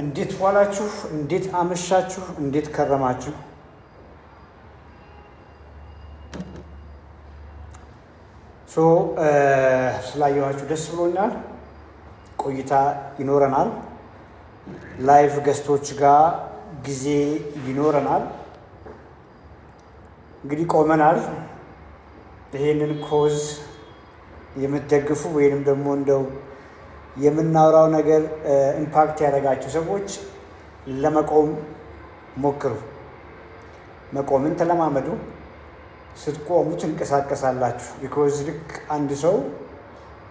እንዴት ዋላችሁ? እንዴት አመሻችሁ? እንዴት ከረማችሁ? So ስላየኋችሁ ደስ ብሎኛል። ቆይታ ይኖረናል። Live guest ኦች ጋር ጊዜ ይኖረናል። እንግዲህ ቆመናል። ይሄንን cause የምትደግፉ ወይንም ደግሞ እንደው የምናወራው ነገር impact ያደረጋችሁ ሰዎች ለመቆም ሞክሩ። መቆምን ተለማመዱ። ስትቆሙ ትንቀሳቀሳላችሁ። Because ልክ አንድ ሰው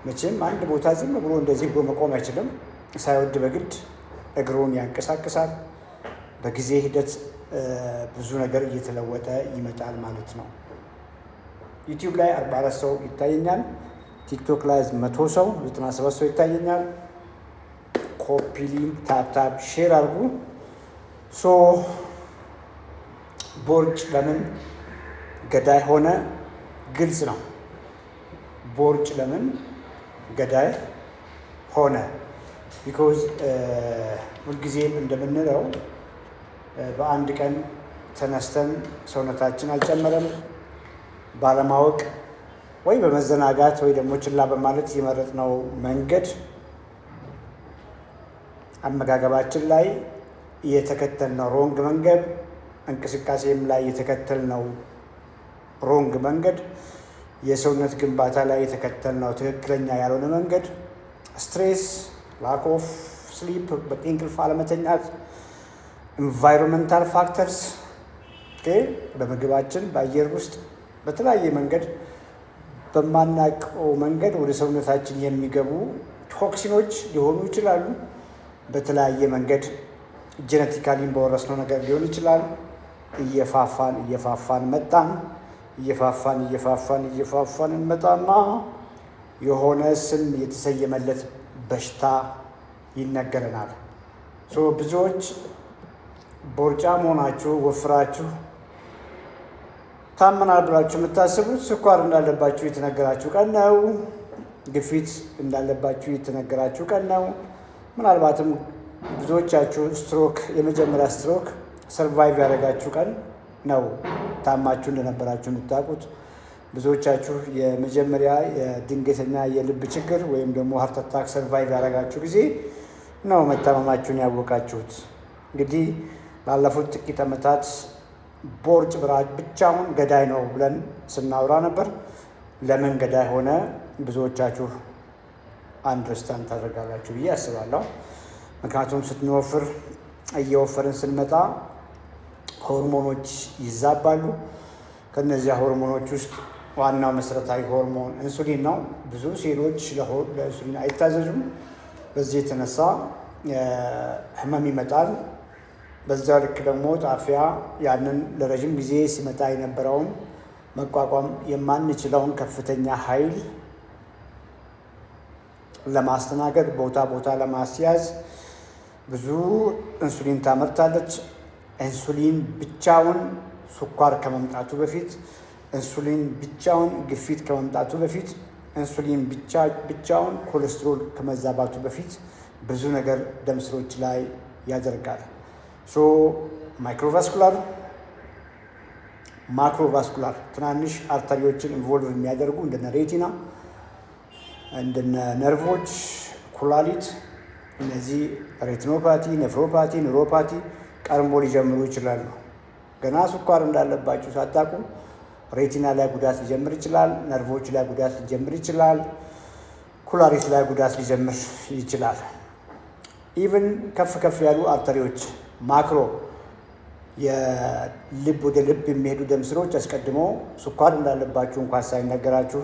መቼም አንድ ቦታ ዝም ብሎ እንደዚህ ብሎ መቆም አይችልም። ሳይወድ በግድ እግሩን ያንቀሳቅሳል። በጊዜ ሂደት ብዙ ነገር እየተለወጠ ይመጣል ማለት ነው። YouTube ላይ 44 ሰው ይታየኛል። TikTok ላይ 100 ሰው፣ 97 ሰው ይታየኛል። Copy link፣ tap tap፣ share አድርጉ። So ቦርጭ ለምን ገዳይ ሆነ? ግልጽ ነው። ቦርጭ ለምን ገዳይ ሆነ? Because ሁልጊዜም እንደምንለው በአንድ ቀን ተነስተን ሰውነታችን አልጨመረም። ባለማወቅ ወይ በመዘናጋት ወይ ደግሞ ችላ በማለት የመረጥነው መንገድ፣ አመጋገባችን ላይ የተከተልነው wrong መንገድ፣ እንቅስቃሴም ላይ የተከተልነው wrong መንገድ፣ የሰውነት ግንባታ ላይ የተከተልነው ትክክለኛ ያልሆነ መንገድ፣ stress፣ lack of sleep፣ በቂ እንቅልፍ አለመተኛት፣ environmental factors፣ በምግባችን፣ በአየር ውስጥ በተለያየ መንገድ በማናውቀው መንገድ ወደ ሰውነታችን የሚገቡ toxin ኦች ሊሆኑ ይችላሉ። በተለያየ መንገድ genetically በወረስነው ነገር ሊሆን ይችላል። እየፋፋን እየፋፋን መጣን። እየፋፋን እየፋፋን እየፋፋን እንመጣና የሆነ ስም የተሰየመለት በሽታ ይነገረናል። So ብዙዎች ቦርጫም ሆናችሁ፣ ወፍራችሁ ታመናል ብላችሁ የምታስቡት ስኳር እንዳለባችሁ የተነገራችሁ ቀን ነው። ግፊት እንዳለባችሁ የተነገራችሁ ቀን ነው። ምናልባትም ብዙዎቻችሁ ስትሮክ፣ የመጀመሪያ stroke survive ያደረጋችሁ ቀን ነው ታማችሁ እንደነበራችሁ የምታውቁት። ብዙዎቻችሁ የመጀመሪያ የድንገተኛ የልብ ችግር ወይም ደግሞ heart attack survive ያደረጋችሁ ጊዜ ነው መታመማችሁን ያወቃችሁት። እንግዲህ ላለፉት ጥቂት ዓመታት ቦርጭ ብቻውን ገዳይ ነው ብለን ስናወራ ነበር። ለምን ገዳይ ሆነ? ብዙዎቻችሁ understand ታደርጋላችሁ ብዬ አስባለሁ። ምክንያቱም ስንወፍር፣ እየወፈርን ስንመጣ ሆርሞኖች ይዛባሉ። ከነዚያ ሆርሞኖች ውስጥ ዋናው መሰረታዊ ሆርሞን ኢንሱሊን ነው። ብዙ ሴሎች ለኢንሱሊን አይታዘዙም። በዚህ የተነሳ ህመም ይመጣል። በዛ ልክ ደግሞ ጣፊያ ያንን ለረዥም ጊዜ ሲመጣ የነበረውን መቋቋም የማንችለውን ከፍተኛ ኃይል ለማስተናገድ፣ ቦታ ቦታ ለማስያዝ ብዙ ኢንሱሊን ታመርታለች። ኢንሱሊን ብቻውን ስኳር ከመምጣቱ በፊት፣ ኢንሱሊን ብቻውን ግፊት ከመምጣቱ በፊት፣ ኢንሱሊን ብቻውን ኮሌስትሮል ከመዛባቱ በፊት ብዙ ነገር ደም ስሮች ላይ ያደርጋል። So microvascular፣ macrovascular፣ ትናንሽ artery ዎችን involve የሚያደርጉ እንደነ retina፣ እንደነ ነርቮች፣ ኩላሊት፣ እነዚህ retinopathy፣ nephropathy፣ neuropathy ቀድሞ ሊጀምሩ ይችላሉ። ገና ስኳር እንዳለባችሁ ሳታውቁ retina ላይ ጉዳት ሊጀምር ይችላል። ነርቮች ላይ ጉዳት ሊጀምር ይችላል። ኩላሊት ላይ ጉዳት ሊጀምር ይችላል። Even ከፍ ከፍ ያሉ artery ዎች፣ macro የልብ ወደ ልብ የሚሄዱ ደም ስሮች አስቀድሞ ስኳር እንዳለባችሁ እንኳን ሳይነገራችሁ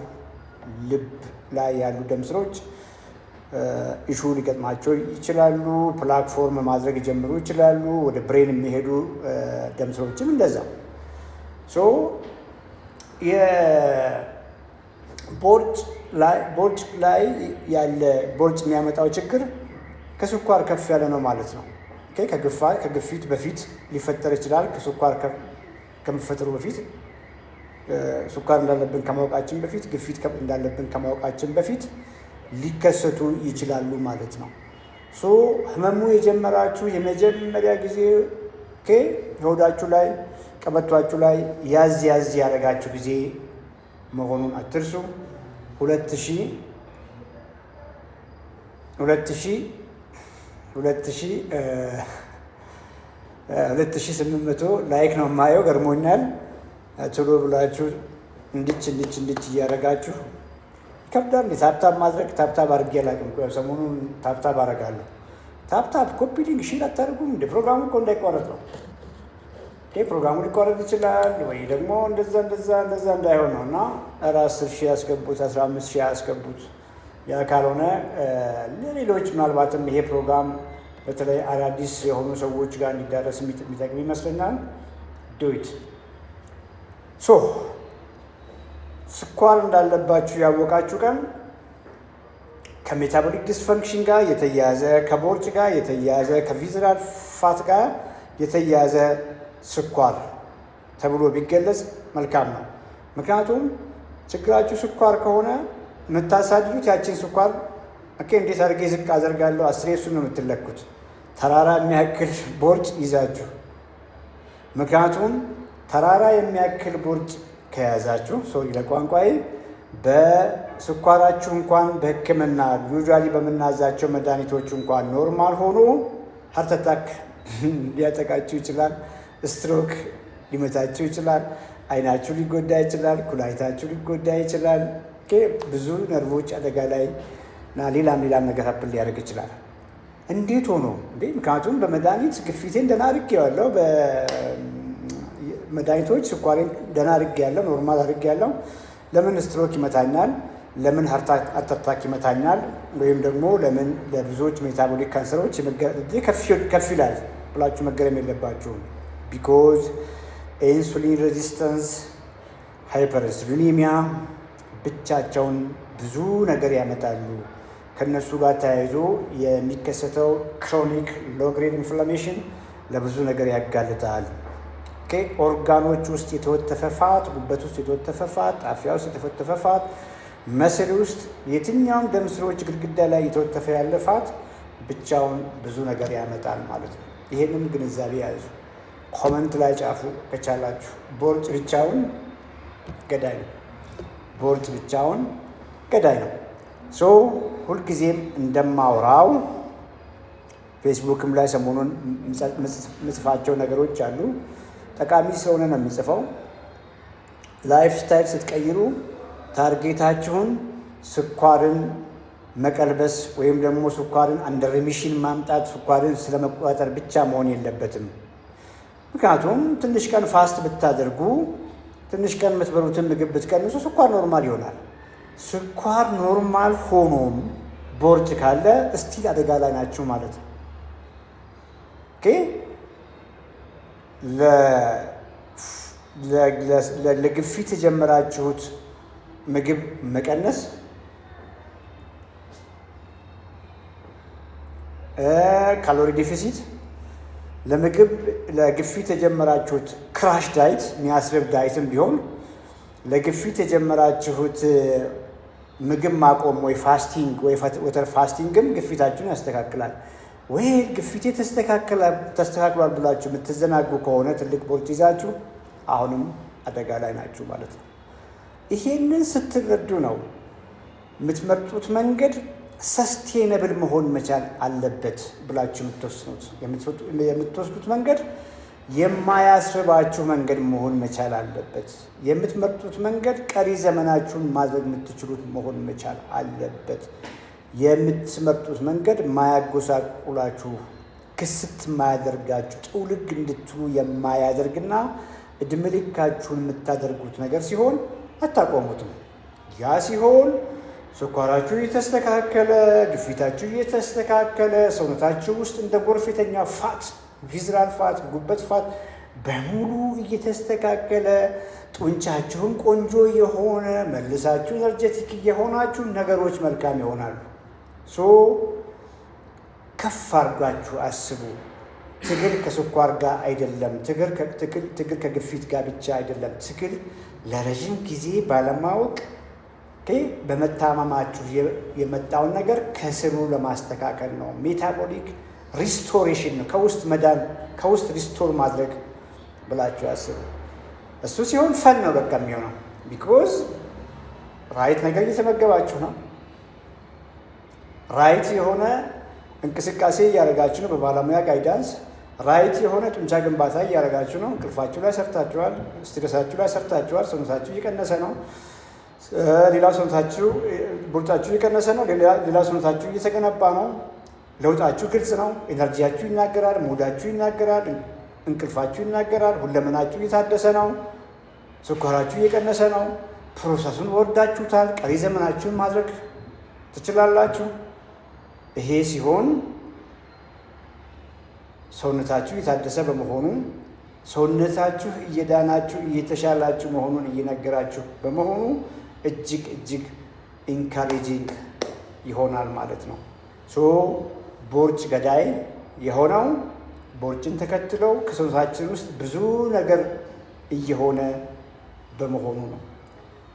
ልብ ላይ ያሉ ደም ስሮች issue ሊገጥማቸው ይችላሉ። Plaque form ማድረግ ሊጀምሩ ይችላሉ። ወደ brain የሚሄዱ ደም ስሮችም እንደዛ። So የቦርጭ ላይ ያለ ቦርጭ የሚያመጣው ችግር ከስኳር ከፍ ያለ ነው ማለት ነው። ከግፊት በፊት ሊፈጠር ይችላል። ከስኳር ከመፈጠሩ በፊት፣ ስኳር እንዳለብን ከማወቃችን በፊት፣ ግፊት እንዳለብን ከማወቃችን በፊት ሊከሰቱ ይችላሉ ማለት ነው። So ህመሙ የጀመራችሁ የመጀመሪያ ጊዜ ሆዳችሁ ላይ፣ ቀበቷችሁ ላይ ያዝ ያዝ ያደረጋችሁ ጊዜ መሆኑን አትርሱ። 2000 2000 2000 2800 like ነው የማየው፣ ገርሞኛል። ቶሎ ብላችሁ እንድች እንድች እንድች እያደረጋችሁ ይከብዳል። Tap tap ማድረግ tap tap አድርጌ አላውቅም። ሰሞኑን tap tap አደርጋለሁ። Tap tap፣ copy link፣ share አታደርጉም እንደ? ፕሮግራሙ እኮ እንዳይቋረጥ ነው። ፕሮግራሙ ሊቋረጥ ይችላል ወይ ደግሞ እንደዛ እንደዛ እንደዛ እንዳይሆን ነው። እና ኧረ 10,000 ያስገቡት፣ 15,000 ያስገቡት። ያ ካልሆነ ለሌሎች ምናልባትም ይሄ ፕሮግራም በተለይ አዳዲስ የሆኑ ሰዎች ጋር እንዲዳረስ የሚጠቅም ይመስለኛል። Do it. So ስኳር እንዳለባችሁ ያወቃችሁ ቀን ከ metabolic dysfunction ጋር የተያያዘ፣ ከቦርጭ ጋር የተያያዘ፣ ከ visceral fat ጋር የተያያዘ ስኳር ተብሎ ቢገለጽ መልካም ነው። ምክንያቱም ችግራችሁ ስኳር ከሆነ የምታሳድዱት ያችን ስኳር okay፣ እንዴት አድርጌ ዝቅ አደርጋለሁ? አስሬ እሱን ነው የምትለኩት፣ ተራራ የሚያክል ቦርጭ ይዛችሁ። ምክንያቱም ተራራ የሚያክል ቦርጭ ከያዛችሁ፣ sorry ለቋንቋዬ፣ በስኳራችሁ እንኳን በሕክምና usually በምናዛቸው መድኃኒቶች እንኳን normal ሆኖ heart attack ሊያጠቃችሁ ይችላል። ስትሮክ ሊመታችሁ ይችላል። አይናችሁ ሊጎዳ ይችላል። ኩላሊታችሁ ሊጎዳ ይችላል። ብዙ ነርቮች አደጋ ላይ እና ሌላም ሌላም ነገር happen ሊያደርግ ይችላል። እንዴት ሆኖ እንዴ? ምክንያቱም በመድኃኒት ግፊቴን ደህና አድርጌዋለሁ። በመድኃኒቶች ስኳሬን ደህና አድርጌያለሁ፣ normal አድርጌያለሁ። ለምን ስትሮክ ይመታኛል? ለምን heart attack ይመታኛል? ወይም ደግሞ ለምን ለብዙዎች metabolic ካንሰሮች ከፍ ይላል ብላችሁ መገረም የለባችሁም። Because insulin resistance፣ hyperinsulinemia ብቻቸውን ብዙ ነገር ያመጣሉ። ከነሱ ጋር ተያይዞ የሚከሰተው chronic low grade inflammation ለብዙ ነገር ያጋልጣል። ኦርጋኖች ውስጥ የተወተፈ fat፣ ጉበት ውስጥ የተወተፈ fat፣ ጣፊያ ውስጥ የተወተፈ fat፣ muscle ውስጥ የትኛውም ደም ስሮች ግድግዳ ላይ የተወተፈ ያለ fat ብቻውን ብዙ ነገር ያመጣል ማለት ነው። ይሄንን ግንዛቤ ያዙ። Comment ላይ ጻፉ ከቻላችሁ። ቦርጭ ብቻውን ገዳይ ነው። ቦርጭ ብቻውን ገዳይ ነው። So ሁልጊዜም እንደማውራው ፌስቡክም ላይ ሰሞኑን ምጽፋቸው ነገሮች አሉ። ጠቃሚ ስለሆነ ነው የምጽፈው። Lifestyle ስትቀይሩ target ኣችሁን ስኳርን መቀልበስ ወይም ደግሞ ስኳርን under remission ማምጣት፣ ስኳርን ስለመቆጣጠር ብቻ መሆን የለበትም። ምክንያቱም ትንሽ ቀን fast ብታደርጉ፣ ትንሽ ቀን የምትበሉትን ምግብ ብትቀንሱ ስኳር normal ይሆናል። ስኳር normal ሆኖም ቦርጭ ካለ still አደጋ ላይ ናችሁ ማለት ነው። Okay፣ ለግፊት የጀመራችሁት ምግብ መቀነስ፣ calorie deficit፣ ለምግብ ለግፊት የጀመራችሁት crash diet፣ የሚያስርብ diet ም ቢሆን፣ ለግፊት የጀመራችሁት ምግብ ማቆም ወይ fasting ወይ water fasting ም ግፊታችሁን ያስተካክላል። ወይ ግፊቴ ተስተካክሏል ብላችሁ የምትዘናጉ ከሆነ ትልቅ ቦርጭ ይዛችሁ አሁንም አደጋ ላይ ናችሁ ማለት ነው። ይሄንን ስትረዱ ነው የምትመርጡት መንገድ sustainable መሆን መቻል አለበት ብላችሁ የምትወስኑት። የምትወስዱት መንገድ የማያስርባችሁ መንገድ መሆን መቻል አለበት። የምትመርጡት መንገድ ቀሪ ዘመናችሁን ማድረግ የምትችሉት መሆን መቻል አለበት። የምትመርጡት መንገድ ማያጎሳቁላችሁ፣ ክስት ማያደርጋችሁ፣ ጥውልግ እንድትሉ የማያደርግና እድሜ ልካችሁን የምታደርጉት ነገር ሲሆን አታቆሙትም። ያ ሲሆን ስኳራችሁ እየተስተካከለ፣ ግፊታችሁ እየተስተካከለ፣ ሰውነታችሁ ውስጥ እንደ ጎርፍ የተኛ fat፣ visceral fat፣ ጉበት fat በሙሉ እየተስተካከለ፣ ጡንቻችሁም ቆንጆ የሆነ፣ መልሳችሁ energetic እየሆናችሁ ነገሮች መልካም ይሆናሉ። So ከፍ አድርጋችሁ አስቡ። ትግል ከስኳር ጋር አይደለም። ትግል ከግፊት ጋር ብቻ አይደለም። ትግል ለረዥም ጊዜ ባለማወቅ በመታመማችሁ የመጣውን ነገር ከስሩ ለማስተካከል ነው። Metabolic restoration ነው። ከውስጥ መዳን፣ ከውስጥ restore ማድረግ ብላችሁ አስቡ። እሱ ሲሆን fun ነው በቃ የሚሆነው፣ because right ነገር እየተመገባችሁ ነው። Right የሆነ እንቅስቃሴ እያደረጋችሁ ነው በባለሙያ guidance። Right የሆነ ጡንቻ ግንባታ እያደረጋችሁ ነው። እንቅልፋችሁ ላይ ሰርታችኋል። Stress ኣችሁ ላይ ሰርታችኋል። ሰውነታችሁ እየቀነሰ ነው። ሌላው ሰውነታችሁ ቦርጫችሁ እየቀነሰ ነው። ሌላው ሰውነታችሁ እየተገነባ ነው። ለውጣችሁ ግልጽ ነው። Energy ያችሁ ይናገራል። Mood ኣችሁ ይናገራል። እንቅልፋችሁ ይናገራል። ሁለመናችሁ እየታደሰ ነው። ስኳራችሁ እየቀነሰ ነው። Process ኡን ወዳችሁታል። ቀሪ ዘመናችሁን ማድረግ ትችላላችሁ። ይሄ ሲሆን ሰውነታችሁ እየታደሰ በመሆኑ፣ ሰውነታችሁ እየዳናችሁ እየተሻላችሁ መሆኑን እየነገራችሁ በመሆኑ እጅግ እጅግ encouraging ይሆናል ማለት ነው። So ቦርጭ ገዳይ የሆነው ቦርጭን ተከትለው ከሰውነታችን ውስጥ ብዙ ነገር እየሆነ በመሆኑ ነው።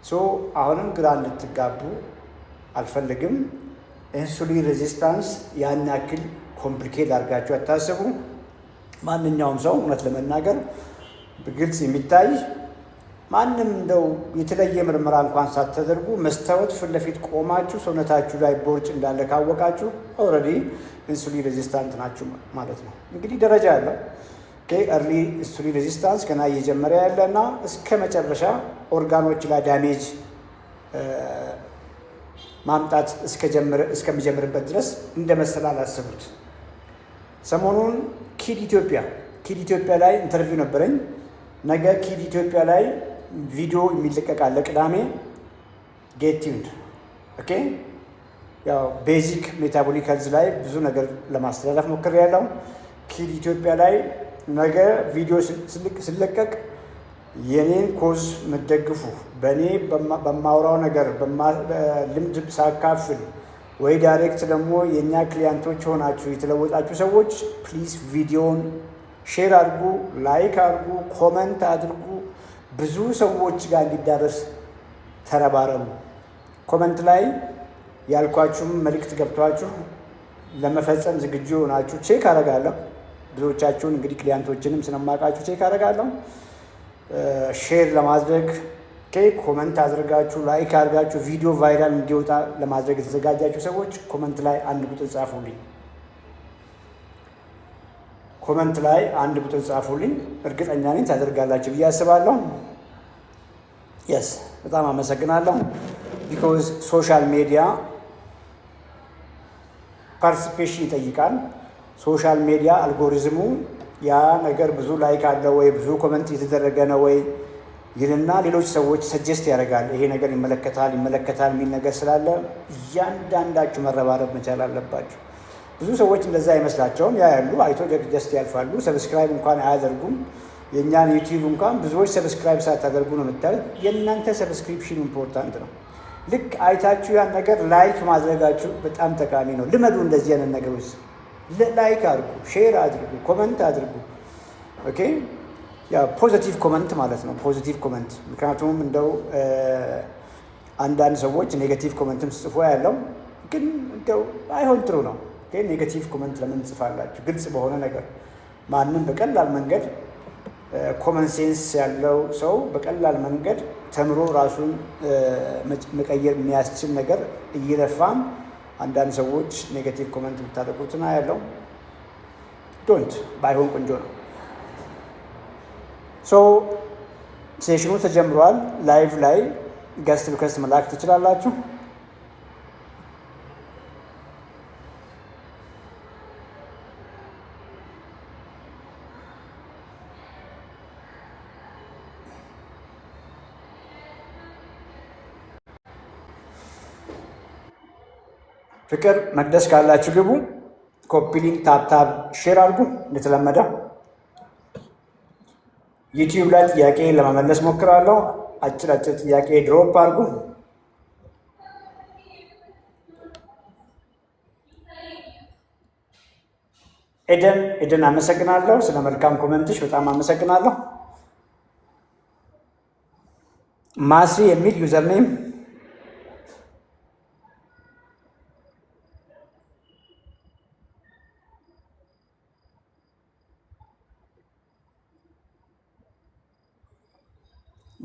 So አሁንም ግራ እንድትጋቡ አልፈልግም። Insulin resistance ያን ያክል complicate አድርጋችሁ አታስቡ። ማንኛውም ሰው እውነት ለመናገር በግልጽ የሚታይ፣ ማንም እንደው የተለየ ምርመራ እንኳን ሳታደርጉ መስታወት ፊት ለፊት ቆማችሁ ሰውነታችሁ ላይ ቦርጭ እንዳለ ካወቃችሁ already insulin resistant ናችሁ ማለት ነው። እንግዲህ ደረጃ ያለው early insulin resistance ገና እየጀመረ ያለ እና እስከ መጨረሻ ኦርጋኖች ላይ damage ማምጣት እስከሚጀምርበት ድረስ እንደ መሰላል አስቡት። ሰሞኑን ኪድ ኢትዮጵያ ላይ interview ነበረኝ። ነገ ኪድ ኢትዮጵያ ላይ ቪዲዮ የሚለቀቅ አለ ቅዳሜ። Get tuned, okay። ያው basic metabolic health ላይ ብዙ ነገር ለማስተላለፍ ሞክሬያለሁ። ኪድ ኢትዮጵያ ላይ ነገ ቪዲዮ ሲለቀቅ የኔን cause የምትደግፉ፣ በእኔ በማውራው ነገር ልምድ ሳካፍል ወይ direct ደግሞ የእኛ client ኦች ሆናችሁ የተለወጣችሁ ሰዎች please ቪዲዮን share አድርጉ፣ like አድርጉ፣ comment አድርጉ። ብዙ ሰዎች ጋር እንዲዳረስ ተረባረቡ። Comment ላይ ያልኳችሁም መልእክት ገብቷችሁ ለመፈጸም ዝግጁ ሆናችሁ check አደርጋለሁ። ብዙዎቻችሁን እንግዲህ client ኦችንም ስለማውቃችሁ check አደርጋለሁ። Share ለማድረግ comment አድርጋችሁ፣ like አድርጋችሁ ቪዲዮ viral እንዲወጣ ለማድረግ የተዘጋጃችሁ ሰዎች comment ላይ አንድ ቁጥር ጻፉልኝ። Comment ላይ አንድ ቁጥር ጻፉልኝ። እርግጠኛ ነኝ ታደርጋላችሁ ብዬ አስባለሁ። Yes፣ በጣም አመሰግናለሁ። Because social media participation ይጠይቃል። Social media algorithm ኡ ያ ነገር ብዙ like አለ ወይ፣ ብዙ comment እየተደረገ ነው ወይ ይልና ሌሎች ሰዎች suggest ያደርጋል። ይሄ ነገር ይመለከታል ይመለከታል የሚል ነገር ስላለ እያንዳንዳችሁ መረባረብ መቻል አለባችሁ። ብዙ ሰዎች እንደዛ አይመስላቸውም። ያ ያሉ አይቶ just ያልፋሉ። Subscribe እንኳን አያደርጉም። የእኛን YouTube እንኳን ብዙዎች subscribe ሳታደርጉ ነው የምታዩት። የእናንተ subscription important ነው። ልክ አይታችሁ ያን ነገር like ማድረጋችሁ በጣም ጠቃሚ ነው። ልመዱ እንደዚህ አይነት ነገሮች። Like አድርጉ፣ share አድርጉ፣ comment አድርጉ። Okay፣ ያ positive comment ማለት ነው። Positive comment፣ ምክንያቱም እንደው አንዳንድ ሰዎች negative comment ም ሲጽፉ አያለሁ ግን እንደው አይሆን ጥሩ ነው። Negative comment ለምን ትጽፋላችሁ? ግልጽ በሆነ ነገር ማንም በቀላል መንገድ common sense ያለው ሰው በቀላል መንገድ ተምሮ ራሱን መቀየር የሚያስችል ነገር እየለፋን አንዳንድ ሰዎች negative comment የምታደርጉትን ያለው don't ባይሆን ቆንጆ ነው። So session ኑ ተጀምሯል። Live ላይ guest request መላክ ትችላላችሁ። ፍቅር መቅደስ ካላችሁ ግቡ። Copy link፣ tap tap፣ share አድርጉ። እንደተለመደ YouTube ላይ ጥያቄ ለመመለስ ሞክራለሁ። አጭር አጭር ጥያቄ drop አድርጉ። ኤደን ኤደን አመሰግናለሁ ስለ መልካም comment ሽ፣ በጣም አመሰግናለሁ። ማስሪ የሚል username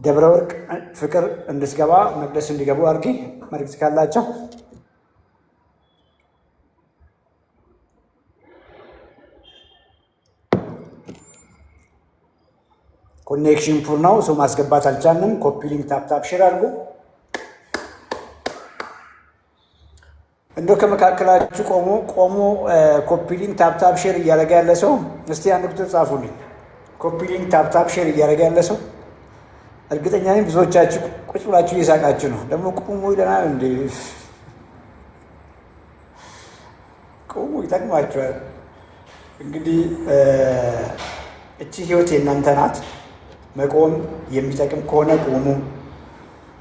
ደብረ ወርቅ ፍቅር እንድትገባ መቅደስ እንዲገቡ አድርጊ። መልዕክት ካላቸው connection poor ነው፣ ሰው ማስገባት አልቻልንም። Copy link፣ tap tap share አድርጉ። እንደው ከመካከላችሁ ቆሞ ቆሞ copy link፣ tap tap share እያደረገ ያለ ሰው እስቲ አንድ ቁጥር ጻፉልኝ። Copy link፣ tap tap share እያደረገ ያለ ሰው፣ እርግጠኛ ነኝ ብዙዎቻችሁ ቁጭ ብላችሁ እየሳቃችሁ ነው። ደግሞ ቁሙ ይለናል እንዴ? ቁሙ፣ ይጠቅማችኋል። እንግዲህ እቺ ህይወት የእናንተ ናት። መቆም የሚጠቅም ከሆነ ቁሙ።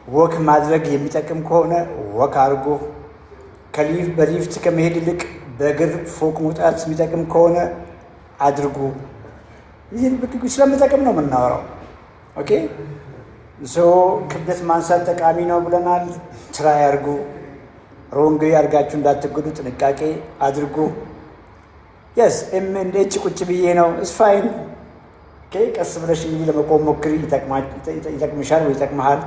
Walk ማድረግ የሚጠቅም ከሆነ walk አድርጉ። በሊፍት ከመሄድ ይልቅ በእግር ፎቅ መውጣት የሚጠቅም ከሆነ አድርጉ። ይህን ስለምጠቅም ነው የምናወራው። Okay, so ክብደት ማንሳት ጠቃሚ ነው ብለናል። Try አድርጉ። Wrong አድርጋችሁ እንዳትጎዱ ጥንቃቄ አድርጉ። Yes, M and H ቁጭ ብዬ ነው፣ it's fine። ቀስ ብለሽ እንግዲህ ለመቆም ሞክሪ። ይጠቅምሻል ወይ ይጠቅመሃል።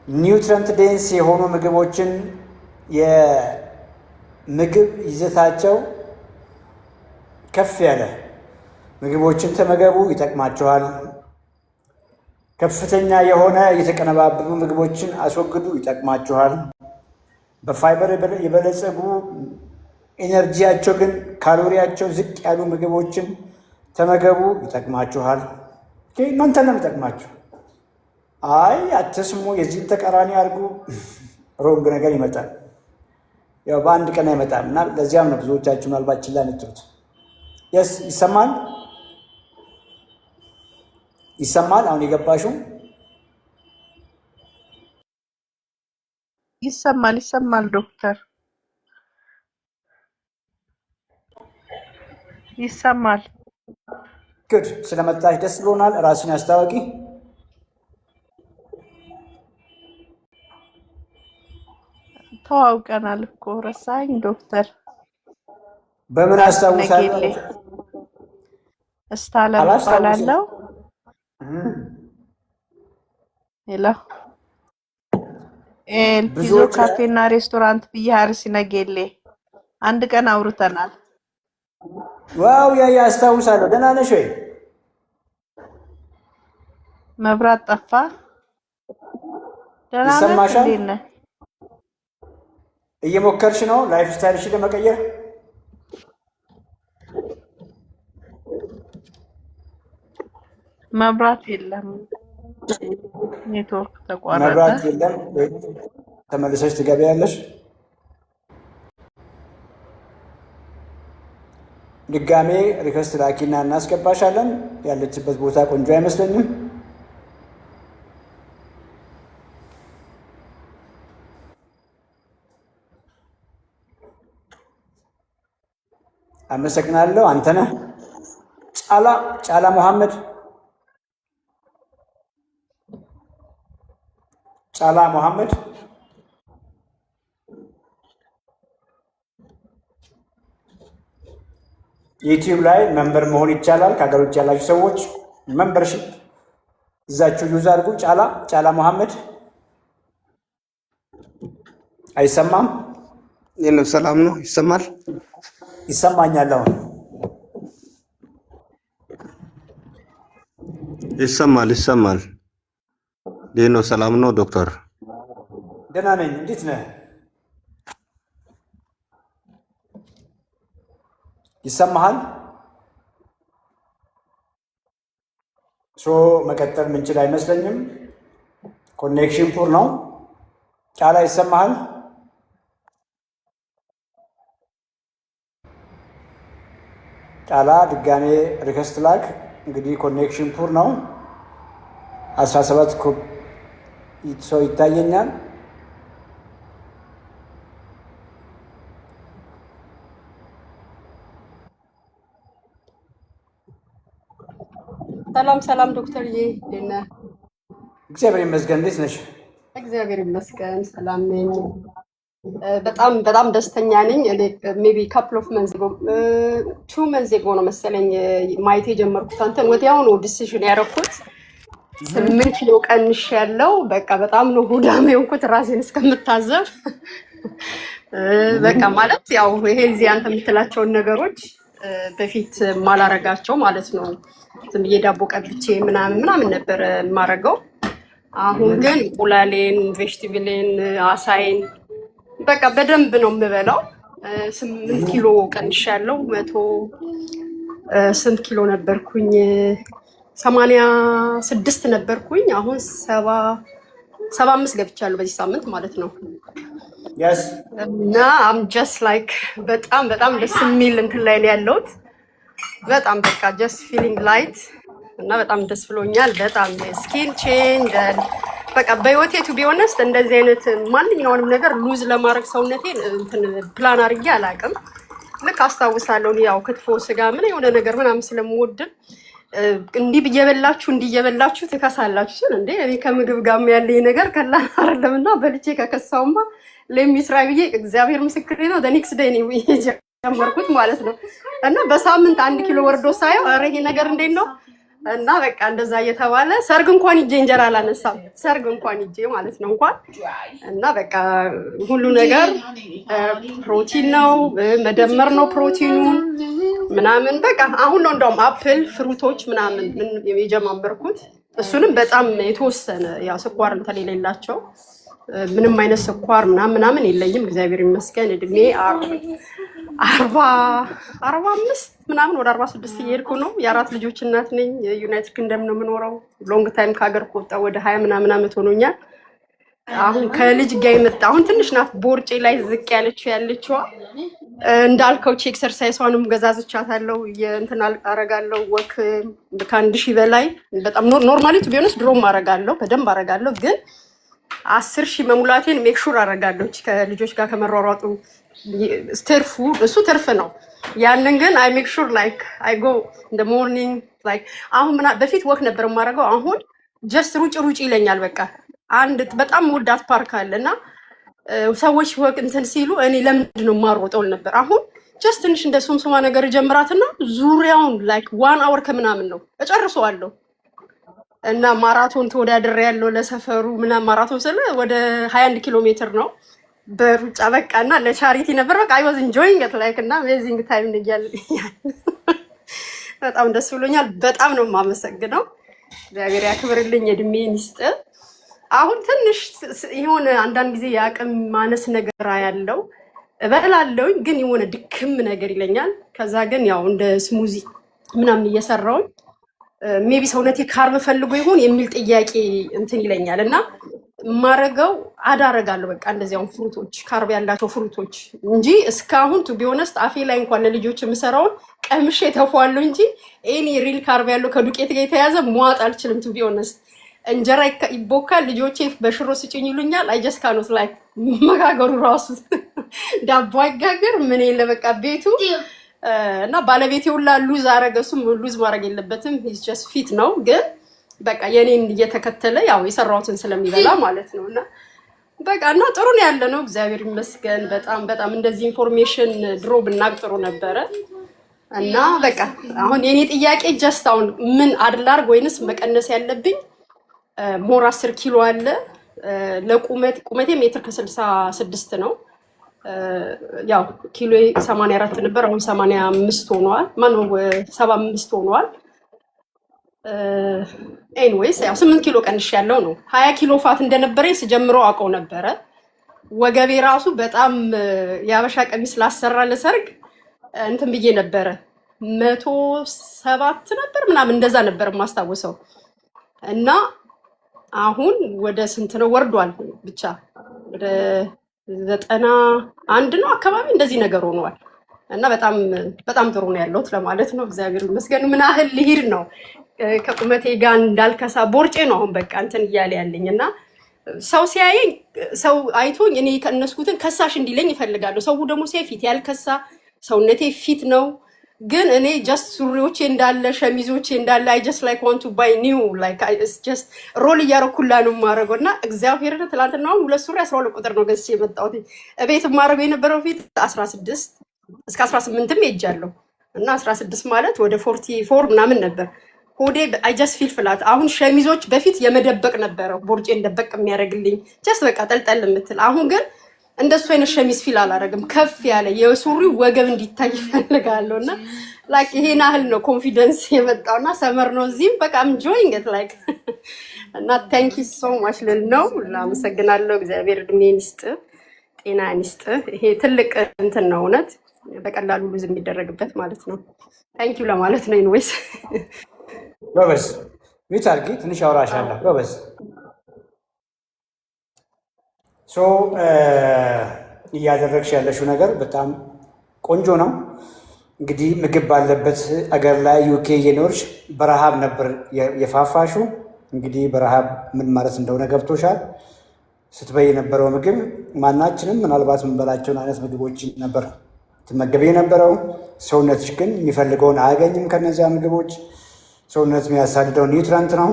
Nutrient dense የሆኑ ምግቦችን፣ የምግብ ይዘታቸው ከፍ ያለ ምግቦችን ተመገቡ፣ ይጠቅማችኋል። ከፍተኛ የሆነ የተቀነባበሩ ምግቦችን አስወግዱ፣ ይጠቅማችኋል። በፋይበር የበለጸጉ energy ያቸው ግን ካሎሪያቸው ዝቅ ያሉ ምግቦችን ተመገቡ፣ ይጠቅማችኋል። እናንተ ነው የሚጠቅማችሁ። አይ አትስሙ፣ የዚህን ተቃራኒ አድርጉ፣ wrong ነገር ይመጣል። ያው በአንድ ቀን አይመጣም እና ለዚያም ነው ብዙዎቻችሁ ምናልባት ችላ የምትሉት። Yes፣ ይሰማል፣ ይሰማል። አሁን የገባሽው? ይሰማል፣ ይሰማል ዶክተር፣ ይሰማል። Good፣ ስለመጣሽ ደስ ብሎናል። ራስሽን አስተዋውቂ። ተዋውቀናል እኮ፣ ረሳኝ ዶክተር? በምን አስታውሳለሁ? ነገሌ እስታለም አላስታውስም። እባላለሁ። Hello፣ ኤልፒዞ ብዙዎች ካፌና ሬስቶራንት ብዬ አርሲ ነገሌ አንድ ቀን አውርተናል። Wow፣ yeah yeah፣ አስታውሳለሁ። ደህና ነሽ ወይ? መብራት ጠፋ። ደህና ነህ? ይሰማሻል? እንዴት ነህ? እየሞከርሽ ነው lifestyle ሽን ለመቀየር? መብራት የለም፣ ኔትወርክ ተቋረጠ። መብራት የለም ወይ? ተመልሰሽ ትገቢያለሽ። ድጋሜ request ላኪና እናስገባሻለን። ያለችበት ቦታ ቆንጆ አይመስለኝም። አመሰግናለሁ። አንተነህ ጫላ፣ ጫላ መሐመድ፣ ጫላ መሐመድ፣ ዩቲዩብ ላይ member መሆን ይቻላል። ከሀገር ውጭ ያላችሁ ሰዎች membership እዛችሁ use አድርጉ። ጫላ፣ ጫላ መሐመድ፣ አይሰማም? የለም፣ ሰላም ነው፣ ይሰማል? ይሰማኛል አሁን። ይሰማል፣ ይሰማል። እንዴት ነው? ሰላም ነው ዶክተር? ደህና ነኝ። እንዴት ነህ? ይሰማሃል? So መቀጠል ምንችል አይመስለኝም። Connection poor ነው። ጫላ፣ ይሰማሃል? ጫላ ድጋሜ request ላክ። እንግዲህ connection poor ነው። 17 ሰው ይታየኛል። ሰላም ሰላም ዶክተርዬ፣ እንዴት ነህ? እግዚአብሔር ይመስገን። እንዴት ነሽ? እግዚአብሔር ይመስገን፣ ሰላም ነኝ። በጣም በጣም ደስተኛ ነኝ። እኔ maybe couple of months ago፣ 2 months ago ነው መሰለኝ ማየት የጀመርኩት አንተን። ወዲያውኑ decision ያደረኩት። 8 ኪሎ ቀንሻለው በቃ በጣም ነው ሆዳም የሆንኩት ራሴን እስከምታዘብ። በቃ ማለት ያው ይሄ እዚህ አንተ የምትላቸውን ነገሮች በፊት ማላረጋቸው ማለት ነው። ዝም ብዬ ዳቦ ቀብቼ ምናምን ምናምን ነበረ የማረገው። አሁን ግን እንቁላሌን፣ vegetable ኤን፣ አሳዬን በቃ በደንብ ነው የምበላው። 8 ኪሎ ቀንሻለሁ። 100 ስንት ኪሎ ነበርኩኝ? 86 ነበርኩኝ። አሁን 75 ገብቻለሁ በዚህ ሳምንት ማለት ነው። እና I'm just like በጣም በጣም ደስ የሚል እንትን ላይ ነው ያለሁት። በጣም በቃ just feeling light እና በጣም ደስ ብሎኛል። በጣም skin change በቃ በህይወቴ to be honest እንደዚህ አይነት ማንኛውንም ነገር lose ለማድረግ ሰውነቴን እንትን ፕላን አድርጌ አላውቅም። ልክ አስታውሳለሁ እኔ ያው ክትፎ ስጋ ምን የሆነ ነገር ምናምን ስለምወድን እንዲህ እየበላችሁ እንዲህ እየበላችሁ ትከሳላችሁ ስል እንዴ እኔ ከምግብ ጋር ያለኝ ነገር ቀላል አይደለም እና በልቼ ከከሳውማ let me try ብዬ እግዚአብሔር ምስክሬ ነው። Next day ነው የጀመርኩት ማለት ነው። እና በሳምንት 1 ኪሎ ወርዶ ሳየው ኧረ ይሄ ነገር እንዴት ነው? እና በቃ እንደዛ እየተባለ ሰርግ እንኳን ሂጄ እንጀራ አላነሳም። ሰርግ እንኳን ሂጄ ማለት ነው እንኳን እና በቃ ሁሉ ነገር ፕሮቲን ነው፣ መደመር ነው ፕሮቲኑን ምናምን። በቃ አሁን ነው እንደውም apple fruit ኦች ምናምን ምን የጀማመርኩት። እሱንም በጣም የተወሰነ ያው ስኳር እንትን የሌላቸው፣ ምንም አይነት ስኳር ምናምን ምናምን የለኝም። እግዚአብሔር ይመስገን። እድሜ 45 ምናምን ወደ 46 እየሄድኩ ነው። የአራት ልጆች እናት ነኝ። ዩናይትድ ኪንግደም ነው የምኖረው። Long time ከሀገር ከወጣ ወደ 20 ምናምን ዓመት ሆኖኛል። አሁን ከልጅ ጋር የመጣ አሁን ትንሽ ናት ቦርጬ ላይ ዝቅ ያለችው ያለችዋ። እንዳልከው ቼ exercise ኧንም ገዛዝቻታለሁ። የእንትን አረጋለሁ walk ከ1000 በላይ በጣም normally to be honest ድሮም አረጋለሁ፣ በደንብ አረጋለሁ፣ ግን 10,000 መሙላቴን make sure አረጋለሁ። ከልጆች ጋር ከመሯሯጡ ትርፉ እሱ ትርፍ ነው። ያንን ግን I make sure like I go in the morning like አሁን በፊት walk ነበር የማደርገው። አሁን just ሩጭ ሩጭ ይለኛል። በቃ አንድ በጣም ወዳት ፓርክ አለ እና ሰዎች walk እንትን ሲሉ እኔ ለምንድን ነው የማሮጠው ነበር። አሁን just ትንሽ እንደ ሶምሶማ ነገር ጀምራትና ዙሪያውን like one hour ከምናምን ነው እጨርሰዋለሁ። እና ማራቶን ተወዳድሬ ያለው ለሰፈሩ ምናምን። ማራቶን ስለ ወደ 21 ኪሎ ሜትር ነው በሩጫ በቃ እና ለ charity ነበር። በቃ I was enjoying it like እና amazing time እያለ በጣም ደስ ብሎኛል። በጣም ነው የማመሰግነው። እግዚአብሔር ያክብርልኝ፣ እድሜን ይስጥ። አሁን ትንሽ የሆነ አንዳንድ ጊዜ የአቅም ማነስ ነገር ያለው እበላለሁኝ፣ ግን የሆነ ድክም ነገር ይለኛል። ከዛ ግን ያው እንደ smoothie ምናምን እየሰራውኝ maybe ሰውነቴ carb ፈልጎ ይሆን የሚል ጥያቄ እንትን ይለኛል እና ማረገው አዳረጋለሁ። በቃ እንደዚህ አሁን fruit ኦች፣ carb ያላቸው fruit ኦች እንጂ እስካሁን to be honest አፌ ላይ እንኳን ለልጆች የምሰራውን ቀምሼ ተፏለሁ እንጂ any real carb ያለው ከዱቄት ጋር የተያዘ መዋጥ አልችልም። To be honest እንጀራ ይቦካል። ልጆቼ በሽሮ ስጭኝ ይሉኛል። አይ ጀስት ካኖት ላይ መጋገሩ ራሱ ዳቦ አይጋገር ምን የለ በቃ ቤቱ እና ባለቤቴ ሁላ lose አረገ። እሱም lose ማድረግ የለበትም፣ he's just fit ነው። ግን በቃ የኔን እየተከተለ ያው የሰራሁትን ስለሚበላ ማለት ነው። እና በቃ እና ጥሩ ነው ያለ ነው፣ እግዚአብሔር ይመስገን። በጣም በጣም እንደዚህ information ድሮ ብናቅ ጥሩ ነበረ። እና በቃ አሁን የኔ ጥያቄ just አሁን ምን add ላርግ ወይንስ መቀነስ ያለብኝ more 10 ኪሎ አለ። ለቁመት ቁመቴ ሜትር ከ66 ነው። ያው ኪሎ 84 ነበር፣ አሁን 85 ሆኗል። ማነው 75 ሆኗል። Anyways ያው 8 ኪሎ ቀንሽ ያለው ነው። 20 ኪሎ fat እንደነበረኝ ስጀምረው አውቀው ነበረ። ወገቤ ራሱ በጣም የሀበሻ ቀሚስ ላሰራ ለሰርግ እንትን ብዬ ነበረ፣ 107 ነበር ምናምን እንደዛ ነበር የማስታውሰው። እና አሁን ወደ ስንት ነው ወርዷል? ብቻ ወደ 91 ነው አካባቢ እንደዚህ ነገር ሆኗል። እና በጣም በጣም ጥሩ ነው ያለሁት ለማለት ነው። እግዚአብሔር ይመስገን። ምን ያህል ልሂድ ነው ከቁመቴ ጋር እንዳልከሳ ቦርጬ ነው አሁን በቃ እንትን እያለ ያለኝ። እና ሰው ሲያየኝ፣ ሰው አይቶኝ እኔ የቀነስኩትን ከሳሽ እንዲለኝ እፈልጋለሁ። ሰው ደግሞ ሲያይ ፊት ያልከሳ ሰውነቴ fit ነው። ግን እኔ just ሱሪዎቼ እንዳለ ሸሚዞቼ እንዳለ I just like want to buy new like just roll እያረኩላ ነው የማደርገው። እና እግዚአብሔርን ትላንትና አሁን ሁለት ሱሪ 12 ቁጥር ነው ገዝቼ የመጣሁት። እቤት የማደርገው የነበረው ፊት 16 እስከ 18ም ሄጃለሁ እና 16 ማለት ወደ 44 ምናምን ነበር። ሆዴ I just feel flat። አሁን ሸሚዞች በፊት የመደበቅ ነበረው ቦርጬን ደበቅ የሚያደርግልኝ፣ just በቃ ጠልጠል የምትል። አሁን ግን እንደሱ አይነት ሸሚዝ feel አላደርግም። ከፍ ያለ የሱሪው ወገብ እንዲታይ ይፈልጋለሁ እና like ይሄን ያህል ነው confidence የመጣው። እና summer ነው እዚህም፣ በቃ enjoying it like። እና thank you so much ልል ነው። አመሰግናለሁ። እግዚአብሔር እድሜን ይስጥ፣ ጤናን ይስጥ። ይሄ ትልቅ እንትን ነው እውነት፣ በቀላሉ lose የሚደረግበት ማለት ነው። Thank you ለማለት ነው። Anyways። ጎበዝ፣ mute አድርጊ፣ ትንሽ አውራሻለሁ። ጎበዝ። So እያደረግሽ ያለሽው ነገር በጣም ቆንጆ ነው። እንግዲህ ምግብ ባለበት አገር ላይ UK እየኖርሽ በረሃብ ነበር የፋፋሹ። እንግዲህ በረሃብ ምን ማለት እንደሆነ ገብቶሻል። ስትበይ የነበረው ምግብ ማናችንም ምናልባት የምንበላቸውን አይነት ምግቦች ነበር ትመገብ የነበረው። ሰውነትሽ ግን የሚፈልገውን አያገኝም ከነዚያ ምግቦች። ሰውነት የሚያሳድደው nutrient ነው።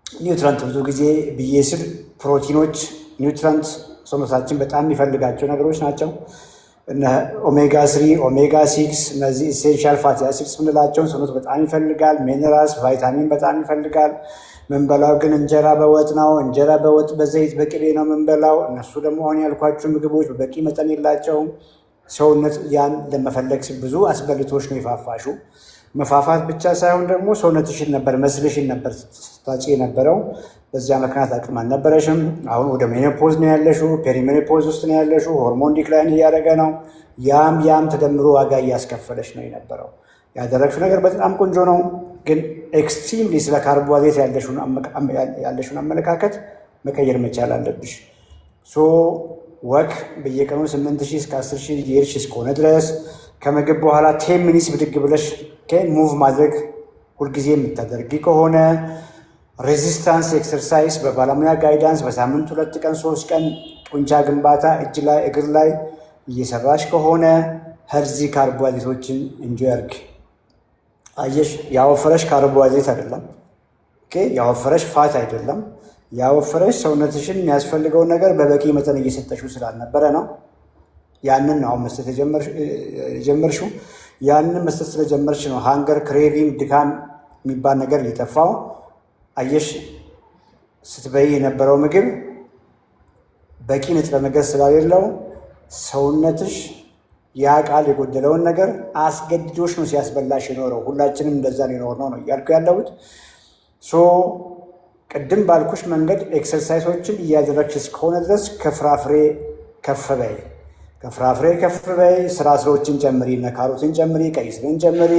Nutrient ብዙ ጊዜ ብዬ ስል ፕሮቲኖች፣ nutrient ሰውነታችን በጣም የሚፈልጋቸው ነገሮች ናቸው። እነ ኦሜጋ 3፣ ኦሜጋ 6፣ እነዚህ essential fatty acids የምንላቸውን ሰውነት በጣም ይፈልጋል። Minerals፣ ቫይታሚን በጣም ይፈልጋል። ምንበላው ግን እንጀራ በወጥ ነው። እንጀራ በወጥ በዘይት በቅቤ ነው ምንበላው። እነሱ ደግሞ አሁን ያልኳቸው ምግቦች በበቂ መጠን የላቸውም። ሰውነት ያን ለመፈለግ ሲል ብዙ አስበልቶች ነው የፋፋሹ። መፋፋት ብቻ ሳይሆን ደግሞ ሰውነትሽን ነበር፣ muscle ሽን ነበር ስታጪ የነበረው። በዚያ ምክንያት አቅም አልነበረሽም። አሁን ወደ menopause ነው ያለሽው፣ perimenopause ውስጥ ነው ያለሽው። Hormone decline እያደረገ ነው። ያም ያም ተደምሮ ዋጋ እያስከፈለሽ ነው የነበረው። ያደረግሽው ነገር በጣም ቆንጆ ነው፣ ግን extremely ስለ ካርቦሃይድሬት ያለሽውን አመለካከት መቀየር መቻል አለብሽ። So walk በየቀኑ 8,000 እስከ 10,000 እየሄድሽ እስከሆነ ድረስ፣ ከምግብ በኋላ 10 minutes ብድግ ብለሽ move ማድረግ ሁልጊዜ የምታደርጊ ከሆነ፣ resistance exercise በባለሙያ guidance በሳምንት 2 ቀን 3 ቀን ጡንቻ ግንባታ እጅ ላይ እግር ላይ እየሰራሽ ከሆነ healthy ካርቦሃይድሬቶችን enjoy አድርጊ። አየሽ፣ ያወፈረሽ ካርቦሃይድሬት አይደለም፣ okay፣ ያወፈረሽ fat አይደለም። ያወፈረሽ ሰውነትሽን የሚያስፈልገውን ነገር በበቂ መጠን እየሰጠሽው ስላልነበረ ነው። ያንን ነው አሁን መስጠት የጀመርሽው። ያንን መስጠት ስለጀመርሽ ነው hunger፣ craving፣ ድካም የሚባል ነገር የጠፋው። አየሽ፣ ስትበይ የነበረው ምግብ በቂ ንጥረ ነገር ስለሌለው ሰውነትሽ ያ ቃል የጎደለውን ነገር አስገድዶሽ ነው ሲያስበላሽ የኖረው። ሁላችንም እንደዛ የኖር ነው ነው እያልኩ ያለሁት። So ቅድም ባልኩሽ መንገድ exercise ኦችን እያደረግሽ እስከሆነ ድረስ ከፍራፍሬ ከፍ በይ፣ ከፍራፍሬ ከፍ በይ፣ ስራ ስሮችን ጨምሪ፣ እነ ካሮትን ጨምሪ፣ ቀይ ስርን ጨምሪ፣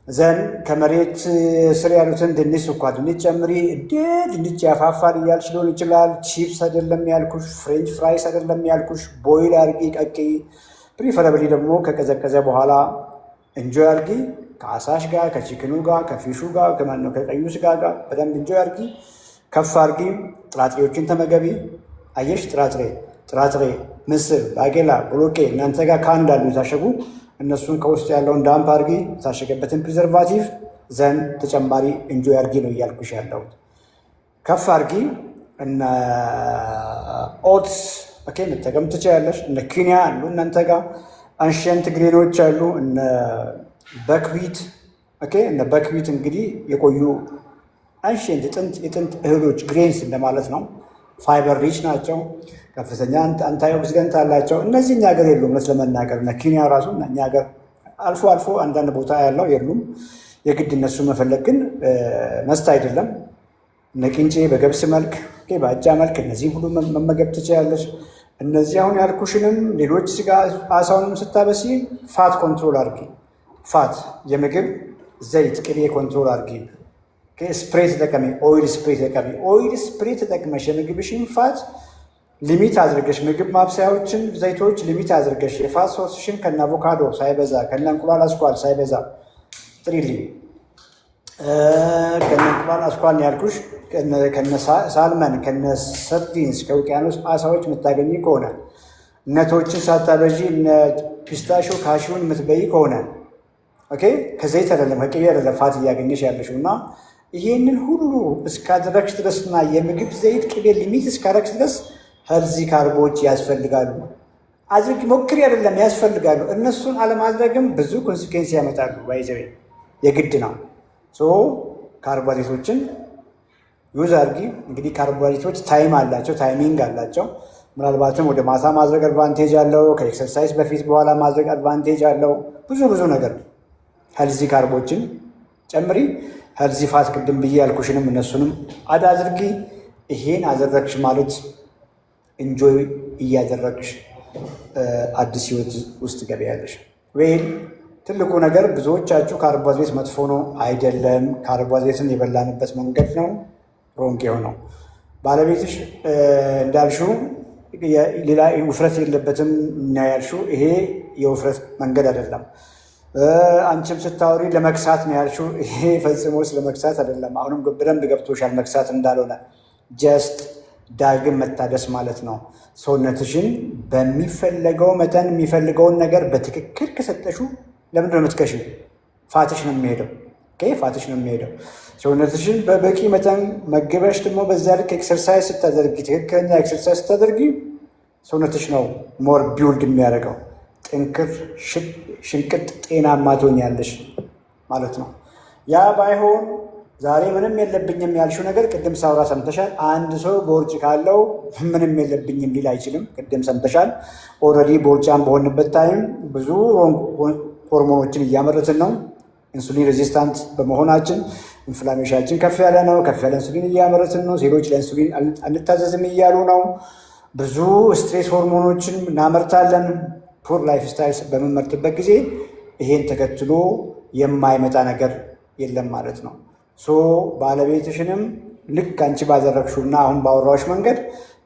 then ከመሬት ስር ያሉትን ድንች፣ ስኳር ድንች ጨምሪ። እንዴ ድንች ያፋፋል እያልሽ ሊሆን ይችላል። ቺፕስ አይደለም ያልኩሽ፣ french fries አይደለም ያልኩሽ። Boil አርጊ፣ ቀቅይ። Preferably ደግሞ ከቀዘቀዘ በኋላ enjoy አርጊ። ከአሳሽ ጋር፣ ከ chicken ኑ ጋር፣ ከ fish ኡ ጋር፣ ከማነው ከቀዩ ስጋ ጋር በደንብ enjoy አርጊ። ከፍ አርጊ። ጥራጥሬዎችን ተመገቢ። አየሽ፣ ጥራጥሬ፣ ምስር፣ ባቄላ፣ ቦሎቄ እናንተ ጋር ከአንድ አሉ የታሸጉ። እነሱን ከውስጥ ያለውን dump አርጊ፣ የታሸገበትን preservative፣ then ተጨማሪ enjoy አርጊ ነው እያልኩሽ ያለሁት። ከፍ አርጊ። እነ oats okay መጠቀም ትችያለሽ። እነ quinoa አሉ እናንተ ጋር፣ ancient grain ኦች አሉ፣ እነ buckwheat okay። እነ buckwheat እንግዲህ የቆዩ ancient የጥንት እህሎች grains እንደማለት ነው። Fiber rich ናቸው። ከፍተኛ antioxidant አላቸው። እነዚህ እኛ ሀገር የሉም። እውነት ለመናገር እነ quinoa ራሱ እኛ ሀገር አልፎ አልፎ አንዳንድ ቦታ ያለው የሉም። የግድ እነሱ መፈለግ ግን must አይደለም። እነ ቅንጬ በገብስ መልክ፣ በአጃ መልክ እነዚህ ሁሉ መመገብ ትችላለች። እነዚህ አሁን ያልኩሽንም ሌሎች ስጋ አሳውንም ስታበሲ fat control አድርጊ። Fat የምግብ ዘይት፣ ቅቤ control አድርጊ። Spray ተጠቀሚ፣ oil spray ተጠቀሚ። Oil spray ተጠቅመሽ የምግብሽን fat limit አድርገሽ፣ ምግብ ማብሰያዎችን ዘይቶች limit አድርገሽ፣ የ fat source ሽን ከነ አቮካዶ ሳይበዛ፣ ከነ እንቁላል አስኳል ሳይበዛ ጥሪልኝ። ከነ እንቁላል አስኳል ነው ያልኩሽ። ከነ salmon፣ ከነ sardines፣ ከውቅያኖስ አሳዎች የምታገኝ ከሆነ፣ nut ኦችን ሳታበዢ እነ pistachio cashew ን የምትበይ ከሆነ፣ okay፣ ከዘይት አይደለም ከቅቤ አይደለም fat እያገኘሽ ያለሽው። እና ይሄንን ሁሉ እስካደረግሽ ድረስና የምግብ ዘይት ቅቤ limit እስካደረግሽ ድረስ healthy carb ኦች ያስፈልጋሉ። አድርግ፣ ሞክሪ አይደለም፣ ያስፈልጋሉ። እነሱን አለማድረግም ብዙ consequence ያመጣሉ። By the way የግድ ነው። So ካርቦሃይድሬቶችን use አድርጊ። እንግዲህ ካርቦሃይድሬቶች time አላቸው፣ timing አላቸው። ምናልባትም ወደ ማታ ማድረግ advantage አለው። ከ exercise በፊት በኋላ ማድረግ advantage አለው። ብዙ ብዙ ነገር healthy carb ኦችን ጨምሪ። Healthy fat ቅድም ብዬ ያልኩሽንም እነሱንም add አድርጊ። ይሄን አደረግሽ ማለት enjoy እያደረግሽ አዲስ ህይወት ውስጥ ገቢያለሽ። Well፣ ትልቁ ነገር ብዙዎቻችሁ ካርቦሃይድሬት መጥፎ ነው አይደለም፣ ካርቦሃይድሬትን የበላንበት መንገድ ነው wrong የሆነው። ባለቤትሽ እንዳልሽው ሌላ ውፍረት የለበትም እና ያልሽው ይሄ የውፍረት መንገድ አይደለም። አንቺም ስታወሪ ለመክሳት ነው ያልሽው። ይሄ ፈጽሞ ስለመክሳት አይደለም። አሁንም በደንብ ገብቶሻል መክሳት እንዳልሆነ። Just ዳግም መታደስ ማለት ነው። ሰውነትሽን በሚፈለገው መጠን የሚፈልገውን ነገር በትክክል ከሰጠሽው ለምንድን ነው የምትከሺው? Fat ሽ ነው የሚሄደው። Fat ሽ ነው የሚሄደው። ሰውነትሽን በበቂ መጠን መግበሽ ደግሞ በዚያ ልክ exercise ስታደርጊ፣ ትክክለኛ exercise ስታደርጊ ሰውነትሽ ነው more build የሚያደርገው። ጥንክር ሽንቅጥ ጤናማ ትሆኛለሽ ማለት ነው። ያ ባይሆን ዛሬ ምንም የለብኝም ያልሽው ነገር ቅድም ሳውራ ሰምተሻል። አንድ ሰው ቦርጭ ካለው ምንም የለብኝም ሊል አይችልም። ቅድም ሰምተሻል። Already ቦርጫም በሆንበት time ብዙ ሆርሞኖችን እያመረትን ነው። Insulin resistant በመሆናችን inflammation ኣችን ከፍ ያለ ነው። ከፍ ያለ ኢንሱሊን እያመረትን ነው። ሴሎች ለኢንሱሊን አንታዘዝም እያሉ ነው። ብዙ stress ሆርሞኖችን እናመርታለን። Poor lifestyle በምንመርጥበት ጊዜ ይሄን ተከትሎ የማይመጣ ነገር የለም ማለት ነው። So ባለቤትሽንም ልክ አንቺ ባደረግሽው እና አሁን ባወራሁሽ መንገድ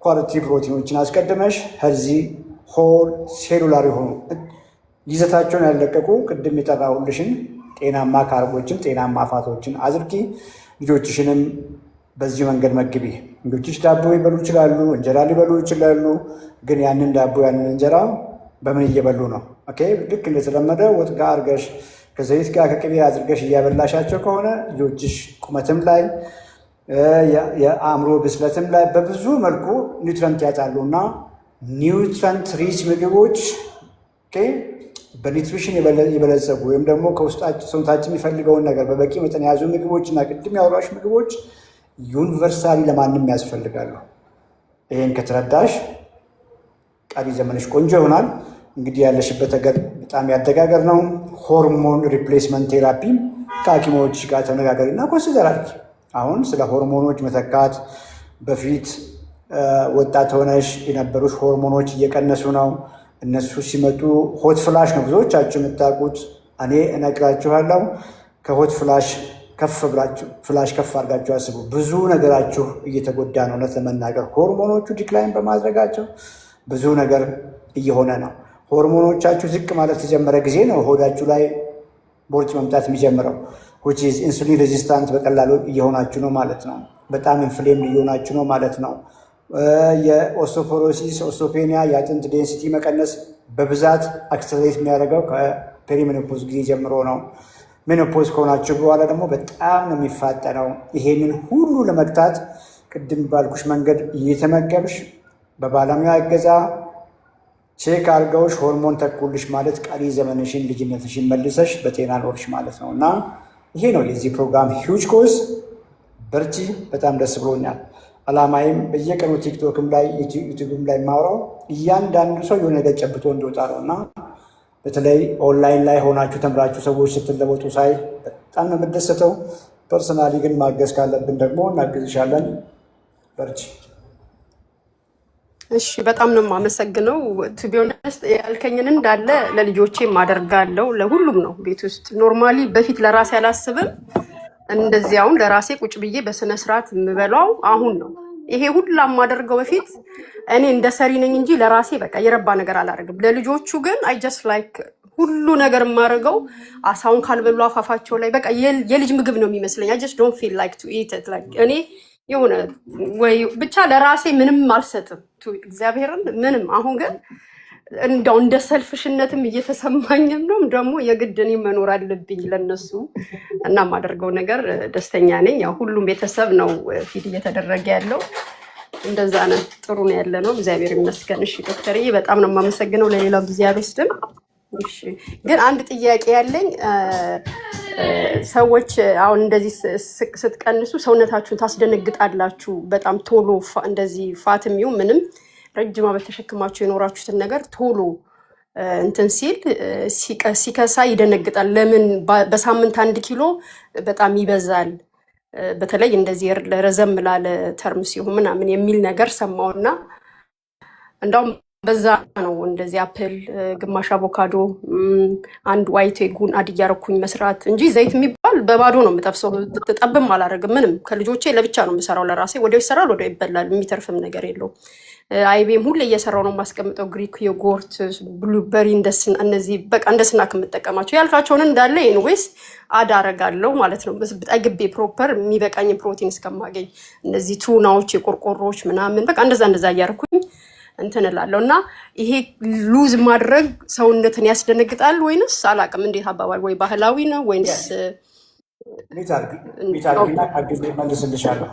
quality ፕሮቲኖችን አስቀድመሽ healthy whole cellular የሆኑ ይዘታቸውን ያለቀቁ ቅድም የጠራሁልሽን ጤናማ carb ኦችን፣ ጤናማ fat ኦችን አድርጊ። ልጆችሽንም በዚህ መንገድ መግቢ። ልጆችሽ ዳቦ ሊበሉ ይችላሉ፣ እንጀራ ሊበሉ ይችላሉ። ግን ያንን ዳቦ ያንን እንጀራ በምን እየበሉ ነው? Okay፣ ልክ እንደተለመደ ወጥ ጋር አድርገሽ ከዘይት ጋር ከቅቤ አድርገሽ እያበላሻቸው ከሆነ ልጆችሽ ቁመትም ላይ የአእምሮ ብስለትም ላይ በብዙ መልኩ nutrient ያጣሉ እና nutrient rich ምግቦች፣ በ nutrition የበለጸጉ ወይም ደግሞ ከውስጣችን ሰውነታችን የሚፈልገውን ነገር በበቂ መጠን የያዙ ምግቦች እና ቅድም ያወራሽ ምግቦች universally ለማንም ያስፈልጋሉ። ይሄን ከተረዳሽ ቀሪ ዘመንሽ ቆንጆ ይሆናል። እንግዲህ ያለሽበት ሀገር በጣም ያደገ ሀገር ነው። Hormone replacement therapy ከሐኪሞች ጋር ተነጋገሪ እና consider አድርጊ። አሁን ስለ ሆርሞኖች መተካት በፊት ወጣት ሆነሽ የነበሩሽ ሆርሞኖች እየቀነሱ ነው። እነሱ ሲመጡ hot flash ነው ብዙዎቻችሁ የምታውቁት። እኔ እነግራችኋለሁ። ከ hot flash ከፍ ብላችሁ flash ከፍ አድርጋችሁ አስቡ። ብዙ ነገራችሁ እየተጎዳ ነው። እውነት ለመናገር ሆርሞኖቹ decline በማድረጋቸው ብዙ ነገር እየሆነ ነው። ሆርሞኖቻችሁ ዝቅ ማለት የጀመረ ጊዜ ነው ሆዳችሁ ላይ ቦርጭ መምጣት የሚጀምረው። Which is insulin resistant በቀላሉ እየሆናችሁ ነው ማለት ነው። በጣም inflamed እየሆናችሁ ነው ማለት ነው። የ osteoporosis፣ osteopenia፣ የአጥንት density መቀነስ በብዛት accelerate የሚያደርገው ከ perimenopause ጊዜ ጀምሮ ነው። Menopause ከሆናችሁ በኋላ ደግሞ በጣም ነው የሚፋጠነው። ይሄንን ሁሉ ለመግታት ቅድም ባልኩሽ መንገድ እየተመገብሽ በባለሙያ እገዛ check አድርገውሽ ሆርሞን ተኩልሽ ማለት ቀሪ ዘመንሽን ልጅነትሽን መልሰሽ በጤና ኖርሽ ማለት ነው። እና ይሄ ነው የዚህ ፕሮግራም huge cause። በርቺ። በጣም ደስ ብሎኛል። አላማዬም በየቀኑ ቲክቶክም ላይ ዩቲዩብም ላይ የማወራው እያንዳንዱ ሰው የሆነ ነገር ጨብጦ እንዲወጣ ነው እና በተለይ ኦንላይን ላይ ሆናችሁ ተምራችሁ ሰዎች ስትለወጡ ሳይ በጣም ነው የምደሰተው። Personally ግን ማገዝ ካለብን ደግሞ እናግዝሻለን። በርቺ። እሺ፣ በጣም ነው የማመሰግነው። To be honest ያልከኝን እንዳለ ለልጆቼም አደርጋለሁ። ለሁሉም ነው ቤት ውስጥ። Normally በፊት ለራሴ አላስብም። እንደዚህ አሁን ለራሴ ቁጭ ብዬ በስነ ስርዓት የምበላው አሁን ነው። ይሄ ሁላ የማደርገው በፊት እኔ እንደ ሰሪ ነኝ እንጂ ለራሴ በቃ የረባ ነገር አላደርግም። ለልጆቹ ግን I just like ሁሉ ነገር የማደርገው አሳውን ካልበሉ አፋፋቸው ላይ በቃ የልጅ ምግብ ነው የሚመስለኝ። I just don't feel like to eat it፣ like እኔ የሆነ ወይ ብቻ ለራሴ ምንም አልሰጥም እግዚአብሔርን ምንም። አሁን ግን እንደው እንደ selfish ነትም እየተሰማኝም ነው ደግሞ የግድ እኔ መኖር አለብኝ ለነሱ እና የማደርገው ነገር ደስተኛ ነኝ። ያው ሁሉም ቤተሰብ ነው feed እየተደረገ ያለው፣ እንደዛ ነን። ጥሩ ነው ያለ ነው፣ እግዚአብሔር ይመስገን። እሺ ዶክተርዬ፣ በጣም ነው የማመሰግነው። ለሌላው ጊዜ አልወስድም። እሺ ግን አንድ ጥያቄ ያለኝ ሰዎች አሁን እንደዚህ ስትቀንሱ ሰውነታችሁን ታስደነግጣላችሁ። በጣም ቶሎ እንደዚህ fat ም ይሁን ምንም ረጅም ዓመት ተሸክማችሁ የኖራችሁትን ነገር ቶሎ እንትን ሲል ሲከሳ ይደነግጣል። ለምን በሳምንት 1 ኪሎ በጣም ይበዛል፣ በተለይ እንደዚህ ረዘም ላለ term ሲሆን ምናምን የሚል ነገር ሰማውና እንዳውም በዛ ነው እንደዚህ apple፣ ግማሽ አቮካዶ፣ አንድ white egg ኡን add እያረኩኝ መስራት እንጂ ዘይት የሚባል በባዶ ነው የምጠብሰው። ጠብም አላደርግም ምንም። ከልጆቼ ለብቻ ነው የምሰራው ለራሴ። ወዲያው ይሰራል፣ ወዲያው ይበላል። የሚተርፍም ነገር የለውም። አይቤም ሁሌ እየሰራው ነው የማስቀምጠው። Greek yogurt፣ blueberry፣ እነዚህ በቃ እንደ snack የምጠቀማቸው ያልካቸውን እንዳለ anyways add አረጋለሁ ማለት ነው። ጠግቤ proper የሚበቃኝ ፕሮቲን እስከማገኝ እነዚህ ቱናዎች፣ የቆርቆሮዎች ምናምን በቃ እንደዛ እንደዛ እያደረኩኝ እንትን እላለሁ። እና ይሄ lose ማድረግ ሰውነትን ያስደነግጣል ወይንስ አላውቅም፣ እንዴት አባባል ወይ ባህላዊ ነው ወይንስ mute አድርጊና አግዤ መልስልሻለሁ።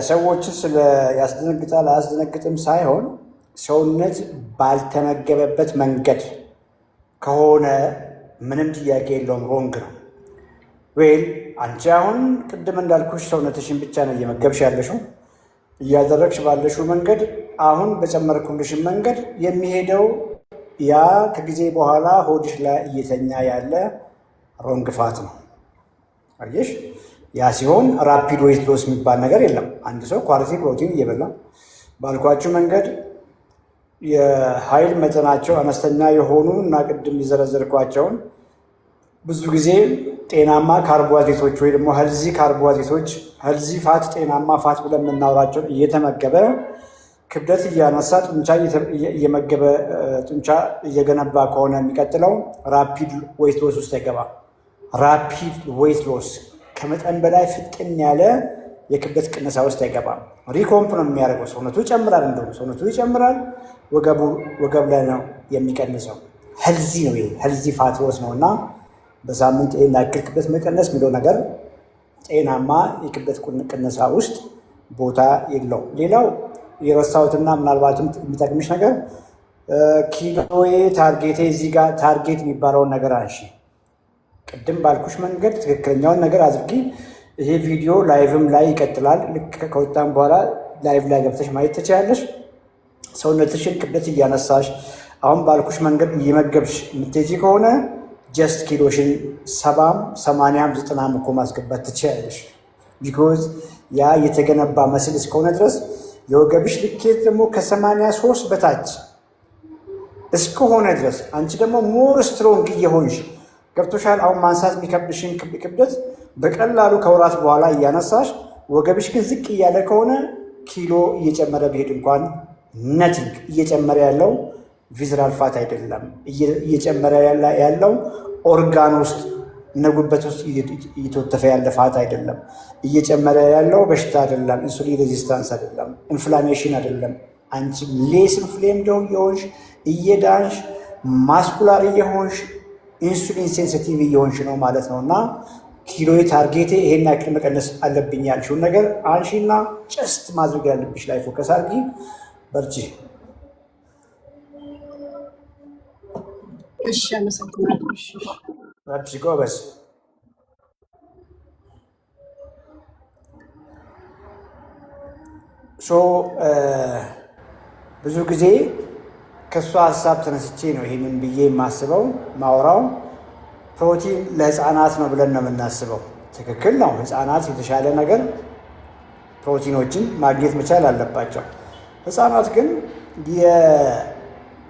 ሰዎችን ስለ ያስደነግጣል አያስደነግጥም ሳይሆን ሰውነት ባልተመገበበት መንገድ ከሆነ ምንም ጥያቄ የለውም፣ wrong ነው። Well አንቺ አሁን ቅድም እንዳልኩሽ ሰውነትሽን ብቻ ነው እየመገብሽ ያለሽው። እያደረግሽ ባለሽው መንገድ አሁን በጨመርኩልሽን መንገድ የሚሄደው ያ ከጊዜ በኋላ ሆድሽ ላይ እየተኛ ያለ wrong fat ነው። አየሽ? ያ ሲሆን rapid weight loss የሚባል ነገር የለም። አንድ ሰው quality protein እየበላ ባልኳችሁ መንገድ የኃይል መጠናቸው አነስተኛ የሆኑ እና ቅድም የዘረዘርኳቸውን ብዙ ጊዜ ጤናማ ካርቦሃይድሬቶች ወይ ደግሞ healthy ካርቦሃይድሬቶች፣ healthy fat፣ ጤናማ fat ብለን የምናወራቸውን እየተመገበ ክብደት እያነሳ ጡንቻ እየመገበ ጡንቻ እየገነባ ከሆነ የሚቀጥለው rapid weight loss ውስጥ አይገባም። Rapid weight loss ከመጠን በላይ ፍጥን ያለ የክብደት ቅነሳ ውስጥ አይገባም። Recomp ነው የሚያደርገው። ሰውነቱ ይጨምራል፣ እንደውም ሰውነቱ ይጨምራል፣ ወገብ ላይ ነው የሚቀንሰው። Healthy ነው ይሄ healthy fat loss ነው። እና በሳምንት ይሄን ያክል ክብደት መቀነስ የሚለው ነገር ጤናማ የክብደት ቅነሳ ውስጥ ቦታ የለውም። ሌላው የረሳሁትና ምናልባትም የሚጠቅምሽ ነገር ኪሎዬ target ኤ እዚህ ጋር target የሚባለውን ነገር አንሺ። ቅድም ባልኩሽ መንገድ ትክክለኛውን ነገር አድርጊ። ይሄ ቪዲዮ live ም ላይ ይቀጥላል። ልክ ከወጣም በኋላ live ላይ ገብተሽ ማየት ትችያለሽ። ሰውነትሽን ክብደት እያነሳሽ አሁን ባልኩሽ መንገድ እየመገብሽ የምትሄጂ ከሆነ just ኪሎሽን 70ም 80ም 90ም እኮ ማስገባት ትችያለሽ። Because ያ የተገነባ muscle እስከሆነ ድረስ የወገብሽ ልኬት ደግሞ ከ83 በታች እስከሆነ ድረስ አንቺ ደግሞ more strong እየሆንሽ ገብቶሻል። አሁን ማንሳት የሚከብድሽን ክብደት በቀላሉ ከወራት በኋላ እያነሳሽ ወገብሽ ግን ዝቅ እያለ ከሆነ ኪሎ እየጨመረ ቢሄድ እንኳን nothing። እየጨመረ ያለው visceral fat አይደለም። እየጨመረ ያለው ኦርጋን ውስጥ እነጉበት ውስጥ እየተወተፈ ያለ fat አይደለም። እየጨመረ ያለው በሽታ አይደለም። Insulin resistance አይደለም። Inflammation አይደለም። አንቺ less inflamed እየሆንሽ እየዳንሽ muscular እየሆንሽ insulin sensitive እየሆንሽ ነው ማለት ነው። እና ኪሎ target ኤ ይሄን ያክል መቀነስ አለብኝ ያልሽውን ነገር አንሺና just ማድረግ ያለብሽ ላይ focus አድርጊ። በርቺ። እሺ፣ አመሰግናለሁ። እሺ። በርቺ ጎበዝ። So ብዙ ጊዜ ከእሷ ሀሳብ ተነስቼ ነው ይህንን ብዬ የማስበው ማውራው። ፕሮቲን ለህፃናት ነው ብለን ነው የምናስበው። ትክክል ነው። ህፃናት የተሻለ ነገር ፕሮቲኖችን ማግኘት መቻል አለባቸው። ህፃናት ግን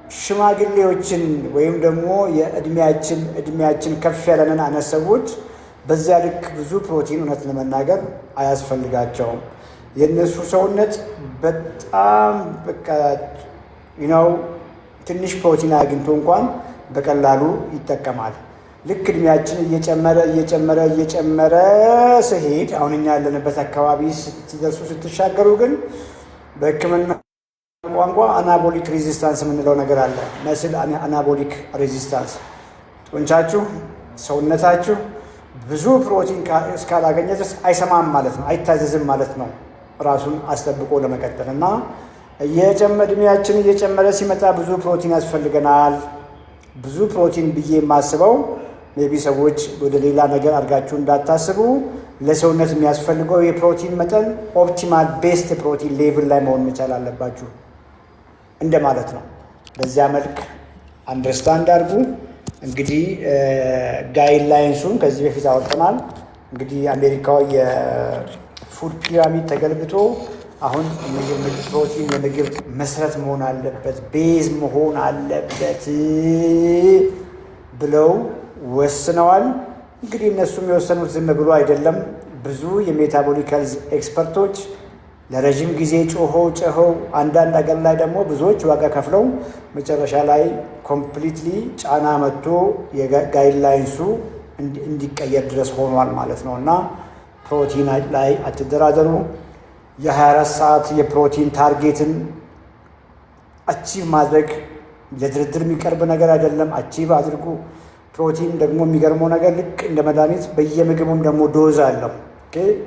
የሽማግሌዎችን ወይም ደግሞ የእድሜያችን እድሜያችን ከፍ ያለንን አይነት ሰዎች በዚያ ልክ ብዙ ፕሮቲን እውነት ለመናገር አያስፈልጋቸውም። የእነሱ ሰውነት በጣም በቃ ነው ትንሽ ፕሮቲን አግኝቶ እንኳን በቀላሉ ይጠቀማል። ልክ እድሜያችን እየጨመረ እየጨመረ እየጨመረ ስሄድ አሁን እኛ ያለንበት አካባቢ ስትደርሱ ስትሻገሩ ግን በሕክምና ቋንቋ anabolic resistance የምንለው ነገር አለ። Muscle anabolic resistance ጡንቻችሁ፣ ሰውነታችሁ ብዙ ፕሮቲን እስካላገኘ ድረስ አይሰማም ማለት ነው፣ አይታዘዝም ማለት ነው ራሱን አስጠብቆ ለመቀጠል። እና እድሜያችን እየጨመረ ሲመጣ ብዙ ፕሮቲን ያስፈልገናል። ብዙ ፕሮቲን ብዬ የማስበው maybe ሰዎች ወደ ሌላ ነገር አድርጋችሁ እንዳታስቡ፣ ለሰውነት የሚያስፈልገው የፕሮቲን መጠን optimal best የፕሮቲን level ላይ መሆን መቻል አለባችሁ እንደማለት ነው። በዚያ መልክ understand አድርጉ። እንግዲህ guidelines ኡን ከዚህ በፊት አወጥተናል። እንግዲህ አሜሪካው የ food pyramid ተገልብጦ አሁን ፕሮቲን የምግብ መሰረት መሆን አለበት፣ base መሆን አለበት ብለው ወስነዋል። እንግዲህ እነሱም የወሰኑት ዝም ብሎ አይደለም። ብዙ የ metabolic health expert ኦች ለረዥም ጊዜ ጮኸው ጮኸው፣ አንዳንድ ሀገር ላይ ደግሞ ብዙዎች ዋጋ ከፍለው መጨረሻ ላይ completely ጫና መጥቶ የ guidelines ኡ እንዲቀየር ድረስ ሆኗል ማለት ነው። እና ፕሮቲን ላይ አትደራደሩ። የ24 ሰዓት የፕሮቲን target ን achieve ማድረግ ለድርድር የሚቀርብ ነገር አይደለም። Achieve አድርጉ። ፕሮቲን ደግሞ የሚገርመው ነገር ልክ እንደ መድኃኒት በየምግቡም ደግሞ dose አለው።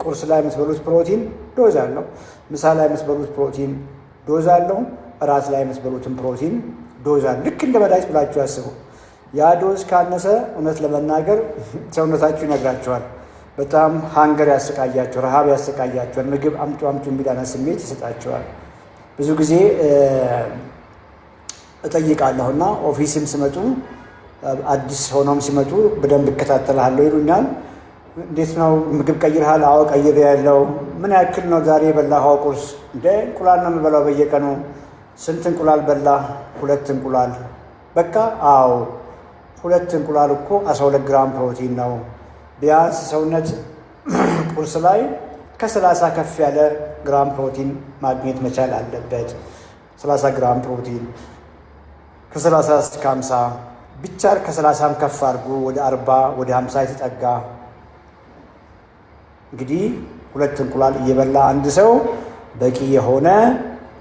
ቁርስ ላይ የምትበሉት ፕሮቲን dose አለው። ምሳ ላይ የምትበሉት ፕሮቲን dose አለው። እራት ላይ የምትበሉትን ፕሮቲን dose አለው። ልክ እንደ መድኃኒት ብላችሁ አስቡ። ያ dose ካነሰ እውነት ለመናገር ሰውነታችሁ ይነግራችኋል። በጣም hunger ያሰቃያችኋል፣ ረሃብ ያሰቃያችኋል። ምግብ አምጡ አምጡ የሚል አይነት ስሜት ይሰጣችኋል። ብዙ ጊዜ እጠይቃለሁ እና office ም ሲመጡ፣ አዲስ ሆነውም ሲመጡ በደንብ እከታተልሃለሁ ይሉኛል። እንዴት ነው፣ ምግብ ቀይርሃል? አዎ ቀይሬያለሁ። ምን ያክል ነው ዛሬ የበላኸው ቁርስ? እንደ እንቁላል ነው የምበላው በየቀኑ። ስንት እንቁላል በላህ? ሁለት እንቁላል። በቃ አዎ፣ ሁለት እንቁላል እኮ 12 ግራም ፕሮቲን ነው። ቢያንስ ሰውነት ቁርስ ላይ ከ30 ከፍ ያለ ግራም ፕሮቲን ማግኘት መቻል አለበት። 30 ግራም ፕሮቲን፣ ከ30 እስከ 50 ብቻ፣ ከ30ም ከፍ አድርጎ ወደ 40፣ ወደ 50 የተጠጋ። እንግዲህ ሁለት እንቁላል እየበላ አንድ ሰው በቂ የሆነ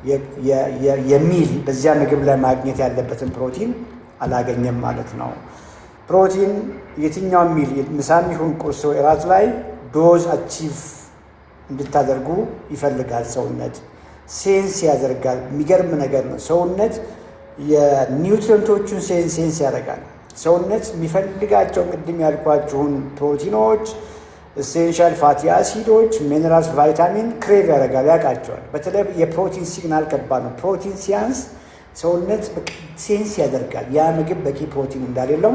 የ meal በዚያ ምግብ ላይ ማግኘት ያለበትን ፕሮቲን አላገኘም ማለት ነው። ፕሮቲን የትኛው meal፣ ምሳም ይሁን ቁርስ ወይ እራት ላይ dose achieve እንድታደርጉ ይፈልጋል። ሰውነት sense ያደርጋል። የሚገርም ነገር ነው። ሰውነት የ nutrient ኦቹን sense ያደርጋል። ሰውነት የሚፈልጋቸው ቅድም ያልኳችሁን ፕሮቲኖች፣ essential fatty acid ኦች፣ minerals፣ ቫይታሚን crave ያደርጋል፣ ያውቃቸዋል። በተለይ የፕሮቲን signal ከባድ ነው። ፕሮቲን ሲያንስ ሰውነት sense ያደርጋል። ያ ምግብ በቂ ፕሮቲን እንዳሌለው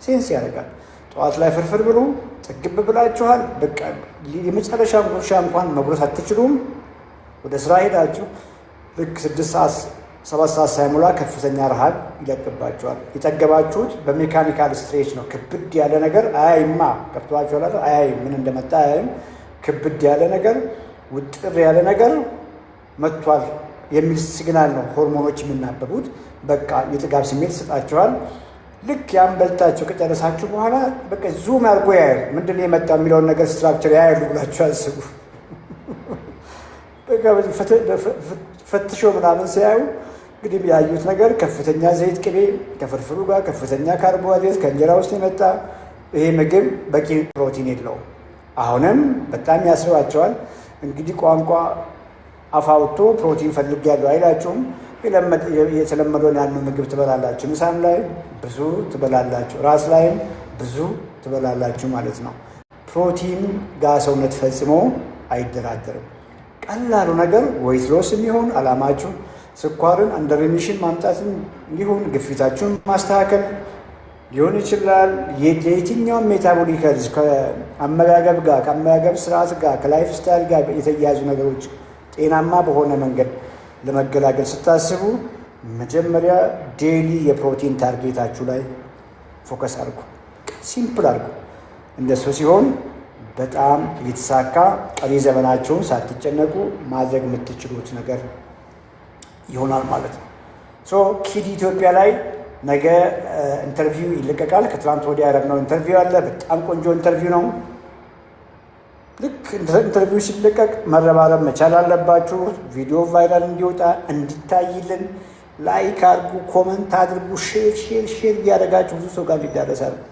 sense ያደርጋል። ጠዋት ላይ ፍርፍር ብሉ፣ ጥግብ ብላችኋል። በቃ የመጨረሻ ጉርሻ እንኳን መጉረስ አትችሉም። ወደ ስራ ሄዳችሁ ልክ 6 ሰዓት፣ 7 ሰዓት ሳይሞላ ከፍተኛ ረሃብ ይለቅባችኋል። የጠገባችሁት በ mechanical stretch ነው። ክብድ ያለ ነገር አያይማ፣ ገብቷችኋል? አያይም፣ ምን እንደመጣ አያይም። ክብድ ያለ ነገር፣ ውጥር ያለ ነገር መጥቷል የሚል signal ነው ሆርሞኖች የሚናበቡት። በቃ የጥጋብ ስሜት ይሰጣችኋል። ልክ ያን በልታችሁ ከጨረሳችሁ በኋላ በቃ zoom አድርጎ ያያል። ምንድን ነው የመጣው የሚለውን ነገር structure ያያሉ ብላችሁ አስቡ። በቃ ፈትሾ ምናምን ሲያዩ እንግዲህ ያዩት ነገር ከፍተኛ ዘይት፣ ቅቤ ከፍርፍሩ ጋር፣ ከፍተኛ ካርቦሃይድሬት ከእንጀራ ውስጥ የመጣ፣ ይሄ ምግብ በቂ ፕሮቲን የለውም። አሁንም በጣም ያስርባቸዋል። እንግዲህ ቋንቋ አፍ አውጥቶ ፕሮቲን ፈልጌያለሁ አይላችሁም። የተለመደውን ያን ምግብ ትበላላችሁ። ምሳም ላይ ብዙ ትበላላችሁ፣ ራት ላይም ብዙ ትበላላችሁ ማለት ነው። ፕሮቲን ጋር ሰውነት ፈጽሞ አይደራደርም። ቀላሉ ነገር weight loss የሚሆን አላማችሁ፣ ስኳርን under remission ማምጣትም ሊሆን፣ ግፊታችሁን ማስተካከል ሊሆን ይችላል። የየትኛውም metabolic health ከአመጋገብ ጋር፣ ከአመጋገብ ስርዓት ጋር፣ ከ lifestyle ጋር የተያያዙ ነገሮች ጤናማ በሆነ መንገድ ለመገላገል ስታስቡ መጀመሪያ daily የፕሮቲን target ኣችሁ ላይ focus አድርጉ። Simple አድርጉ። እንደሱ ሲሆን በጣም እየተሳካ ቀሪ ዘመናችሁን ሳትጨነቁ ማድረግ የምትችሉት ነገር ይሆናል ማለት ነው። So ኪድ ኢትዮጵያ ላይ ነገ interview ይለቀቃል። ከትላንት ወዲያ ያደረግነው interview አለ። በጣም ቆንጆ interview ነው። ልክ interview ሲለቀቅ መረባረብ መቻል አለባችሁ። ቪዲዮ viral እንዲወጣ፣ እንዲታይልን like አድርጉ፣ comment አድርጉ፣ share share share እያደረጋችሁ ብዙ ሰው ጋር እንዲዳረስ አድርጉ።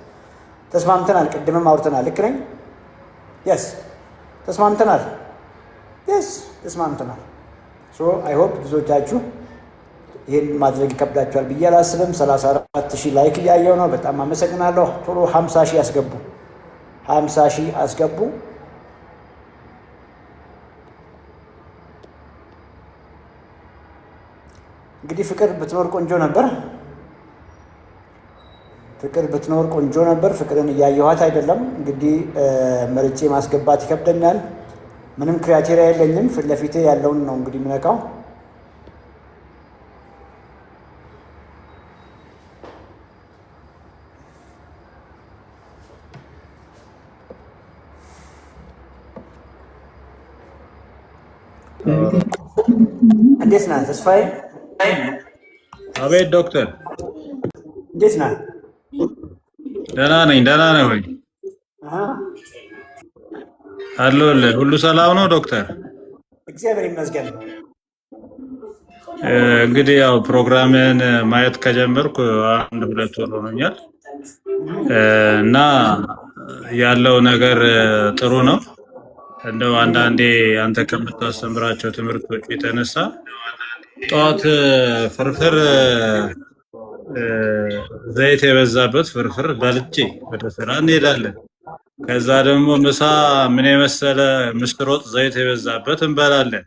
ተስማምተናል። ቅድምም አውርተናል። ልክ ነኝ? Yes፣ ተስማምተናል። Yes፣ ተስማምተናል። So I hope ብዙዎቻችሁ ይህን ማድረግ ይከብዳችኋል ብዬ አላስብም። 34 ሺህ like እያየው ነው። በጣም አመሰግናለሁ። ቶሎ 50 ሺህ አስገቡ፣ 50 ሺህ አስገቡ። እንግዲህ ፍቅር ብትኖር ቆንጆ ነበር። ፍቅር ብትኖር ቆንጆ ነበር። ፍቅርን እያየኋት አይደለም። እንግዲህ መርጬ ማስገባት ይከብደኛል። ምንም criteria የለኝም። ፊት ለፊቴ ያለውን ነው እንግዲህ የምነካው። እንዴት ነህ ተስፋዬ? አቤት ዶክተር፣ እንዴት ነህ? ደህና ነኝ። ደህና ነህ ወይ? አለሁልህ። ሁሉ ሰላም ነው ዶክተር? እግዚአብሔር ይመስገን። እንግዲህ ያው ፕሮግራምን ማየት ከጀመርኩ አንድ ሁለት ወር ሆኖኛል እና ያለው ነገር ጥሩ ነው። እንደው አንዳንዴ አንተ ከምታስተምራቸው ትምህርቶች የተነሳ ጠዋት ፍርፍር ዘይት የበዛበት ፍርፍር በልቼ ወደ ስራ እንሄዳለን። ከዛ ደግሞ ምሳ ምን የመሰለ ምስር ወጥ ዘይት የበዛበት እንበላለን።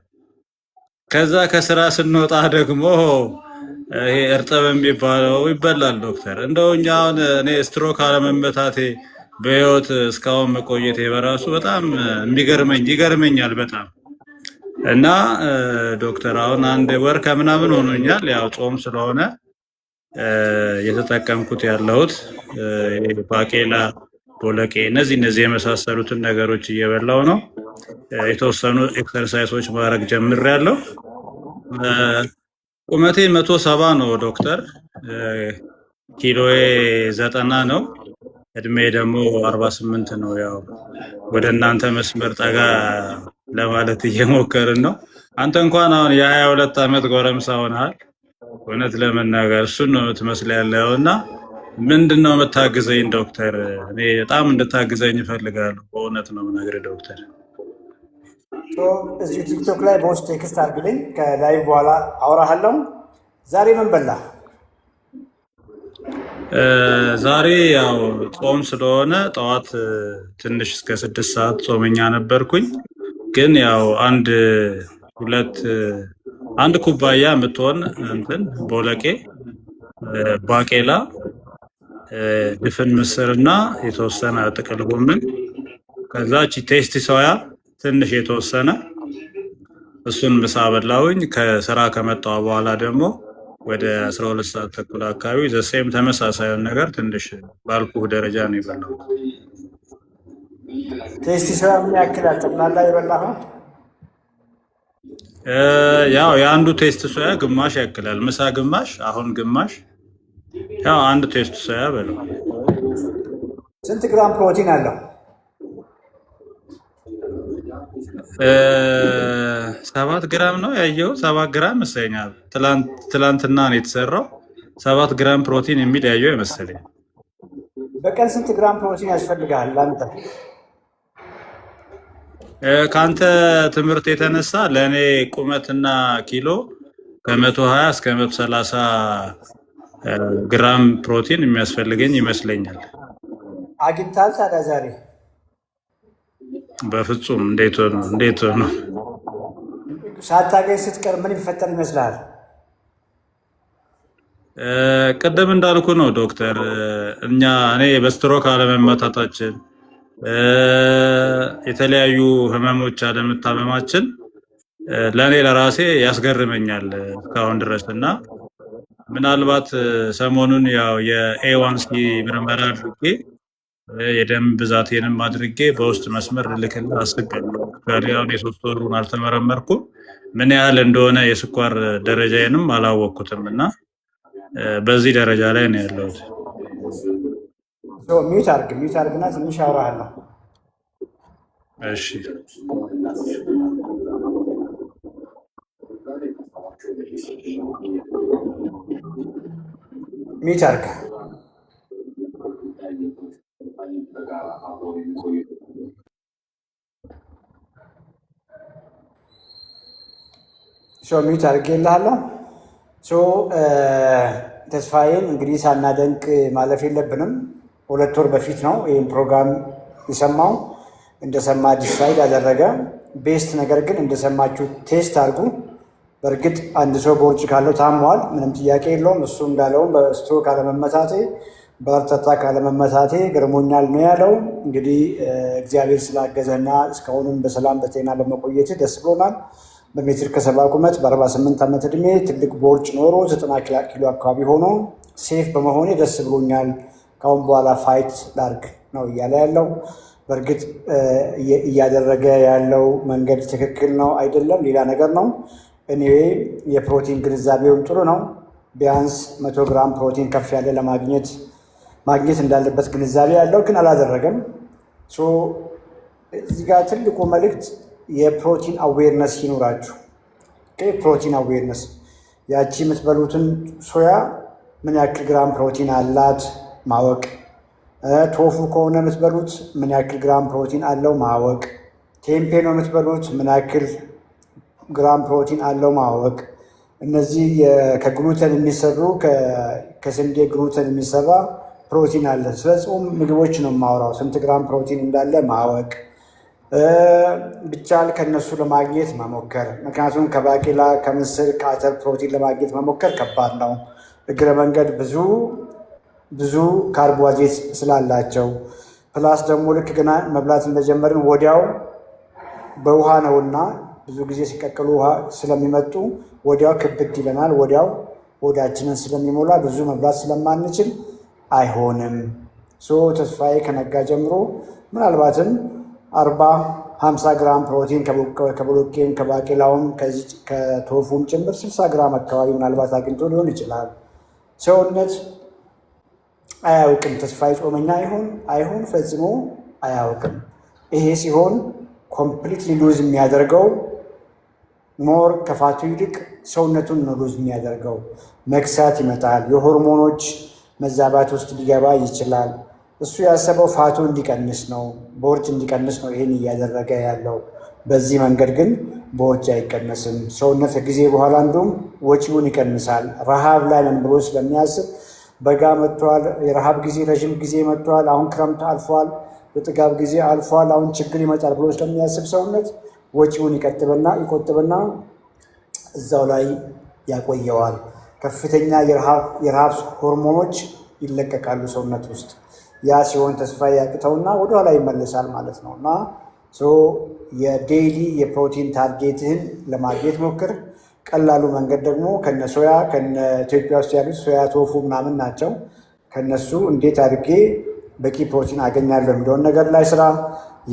ከዛ ከስራ ስንወጣ ደግሞ ይሄ እርጥብ የሚባለው ይበላል። ዶክተር እንደው እኛ አሁን እኔ ስትሮክ አለመመታቴ በህይወት እስካሁን መቆየቴ በራሱ በጣም የሚገርመኝ ይገርመኛል በጣም። እና ዶክተር አሁን አንድ ወር ከምናምን ሆኖኛል። ያው ጾም ስለሆነ እየተጠቀምኩት ያለሁት ባቄላ፣ ቦለቄ እነዚህ የመሳሰሉትን ነገሮች እየበላው ነው። የተወሰኑ exercise ኦች ማድረግ ጀምሬያለሁ። ቁመቴ 170 ነው ዶክተር። ኪሎዬ 90 ነው። እድሜ ደግሞ 48 ነው። ያው ወደ እናንተ መስመር ጠጋ ለማለት እየሞከርን ነው። አንተ እንኳን አሁን የ22 ዓመት ጎረምሳ ሆነሃል። እውነት ለመናገር እሱን ነው የምትመስል ያለው እና ምንድን ነው የምታግዘኝ ዶክተር? እኔ በጣም እንድታግዘኝ እፈልጋለሁ። በእውነት ነው የምነግርህ ዶክተር። እዚሁ ቲክቶክ ላይ በውስጥ text አድርግልኝ። ከ live በኋላ አውራሃለሁ። ዛሬ ምን በላህ? ዛሬ ያው ጾም ስለሆነ ጠዋት ትንሽ እስከ 6 ሰዓት ጾመኛ ነበርኩኝ። ግን ያው አንድ ሁለት አንድ ኩባያ የምትሆን እንትን ቦለቄ፣ ባቄላ፣ ድፍን ምስርና የተወሰነ ጥቅል ጎመን ከዛ tasty soya ትንሽ የተወሰነ እሱን ምሳ በላሁኝ። ከስራ ከመጣሁ በኋላ ደግሞ ወደ 12 ሰዓት ተኩል አካባቢ the same ተመሳሳዩን ነገር ትንሽ ባልኩህ ደረጃ ነው የበላሁት። Tasty soya ምን ያክላል ጠቅላላ የበላኸው? ያው የአንዱ tasty soya ግማሽ ያክላል። ምሳ ግማሽ፣ አሁን ግማሽ፣ ያው አንድ tasty soya በለው። ስንት ግራም ፕሮቲን አለው? 7 ግራም ነው ያየው። 7 ግራም መሰለኛል። ትላንትና ነው የተሰራው። 7 ግራም ፕሮቲን የሚል ያየው ይመስለኝ። በቀን ስንት ግራም ፕሮቲን ያስፈልግሃል ለአንተ? ከአንተ ትምህርት የተነሳ ለእኔ ቁመትና ኪሎ ከ120 እስከ 130 ግራም ፕሮቲን የሚያስፈልገኝ ይመስለኛል። አግኝተሃል ታዲያ ዛሬ? በፍጹም እንዴት ሆኖ እንዴት ሆኖ ሳታገኝ ስትቀር ምን ይፈጠር ይመስልሃል? ቅድም እንዳልኩ ነው ዶክተር፣ እኛ እኔ በስትሮክ አለመመታታችን የተለያዩ ህመሞች አለመታመማችን ለእኔ ለራሴ ያስገርመኛል እስካሁን ድረስ። እና ምናልባት ሰሞኑን ያው የ A1C ምርመራ አድርጌ የደም ብዛቴንም አድርጌ በውስጥ መስመር ልልክልህ አስቤያለሁ። አሁን የ3 ወሩን አልተመረመርኩም። ምን ያህል እንደሆነ የስኳር ደረጃዬንም አላወቅኩትም እና በዚህ ደረጃ ላይ ነው ያለሁት። mute አድርግ፣ mute አድርግና ትንሽ አወራሃለሁ። እሺ። Mute አድርግ። So mute አድርጌልሃለሁ። So ተስፋዬን እንግዲህ ሳናደንቅ ማለፍ የለብንም። 2 ወር በፊት ነው ይህን ፕሮግራም የሰማው። እንደሰማ decide አደረገ። Best ነገር ግን እንደሰማችሁ test አድርጉ። በእርግጥ አንድ ሰው ቦርጭ ካለው ታሟል፣ ምንም ጥያቄ የለውም። እሱ እንዳለውም በስትሮክ አለመመታቴ፣ በ heart attack አለመመታቴ ገርሞኛል ነው ያለው። እንግዲህ እግዚአብሔር ስላገዘና እስካሁንም በሰላም በጤና በመቆየት ደስ ብሎናል። በሜትር ከ70 ቁመት፣ በ48 ዓመት ዕድሜ ትልቅ ቦርጭ ኖሮ 90 ኪሎ አካባቢ ሆኖ safe በመሆኔ ደስ ብሎኛል። ከአሁን በኋላ fight ላርግ ነው እያለ ያለው። በእርግጥ እያደረገ ያለው መንገድ ትክክል ነው አይደለም ሌላ ነገር ነው። Anyway የፕሮቲን ግንዛቤውም ጥሩ ነው። ቢያንስ 100 ግራም ፕሮቲን ከፍ ያለ ለማግኘት ማግኘት እንዳለበት ግንዛቤ ያለው ግን አላደረገም። So እዚህ ጋር ትልቁ መልእክት የፕሮቲን awareness ይኑራችሁ። Protein awareness፣ ያቺ የምትበሉትን ሶያ ምን ያክል ግራም ፕሮቲን አላት ማወቅ፣ ቶፉ ከሆነ የምትበሉት ምን ያክል ግራም ፕሮቲን አለው ማወቅ፣ ቴምፔ ነው የምትበሉት ምን ያክል ግራም ፕሮቲን አለው ማወቅ። እነዚህ ከግሉተን የሚሰሩ፣ ከስንዴ ግሉተን የሚሰራ ፕሮቲን አለ። ስለ ጾም ምግቦች ነው የማወራው። ስንት ግራም ፕሮቲን እንዳለ ማወቅ ቢቻል ከነሱ ለማግኘት መሞከር። ምክንያቱም ከባቄላ፣ ከምስር፣ ከአተር ፕሮቲን ለማግኘት መሞከር ከባድ ነው። እግረ መንገድ ብዙ ብዙ ካርቦሃይድሬት ስላላቸው፣ plus ደግሞ ልክ ገና መብላት እንደጀመርን ወዲያው በውሃ ነውና ብዙ ጊዜ ሲቀቀሉ ውሃ ስለሚመጡ ወዲያው ክብድ ይለናል። ወዲያው ሆዳችንን ስለሚሞላ ብዙ መብላት ስለማንችል አይሆንም። So ተስፋዬ ከነጋ ጀምሮ ምናልባትም 40 50 ግራም ፕሮቲን ከቦሎቄም ከባቄላውም ከቶፉም ጭምር 60 ግራም አካባቢ ምናልባት አግኝቶ ሊሆን ይችላል። ሰውነት አያውቅም። ተስፋዬ ጾመኛ ይሁን አይሁን ፈጽሞ አያውቅም። ይሄ ሲሆን completely lose የሚያደርገው more ከ fat ኡ ይልቅ ሰውነቱን ነው lose የሚያደርገው። መክሳት ይመጣል። የሆርሞኖች መዛባት ውስጥ ሊገባ ይችላል። እሱ ያሰበው fat ኡ እንዲቀንስ ነው፣ ቦርጭ እንዲቀንስ ነው ይህን እያደረገ ያለው። በዚህ መንገድ ግን ቦርጭ አይቀነስም። ሰውነት ከጊዜ በኋላ እንዲሁም ወጪውን ይቀንሳል። ረሃብ ላይ ነን ብሎ ስለሚያስብ በጋ መጥቷል፣ የረሃብ ጊዜ ረዥም ጊዜ መጥቷል፣ አሁን ክረምት አልፏል፣ የጥጋብ ጊዜ አልፏል፣ አሁን ችግር ይመጣል ብሎ ስለሚያስብ ሰውነት ወጪውን ይቆጥብና ይቆጥብና እዛው ላይ ያቆየዋል። ከፍተኛ የረሃብ ሆርሞኖች ይለቀቃሉ ሰውነት ውስጥ። ያ ሲሆን ተስፋ ያቅተውና ወደኋላ ይመለሳል ማለት ነው። እና የ daily የፕሮቲን target ህን ለማግኘት ሞክር። ቀላሉ መንገድ ደግሞ ከነ ሶያ፣ ከነ ኢትዮጵያ ውስጥ ያሉት ሶያ፣ ቶፉ ምናምን ናቸው። ከነሱ እንዴት አድርጌ በቂ ፕሮቲን አገኛለሁ የሚለውን ነገር ላይ ስራ።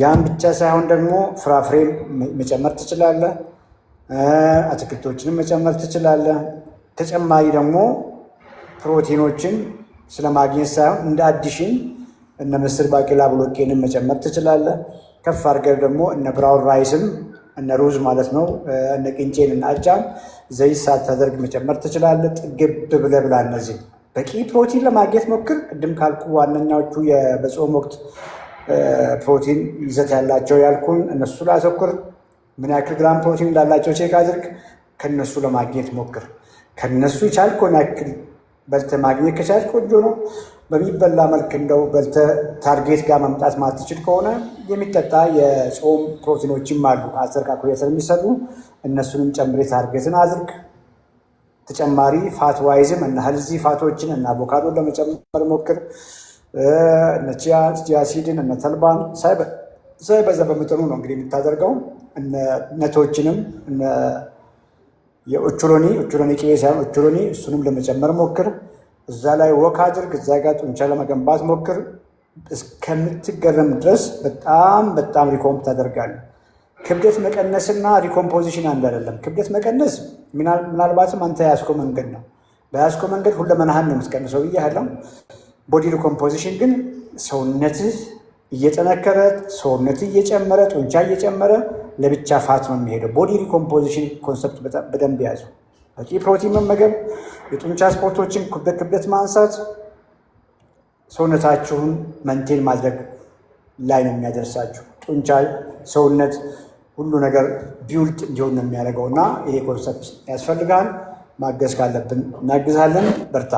ያን ብቻ ሳይሆን ደግሞ ፍራፍሬም መጨመር ትችላለህ። አትክልቶችንም መጨመር ትችላለህ። ተጨማሪ ደግሞ ፕሮቲኖችን ስለማግኘት ሳይሆን እንደ addition እነ ምስር፣ ባቄላ፣ ቦሎቄንም መጨመር ትችላለህ። ከፍ አድርገህ ደግሞ እነ brown rice ም እነ ሩዝ ማለት ነው፣ እነ ቅንጬን እነ አጃን ዘይት ሳታደርግ መጨመር ትችላለህ። ጥግብ ብለህ ብላ። እነዚህ በቂ ፕሮቲን ለማግኘት ሞክር። ቅድም ካልኩ ዋነኛዎቹ በጾም ወቅት ፕሮቲን ይዘት ያላቸው ያልኩን እነሱ ላይ አተኩር። ምን ያክል ግራም ፕሮቲን እንዳላቸው check አድርግ። ከነሱ ለማግኘት ሞክር። ከነሱ የቻልከውን ያክል በልተህ ማግኘት ከቻልክ ቆንጆ ነው። በሚበላ መልክ እንደው በልተህ target ጋር መምጣት ማትችል ከሆነ የሚጠጣ የጾም ፕሮቲኖችም አሉ ከአተር፣ ከአኩሪ አተር የሚሰሩ፣ እነሱንም ጨምሬ target ን አድርግ። ተጨማሪ fat wise ም እነ healthy fat ኦችን እና አቮካዶን ለመጨመር ሞክር። እነ chia seed ን፣ እነ ተልባን ሳይበዛ በመጠኑ ነው እንግዲህ የምታደርገው። እነ nut ኦችንም፣ እነ የኦቾሎኒ፣ ኦቾሎኒ ቅቤ ሳይሆን ኦቾሎኒ፣ እሱንም ለመጨመር ሞክር። እዛ ላይ walk አድርግ። እዛ ጋር ጡንቻ ለመገንባት ሞክር። እስከምትገረም ድረስ በጣም በጣም recomp ታደርጋለህ። ክብደት መቀነስና recomposition አንድ አይደለም። ክብደት መቀነስ ምናልባትም አንተ የያዝከው መንገድ ነው። በያዝከው መንገድ ሁለመናህን ነው የምትቀንሰው ብያለሁ። Body recomposition ግን ሰውነትህ እየጠነከረ፣ ሰውነትህ እየጨመረ፣ ጡንቻ እየጨመረ ለብቻ fat ነው የሚሄደው። Body recomposition concept በደንብ ያዙ። በቂ ፕሮቲን መመገብ፣ የጡንቻ ስፖርቶችን፣ ክብደት ማንሳት ሰውነታችሁን maintain ማድረግ ላይ ነው የሚያደርሳችሁ። ጡንቻ ሰውነት ሁሉ ነገር build እንዲሆን ነው የሚያደርገው እና ይሄ concept ያስፈልጋል። ማገዝ ካለብን እናግዛለን። በርታ።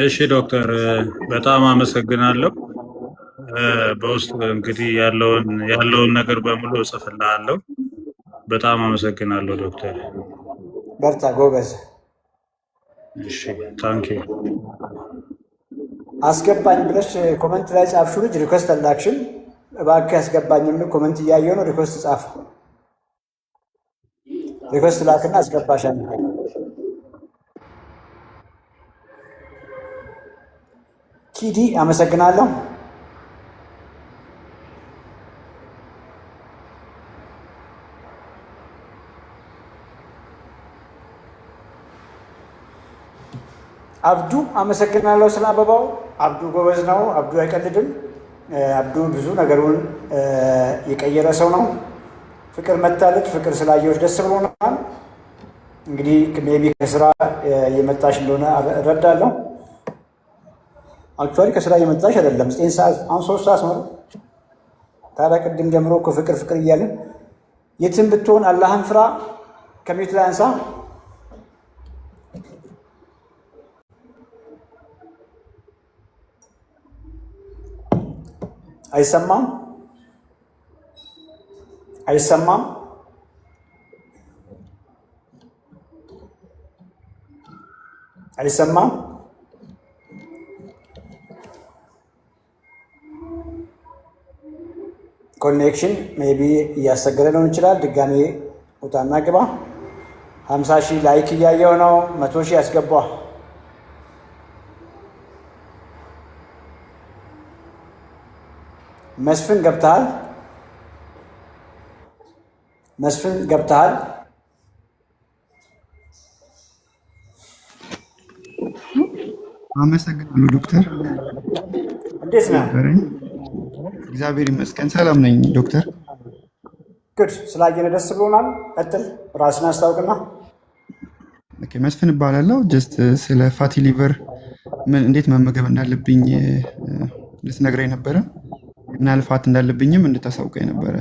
እሺ ዶክተር በጣም አመሰግናለሁ። በውስጥ እንግዲህ ያለውን ነገር በሙሉ እጽፍልሃለሁ። በጣም አመሰግናለሁ ዶክተር። በርታ ጎበዝ። እሺ thank you። አስገባኝ ብለሽ comment ላይ ጻፍሽው ልጅ request አላክሽም። እባክህ አስገባኝ የሚል comment እያየሁ ነው። Request ጻፍ፣ request ላክና አስገባሻለሁ። ኪዲ አመሰግናለሁ። አብዱ አመሰግናለሁ ስለ አበባው። አብዱ ጎበዝ ነው። አብዱ አይቀልድም። አብዱ ብዙ ነገሩን የቀየረ ሰው ነው። ፍቅር መታለች። ፍቅር ስላየሁሽ ደስ ብሎናል። እንግዲህ maybe ከስራ የመጣሽ እንደሆነ እረዳለሁ። Actually ከስራ የመጣሽ አይደለም። 9 ሰዓት፣ አሁን 3 ሰዓት ነው። ታዲያ ቅድም ጀምሮ እኮ ፍቅር ፍቅር እያልን የትም ብትሆን አላህን ፍራ። ከ mute ላይ አንሳ። አይሰማም? አይሰማም? አይሰማም? Connection maybe እያስቸገረ ሊሆን ይችላል። ድጋሜ ውጣና ግባ። 50,000 like እያየው ነው። 100,000 ያስገባ። መስፍን ገብተሃል? መስፍን ገብተሃል? አመሰግናለሁ ዶክተር። እንዴት ነህ? ነበረኝ። እግዚአብሔር ይመስገን ሰላም ነኝ ዶክተር። Good፣ ስላየነ ደስ ብሎናል። ቀጥል፣ ራስን አስታውቅና። Okay፣ መስፍን እባላለሁ። Just ስለ fatty liver ምን እንዴት መመገብ እንዳለብኝ ልትነግረኝ ነበረ። ምን ያህል fat እንዳለብኝም እንድታሳውቀኝ ነበረ።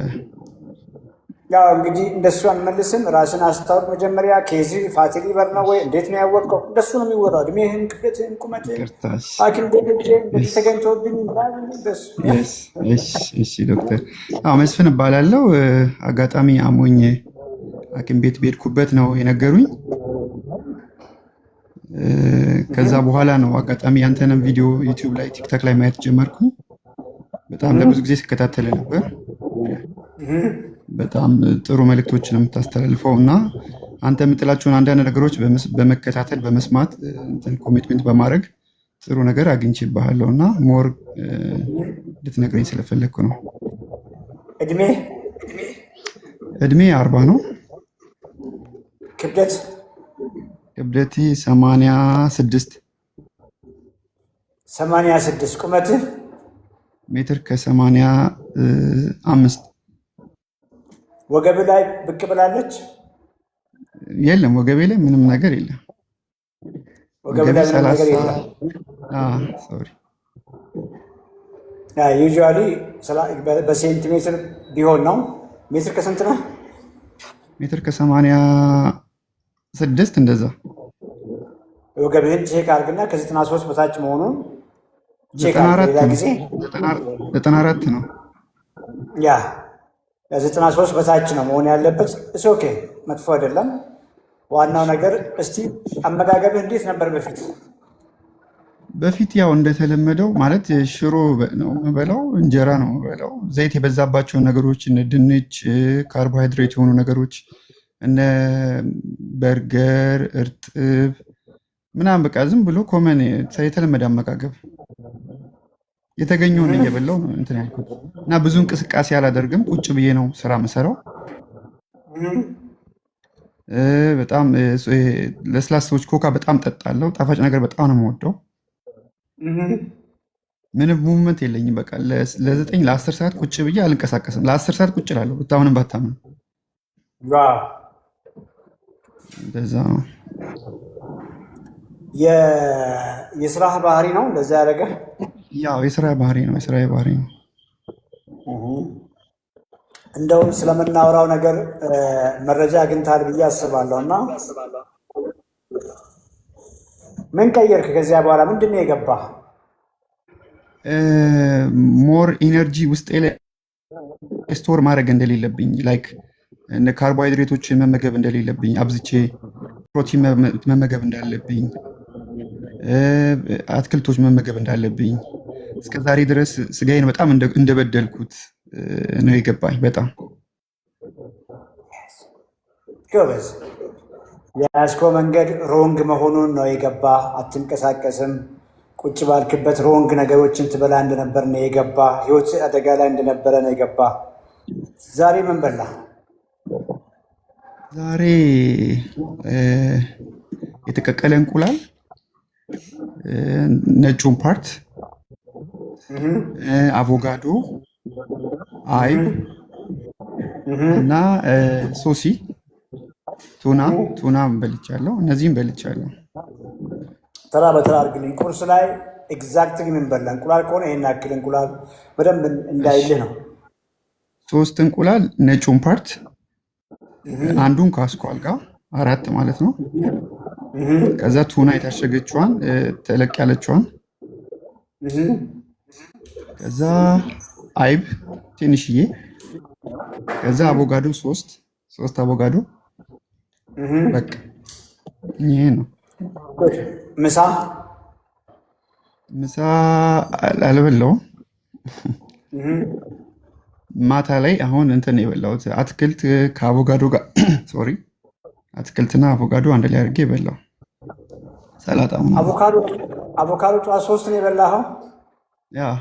ያው እንግዲህ እንደሱ አንመልስም። ራስን አስታውቅ መጀመሪያ። Case fatty liver ነው ወይ? እንዴት ነው ያወቅከው? እንደሱ ነው የሚወራው። እድሜህን፣ ክብደትህን፣ ቁመትህን፣ ይቅርታ። ሐኪም ቤት ሄጄ እንደዚህ ተገኝቶብኝ ምናምን እንደሱ። Yes፣ እሺ ዶክተር። አዎ መስፍን እባላለሁ። አጋጣሚ አሞኝ ሐኪም ቤት በሄድኩበት ነው የነገሩኝ። ከዛ በኋላ ነው አጋጣሚ ያንተንም ቪዲዮ ዩቲዩብ ላይ ቲክቶክ ላይ ማየት ጀመርኩኝ። በጣም ለብዙ ጊዜ ስከታተል ነበር። በጣም ጥሩ መልእክቶችን ነው የምታስተላልፈው እና አንተ የምትላቸውን አንዳንድ ነገሮች በመከታተል በመስማት እንትን commitment በማድረግ ጥሩ ነገር አግኝቼብሃለሁ እና more ልትነግረኝ ስለፈለግኩ ነው። እድሜ? እድሜ 40 ነው። ክብደት? ክብደቴ 86። 86። ቁመትህ? ሜትር ከ85። ወገብ ላይ ብቅ ብላለች? የለም፣ ወገቤ ላይ ምንም ነገር የለም። ወገብ ወገቤ ላይ ምንም ነገር 30። የለም። Sorry። Usually በሴንቲሜትር ቢሆን ነው። ሜትር ከስንት ነው? ሜትር ከ86 እንደዛ። ወገብህን check አድርግና ከ93 በታች መሆኑን check ዘጠና አድርግ። አራት ሌላ ነው። ጊዜ 94 ነው። Yeah፣ 93 በታች ነው መሆን ያለበት። It's okay፣ መጥፎ አይደለም። ዋናው ነገር እስቲ አመጋገብህ እንዴት ነበር በፊት? በፊት ያው እንደተለመደው ማለት ሽሮ ነው የምበላው፣ እንጀራ ነው የምበላው። ዘይት የበዛባቸውን ነገሮች እነ ድንች፣ ካርቦሃይድሬት የሆኑ ነገሮች እነ በርገር፣ እርጥብ ምናምን በቃ ዝም ብሎ common የተለመደ አመጋገብ የተገኘውን እየበላው ነው እንትን ያልኩት እና ብዙ እንቅስቃሴ አላደርግም። ቁጭ ብዬ ነው ስራ የምሰራው። በጣም ለስላሳዎች፣ ኮካ በጣም ጠጣለሁ። ጣፋጭ ነገር በጣም ነው የምወደው። ምንም movement የለኝም። በቃ ለ9 ለ10 ሰዓት ቁጭ ብዬ አልንቀሳቀስም። ለ10 ሰዓት ቁጭ እላለሁ፣ ብታምንም ባታምንም እንደዛ ነው። የስራህ ባህሪ ነው እንደዛ ያደረገህ? ያው የስራ ባህሪ ነው፣ የስራ ባህሪ ነው። እንደው ስለምናወራው ነገር መረጃ አግኝተሃል ብዬ አስባለሁ። እና ምን ቀየርክ? ከዚያ በኋላ ምንድን ነው የገባህ? More energy ውስጤ ላይ store ማድረግ እንደሌለብኝ፣ like እነ ካርቦሃይድሬቶችን መመገብ እንደሌለብኝ፣ አብዝቼ ፕሮቲን መመገብ እንዳለብኝ፣ አትክልቶች መመገብ እንዳለብኝ፣ እስከ ዛሬ ድረስ ስጋዬን በጣም እንደበደልኩት ነው የገባኝ። በጣም። ጎበዝ። የያዝከው መንገድ wrong መሆኑን ነው የገባህ። አትንቀሳቀስም። ቁጭ ባልክበት wrong ነገሮችን ትበላ እንደነበር ነው የገባህ። ህይወት አደጋ ላይ እንደነበረ ነው የገባህ። ዛሬ ምን በላህ? ዛሬ የተቀቀለ እንቁላል ነጩን part፣ አቮካዶ፣ አይብ እና ሶሲ፣ ቱና በልቻለሁ። እነዚህም በልቻለሁ። ተራ በተራ አድርግልኝ። ቁርስ ላይ exactly ምን በላህ? እንቁላል ከሆነ ይሄን ያክል እንቁላል በደንብ እንዳይልህ ነው። ሶስት እንቁላል ነጩን part፣ አንዱን ከአስኳል ጋር አራት ማለት ነው። ከዛ ቱና የታሸገችዋን ተለቅ ያለችዋን፣ ከዛ አይብ ትንሽዬ፣ ከዛ አቮካዶ ሶስት ሶስት አቮካዶ፣ በቃ ይሄ ነው። ምሳ? ምሳ አልበላውም። ማታ ላይ አሁን እንትን የበላሁት አትክልት ከአቮካዶ ጋር፣ sorry፣ አትክልትና አቮካዶ አንድ ላይ አድርጌ የበላው ሰላጣ ምናምን። አቮካዶ ጠዋት ሶስት ነው የበላኸው? Yeah።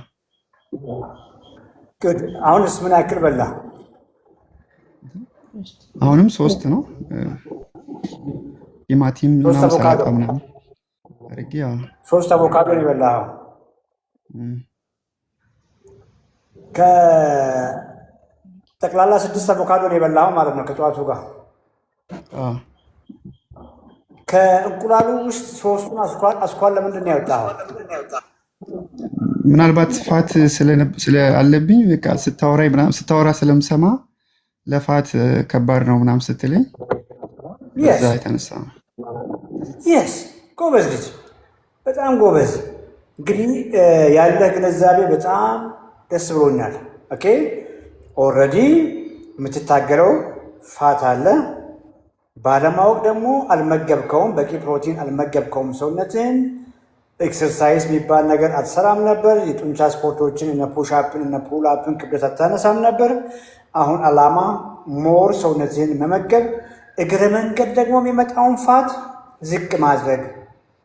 Good። አሁንስ ምን ያክል በላህ? አሁንም ሶስት ነው። ቲማቲም ሶስት ምናምን አቮካዶ ሰላጣ ምናምን አድርጌ፣ yeah። ሶስት አቮካዶ ነው የበላኸው። ከጠቅላላ ስድስት አቮካዶ ነው የበላኸው ማለት ነው ከጠዋቱ ጋር። አዎ። ከእንቁላሉ ውስጥ ሶስቱን አስኳል ለምንድን ነው ያወጣኸው? ምናልባት fat ስላለብኝ በቃ ስታወራኝ ምናምን ስታወራ ስለምሰማ ለ fat ከባድ ነው ምናምን ስትለኝ በዛ የተነሳ ነው። Yes፣ ጎበዝ ልጅ፣ በጣም ጎበዝ። እንግዲህ ያለህ ግንዛቤ በጣም ደስ ብሎኛል። Okay፣ already የምትታገለው fat አለ። ባለማወቅ ደግሞ አልመገብከውም፣ በቂ ፕሮቲን አልመገብከውም ሰውነትህን። Exercise የሚባል ነገር አትሰራም ነበር። የጡንቻ ስፖርቶችን እነ push up ን እነ pull up ን ክብደት አታነሳም ነበር። አሁን አላማ more ሰውነትህን መመገብ፣ እግረ መንገድ ደግሞ የሚመጣውን fat ዝቅ ማድረግ።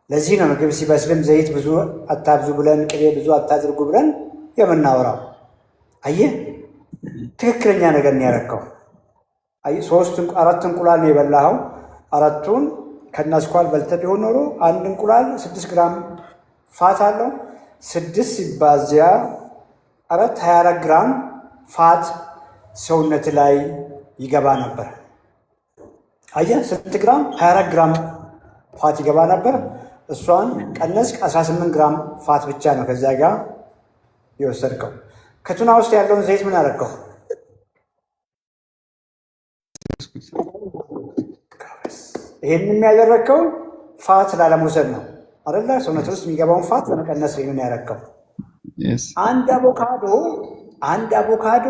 ለዚህ ነው ምግብ ሲበስልም ዘይት ብዙ አታብዙ ብለን፣ ቅቤ ብዙ አታድርጉ ብለን የምናወራው። አየህ፣ ትክክለኛ ነገር ነው ያረከው። አየህ፣ ሶስት አራት እንቁላል ነው የበላኸው። አራቱን ከነአስኳል በልተህ ቢሆን ኖሮ አንድ እንቁላል 6 ግራም fat አለው። 6 ሲባዛ 4 24 ግራም fat ሰውነት ላይ ይገባ ነበር። አየህ፣ ስንት ግራም? 24 ግራም fat ይገባ ነበር። እሷን ቀነስክ፣ 18 ግራም fat ብቻ ነው ከዚያ ጋር የወሰድከው። ከቱና ውስጥ ያለውን ዘይት ምን አደረግከው? ያዝኩት። ይሄን የሚያደረግከው fat ላለመውሰድ ነው አይደለ? ሰውነት ውስጥ የሚገባውን fat ለመቀነስ ነው ይሄንን ያደረግከው። Yes። አንድ አቮካዶ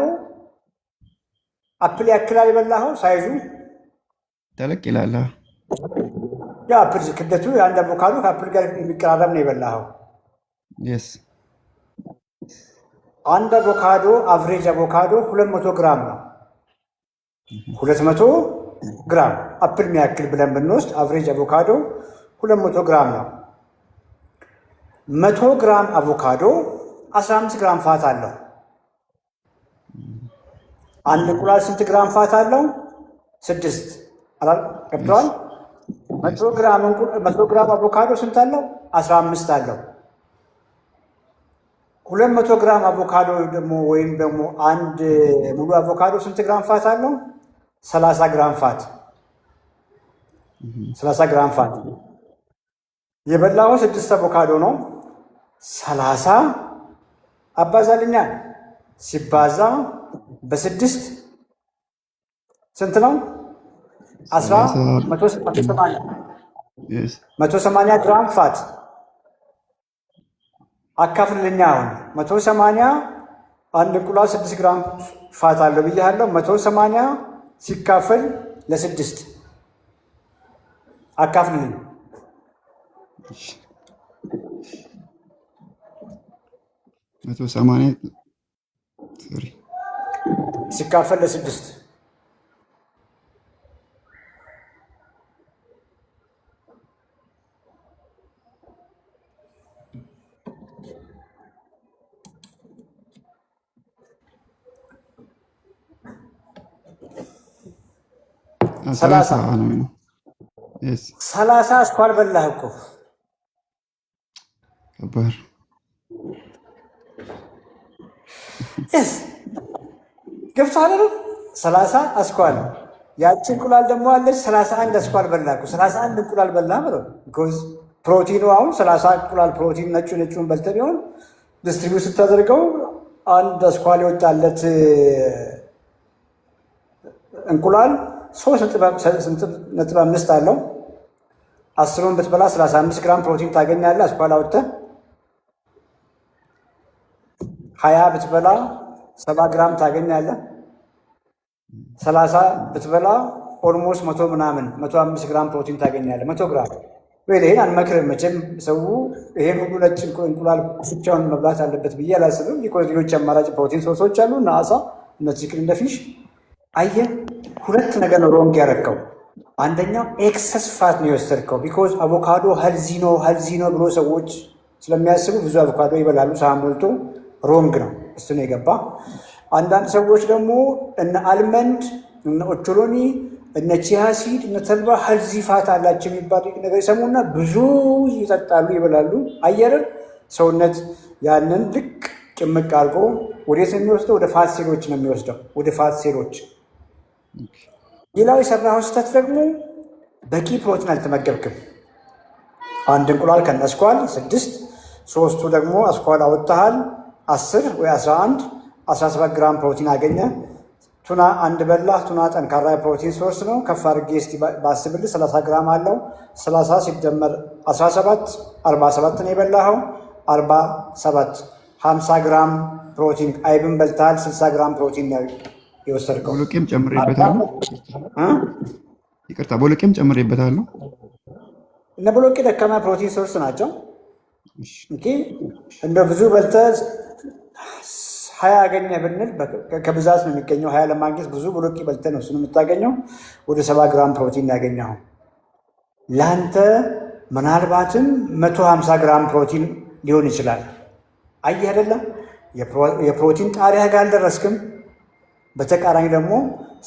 apple ያክላል የበላኸው size ኡ? ተለቅ ይላል። ያ apple ክብደቱ የአንድ አቮካዶ ከ apple ጋር የሚቀራረብ ነው የበላኸው። Yes። አንድ አቮካዶ፣ average አቮካዶ 200 ግራም ነው። 200 ግራም apple የሚያክል ብለን ብንወስድ average አቮካዶ 200 ግራም ነው። 100 ግራም አቮካዶ 15 ግራም fat አለው። አንድ እንቁላል ስንት ግራም fat አለው? ስድስት ገብተዋል። 100 ግራም አቮካዶ ስንት አለው? 15 አለው። 200 ግራም አቮካዶ ደግሞ ወይም ደግሞ አንድ ሙሉ አቮካዶ ስንት ግራም fat አለው? 30 ግራም fat፣ 30 ግራም fat። የበላኸው 6 አቮካዶ ነው። 30 አባዛልኛ፣ ሲባዛ በ6 ስንት ነው? አስራ 30። 180። Yes. 180 ግራም fat አካፍልልኛ። አሁን 180፣ አንድ እንቁላል 6 ግራም fat አለው ብያለሁ። 180 ሲካፈል ለ6 አካፍልልኝ። እሺ። 180፣ sorry። ሲካፈል ለ6። 30 30። ነው የሚሆነው። Yes. 30 አስኳል በላህ እኮ። ከባድ። Yes፣ ገብቶሃል አይደል? 30 አስኳል፣ ያቺ እንቁላል ደግሞ አለች። 31 አስኳል በላህ እኮ፣ 31 እንቁላል በላህ ብለው፣ because ፕሮቲኑ አሁን 30 እንቁላል ፕሮቲን ነጩ ነጩን በልተህ ቢሆን distribute ስታደርገው አንድ አስኳል የወጣለት እንቁላል 3.5 አለው። 10ሩን ብትበላ 35 ግራም ፕሮቲን ታገኛለህ። አስኳል አውጥተህ 20 ብትበላ 70 ግራም ታገኛለህ። 30 ብትበላ almost 100 ምናምን፣ 105 ግራም ፕሮቲን ታገኛለህ። 100 ግራም ወይ ይሄን አንመክርም መቼም፣ ሰው ይሄን ሁሉ ነጭ እንቁላል ብቻውን መብላት አለበት ብዬ አላስብም። Because ሌሎች አማራጭ ፕሮቲን source ኦች አሉ፣ እነ አሳ፣ እነ chicken፣ እንደ fish። አየህ፣ ሁለት ነገር ነው wrong ያረከው። አንደኛው excess fat ነው የወሰድከው። Because አቮካዶ healthy ነው፣ healthy ነው ብሎ ሰዎች ስለሚያስቡ ብዙ አቮካዶ ይበላሉ ሳህን ሞልቶ። Wrong ነው፣ እሱ ነው የገባ። አንዳንድ ሰዎች ደግሞ እነ almond፣ እነ ኦቾሎኒ፣ እነ chia seed፣ እነ ተልባ healthy fat አላቸው የሚባል ነገር ይሰሙና ብዙ ይጠጣሉ፣ ይበላሉ። አየርን ሰውነት ያንን ልክ ጭምቅ አድርጎ ወዴት ነው የሚወስደው? ወደ fat ሴሎች ነው የሚወስደው፣ ወደ fat ሴሎች። ሌላው የሰራኸው ስህተት ደግሞ በቂ ፕሮቲን አልተመገብክም። አንድ እንቁላል ከነአስኳል 6፣ ሶስቱ ደግሞ አስኳል አወጥተሃል፣ 10 ወይ 11፣ 17 ግራም ፕሮቲን አገኘ። ቱና አንድ በላህ። ቱና ጠንካራ የፕሮቲን source ነው። ከፍ አድርጌ እስቲ ባስብልህ 30 ግራም አለው። 30 ሲደመር 17 47 ነው የበላኸው። 47፣ 50 ግራም ፕሮቲን። አይብን በልተሃል። 60 ግራም ፕሮቲን ነው የወሰድከው። ቦሎቄም ጨምሬበታለሁ። እ? ይቅርታ፣ ቦሎቄም ጨምሬበታለሁ። እነ ቦሎቄ ደካማ ፕሮቲን source ናቸው። እሺ። Okay፣ እንደ ብዙ በልተህ 20 አገኘህ ብንል ከብዛት ነው የሚገኘው። 20 ለማግኘት ብዙ ቦሎቄ በልተህ ነው እሱን የምታገኘው። ወደ 70 ግራም ፕሮቲን ያገኘኸው ለአንተ ምናልባትም 150 ግራም ፕሮቲን ሊሆን ይችላል። አየህ አይደለም፣ የፕሮቲን ጣሪያ ጋር አልደረስክም። በተቃራኒ ደግሞ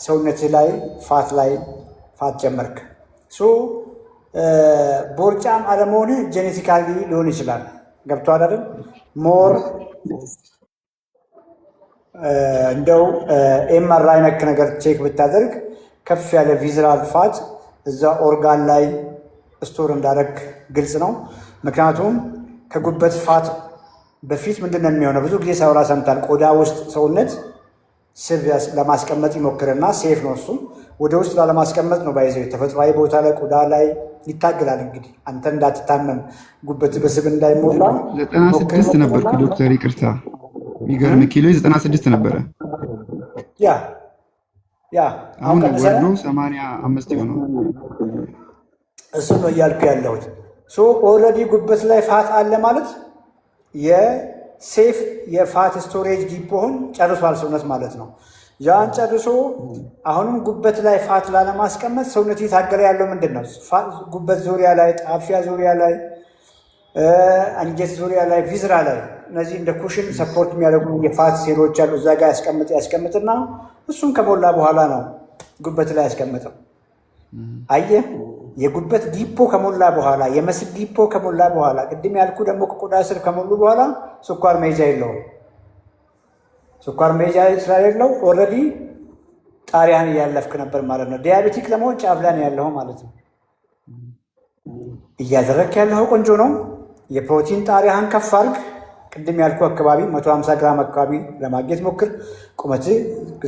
ሰውነትህ ላይ fat ላይ fat ጨመርክ። So ቦርጫም አለመሆንህ genetically ሊሆን ይችላል። ገብቶሃል አይደል? More እንደው MRI ነክ ነገር check ብታደርግ ከፍ ያለ visceral fat እዛ ኦርጋን ላይ store እንዳደረግ ግልጽ ነው። ምክንያቱም ከጉበት fat በፊት ምንድን ነው የሚሆነው? ብዙ ጊዜ ሳውራ ሰምታል። ቆዳ ውስጥ ሰውነት ስብ ለማስቀመጥ ይሞክርና safe ነው እሱ፣ ወደ ውስጥ ላለማስቀመጥ ነው by the way፣ ተፈጥሯዊ ቦታ ላይ ቆዳ ላይ ይታገላል። እንግዲህ አንተ እንዳትታመም ጉበት በስብ እንዳይሞላ 96 ነበርኩ ዶክተር፣ ይቅርታ። የሚገርም ኪሎ 96 ነበረ። Yeah፣ አሁን ቀንሰህ ወርዶ 85 የሆነው። እሱ ነው እያልኩ ያለሁት። So already ጉበት ላይ fat አለ ማለት የ safe የ fat storage depot ህን ጨርሷል ሰውነት ማለት ነው። ያን ጨርሶ አሁንም ጉበት ላይ fat ላለማስቀመጥ ሰውነት እየታገለ ያለው ምንድን ነው? ጉበት ዙሪያ ላይ፣ ጣፊያ ዙሪያ ላይ፣ አንጀት ዙሪያ ላይ፣ viscera ላይ እነዚህ እንደ cushion support የሚያደርጉ የ fat ሴሎች አሉ። እዛ ጋር ያስቀምጥ ያስቀምጥና እሱም ከሞላ በኋላ ነው ጉበት ላይ ያስቀምጠው። አየህ፣ የጉበት ዲፖ ከሞላ በኋላ፣ የ muscle depot ከሞላ በኋላ፣ ቅድም ያልኩ ደግሞ ከቆዳ ስር ከሞሉ በኋላ ስኳር መሄጃ የለውም። ስኳር መሄጃ ስለሌለው already ጣሪያን እያለፍክ ነበር ማለት ነው። Diabetic ለመሆን ጫፍ ላይ ነው ያለው ማለት ነው። እያደረግክ ያለኸው ቆንጆ ነው። የፕሮቲን ጣሪያህን ከፍ አድርግ። ቅድም ያልኩ አካባቢ 150 ግራም አካባቢ ለማግኘት ሞክር። ቁመት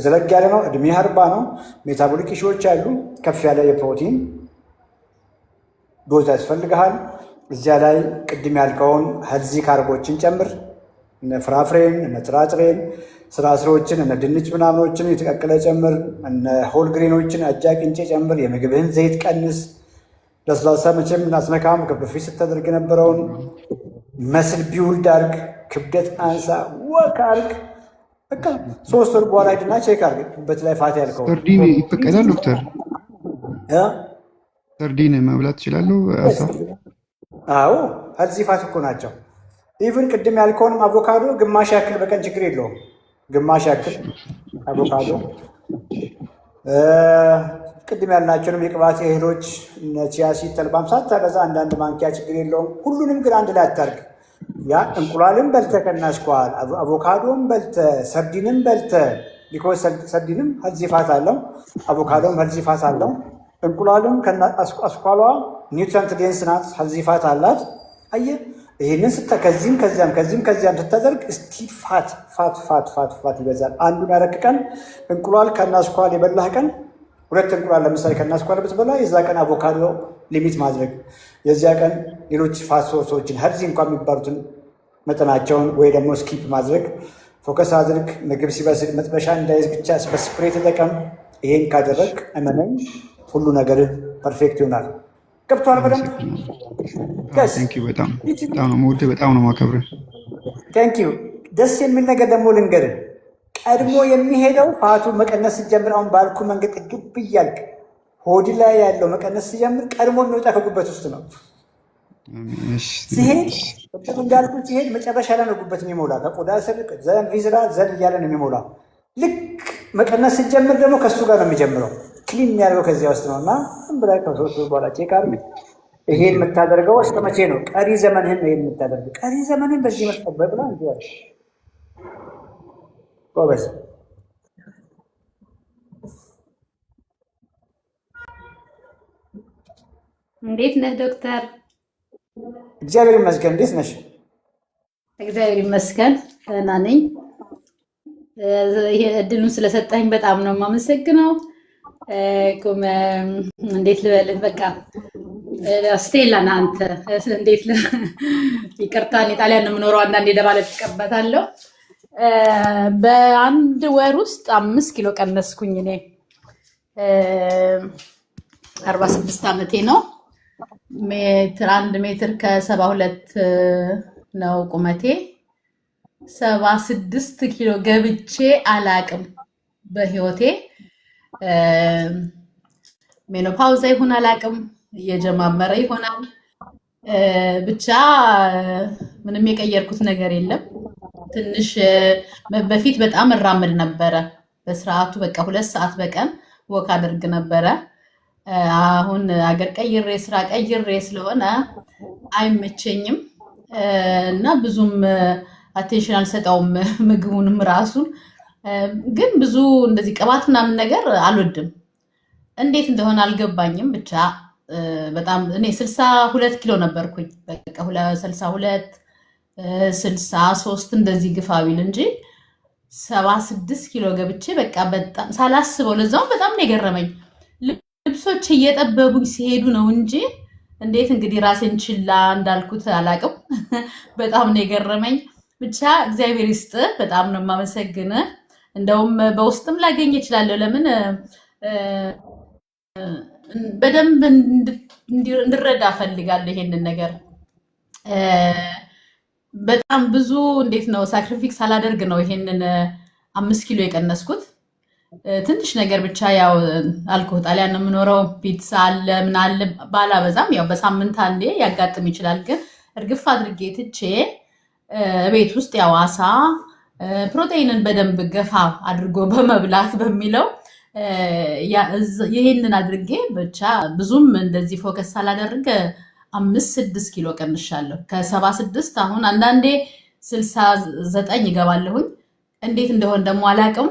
ዘለግ ያለ ነው። እድሜ 40 ነው። Metabolic issue ዎች አሉ። ከፍ ያለ የፕሮቲን dose ያስፈልግሃል። እዚያ ላይ ቅድም ያልከውን healthy carb ኦችን ጨምር። እነ ፍራፍሬን፣ እነ ጥራጥሬን፣ ስራስሮችን፣ እነ ድንች ምናምኖችን የተቀቀለ ጨምር። እነ whole grain ኦችን አጃ ቅንጬ ጨምር። የምግብህን ዘይት ቀንስ። ለስላሳ መቼም አትነካም። በፊት ስታደርግ የነበረውን muscle build አርግ፣ ክብደት አንሳ፣ walk አርግ። በቃ 3 ወር በኋላ ሂድና check አርግ። በት ላይ fat ያልከው ሰርዲን ይፈቀዳል ዶክተር? እ? ሰርዲን መብላት እችላለሁ? አሳ? አዎ፣ healthy fat እኮ ናቸው። Even ቅድም ያልከውንም አቮካዶ ግማሽ ያክል በቀን ችግር የለውም። ግማሽ ያክል አቮካዶ፣ ቅድም ያልናቸውንም የቅባት እህሎች እነ chia seed፣ ተልባም ሳታበዛ አንዳንድ ማንኪያ ችግር የለውም። ሁሉንም ግን አንድ ላይ አታርግ። ያ እንቁላልም በልተ ከናስኳል፣ አቮካዶም በልተ፣ ሰርዲንም በልተ፣ because ሰርዲንም healthy fat አለው፣ አቮካዶም healthy fat አለው። እንቁላልም አስኳሏ nutrient dense ናት፣ healthy fat አላት። አየህ፣ ይህንን ስታ ከዚህም ከዚያም ከዚህም ከዚያም ስታደርግ እስቲ fat fat fat fat fat ይበዛል። አንዱን ያረክ ቀን፣ እንቁላል ከናስኳል የበላህ ቀን፣ ሁለት እንቁላል ለምሳሌ ከናስኳል ብትበላ የዛ ቀን አቮካዶ limit ማድረግ፣ የዚያ ቀን ሌሎች fat source ኦችን healthy እንኳን የሚባሉትን መጠናቸውን ወይ ደግሞ skip ማድረግ focus አድርግ። ምግብ ሲበስል መጥበሻ እንዳይዝ ብቻ በ spray ተጠቀም። ይሄን ካደረግ እመነኝ ሁሉ ነገር perfect ይሆናል። ገብቶሃል በደንብ? አመሰግናለሁ። Thank you፣ በጣም በጣም ነው የምወድህ፣ በጣም ነው የማከብርህ። Thank you። ደስ የሚል ነገር ደግሞ ልንገርህ፣ ቀድሞ የሚሄደው fat ኡ መቀነስ ሲጀምር፣ አሁን ባልኩ መንገድ ጥግብ እያልክ ሆድ ላይ ያለው መቀነስ ሲጀምር ቀድሞ የሚወጣ ከጉበት ውስጥ ነው። ሲሄድ ቅድም እንዳልኩ ሲሄድ መጨረሻ ላይ ነው ጉበት የሚሞላ፣ ከቆዳ ስር then viscera then እያለ ነው የሚሞላ። ልክ መቀነስ ሲጀምር ደግሞ ከእሱ ጋር ነው የሚጀምረው። Clean የሚያደርገው ከዚያ ውስጥ ነው እና ዝም ብለህ ከ3 ወር በኋላ check አድርግ። ይሄን የምታደርገው እስከ መቼ ነው? ቀሪ ዘመንህን ነው የምታደርገው። ቀሪ ዘመንህን በዚህ መልክ ብላ እንዲ ጎበዝ። እንዴት ነህ ዶክተር? እግዚአብሔር ይመስገን። እንዴት ነሽ? እግዚአብሔር ይመስገን ደህና ነኝ። ይሄ እድሉን ስለሰጠኝ በጣም ነው የማመሰግነው። እንዴት ልበልህ? በቃ ስቴላ ነህ አንተ። እንዴት ይቅርታ፣ እኔ ጣሊያን ነው የምኖረው። አንዳንዴ ደባለቅበታለሁ። በአንድ ወር ውስጥ 5 ኪሎ ቀነስኩኝ። እኔ 46 ዓመቴ ነው። ሜትር 1 ሜትር ከ72 ነው ቁመቴ። 76 ኪሎ ገብቼ አላቅም በህይወቴ። Menopause ይሁን አላቅም፣ እየጀማመረ ይሆናል። ብቻ ምንም የቀየርኩት ነገር የለም። ትንሽ በፊት በጣም እራመድ ነበረ በስርዓቱ፣ በቃ 2 ሰዓት በቀን walk አደርግ ነበረ። አሁን አገር ቀይሬ ስራ ቀይሬ ስለሆነ አይመቸኝም እና ብዙም attention አልሰጠውም ምግቡንም ራሱን። ግን ብዙ እንደዚህ ቅባት ምናምን ነገር አልወድም። እንዴት እንደሆነ አልገባኝም። ብቻ በጣም እኔ 62 ኪሎ ነበርኩኝ። በቃ 62፣ 63 እንደዚህ ግፋ ቢል እንጂ 76 ኪሎ ገብቼ በቃ በጣም ሳላስበው፣ ለዛውም በጣም ነው የገረመኝ። ልብሶች እየጠበቡኝ ሲሄዱ ነው እንጂ እንዴት እንግዲህ ራሴን ችላ እንዳልኩት አላቅም። በጣም ነው የገረመኝ። ብቻ እግዚአብሔር ይስጥ፣ በጣም ነው የማመሰግንህ። እንደውም በውስጥም ላገኝ እችላለሁ። ለምን በደንብ እንድረዳ እፈልጋለሁ ይሄንን ነገር። በጣም ብዙ እንዴት ነው sacrifice ሳላደርግ ነው ይሄንን 5 ኪሎ የቀነስኩት። ትንሽ ነገር ብቻ፣ ያው አልኩህ ጣሊያን ነው የምኖረው። ፒትሳ አለ ምን አለ፣ ባላበዛም ያው በሳምንት አንዴ ያጋጥም ይችላል። ግን እርግፍ አድርጌ ትቼ ቤት ውስጥ ያው አሳ፣ ፕሮቴይንን በደንብ ገፋ አድርጎ በመብላት በሚለው ይሄንን አድርጌ ብቻ ብዙም እንደዚህ focus ሳላደርግ 5 6 ኪሎ ቀንሻለሁ። ከ76 አሁን አንዳንዴ 69 እገባለሁኝ። እንዴት እንደሆነ ደግሞ አላውቅም።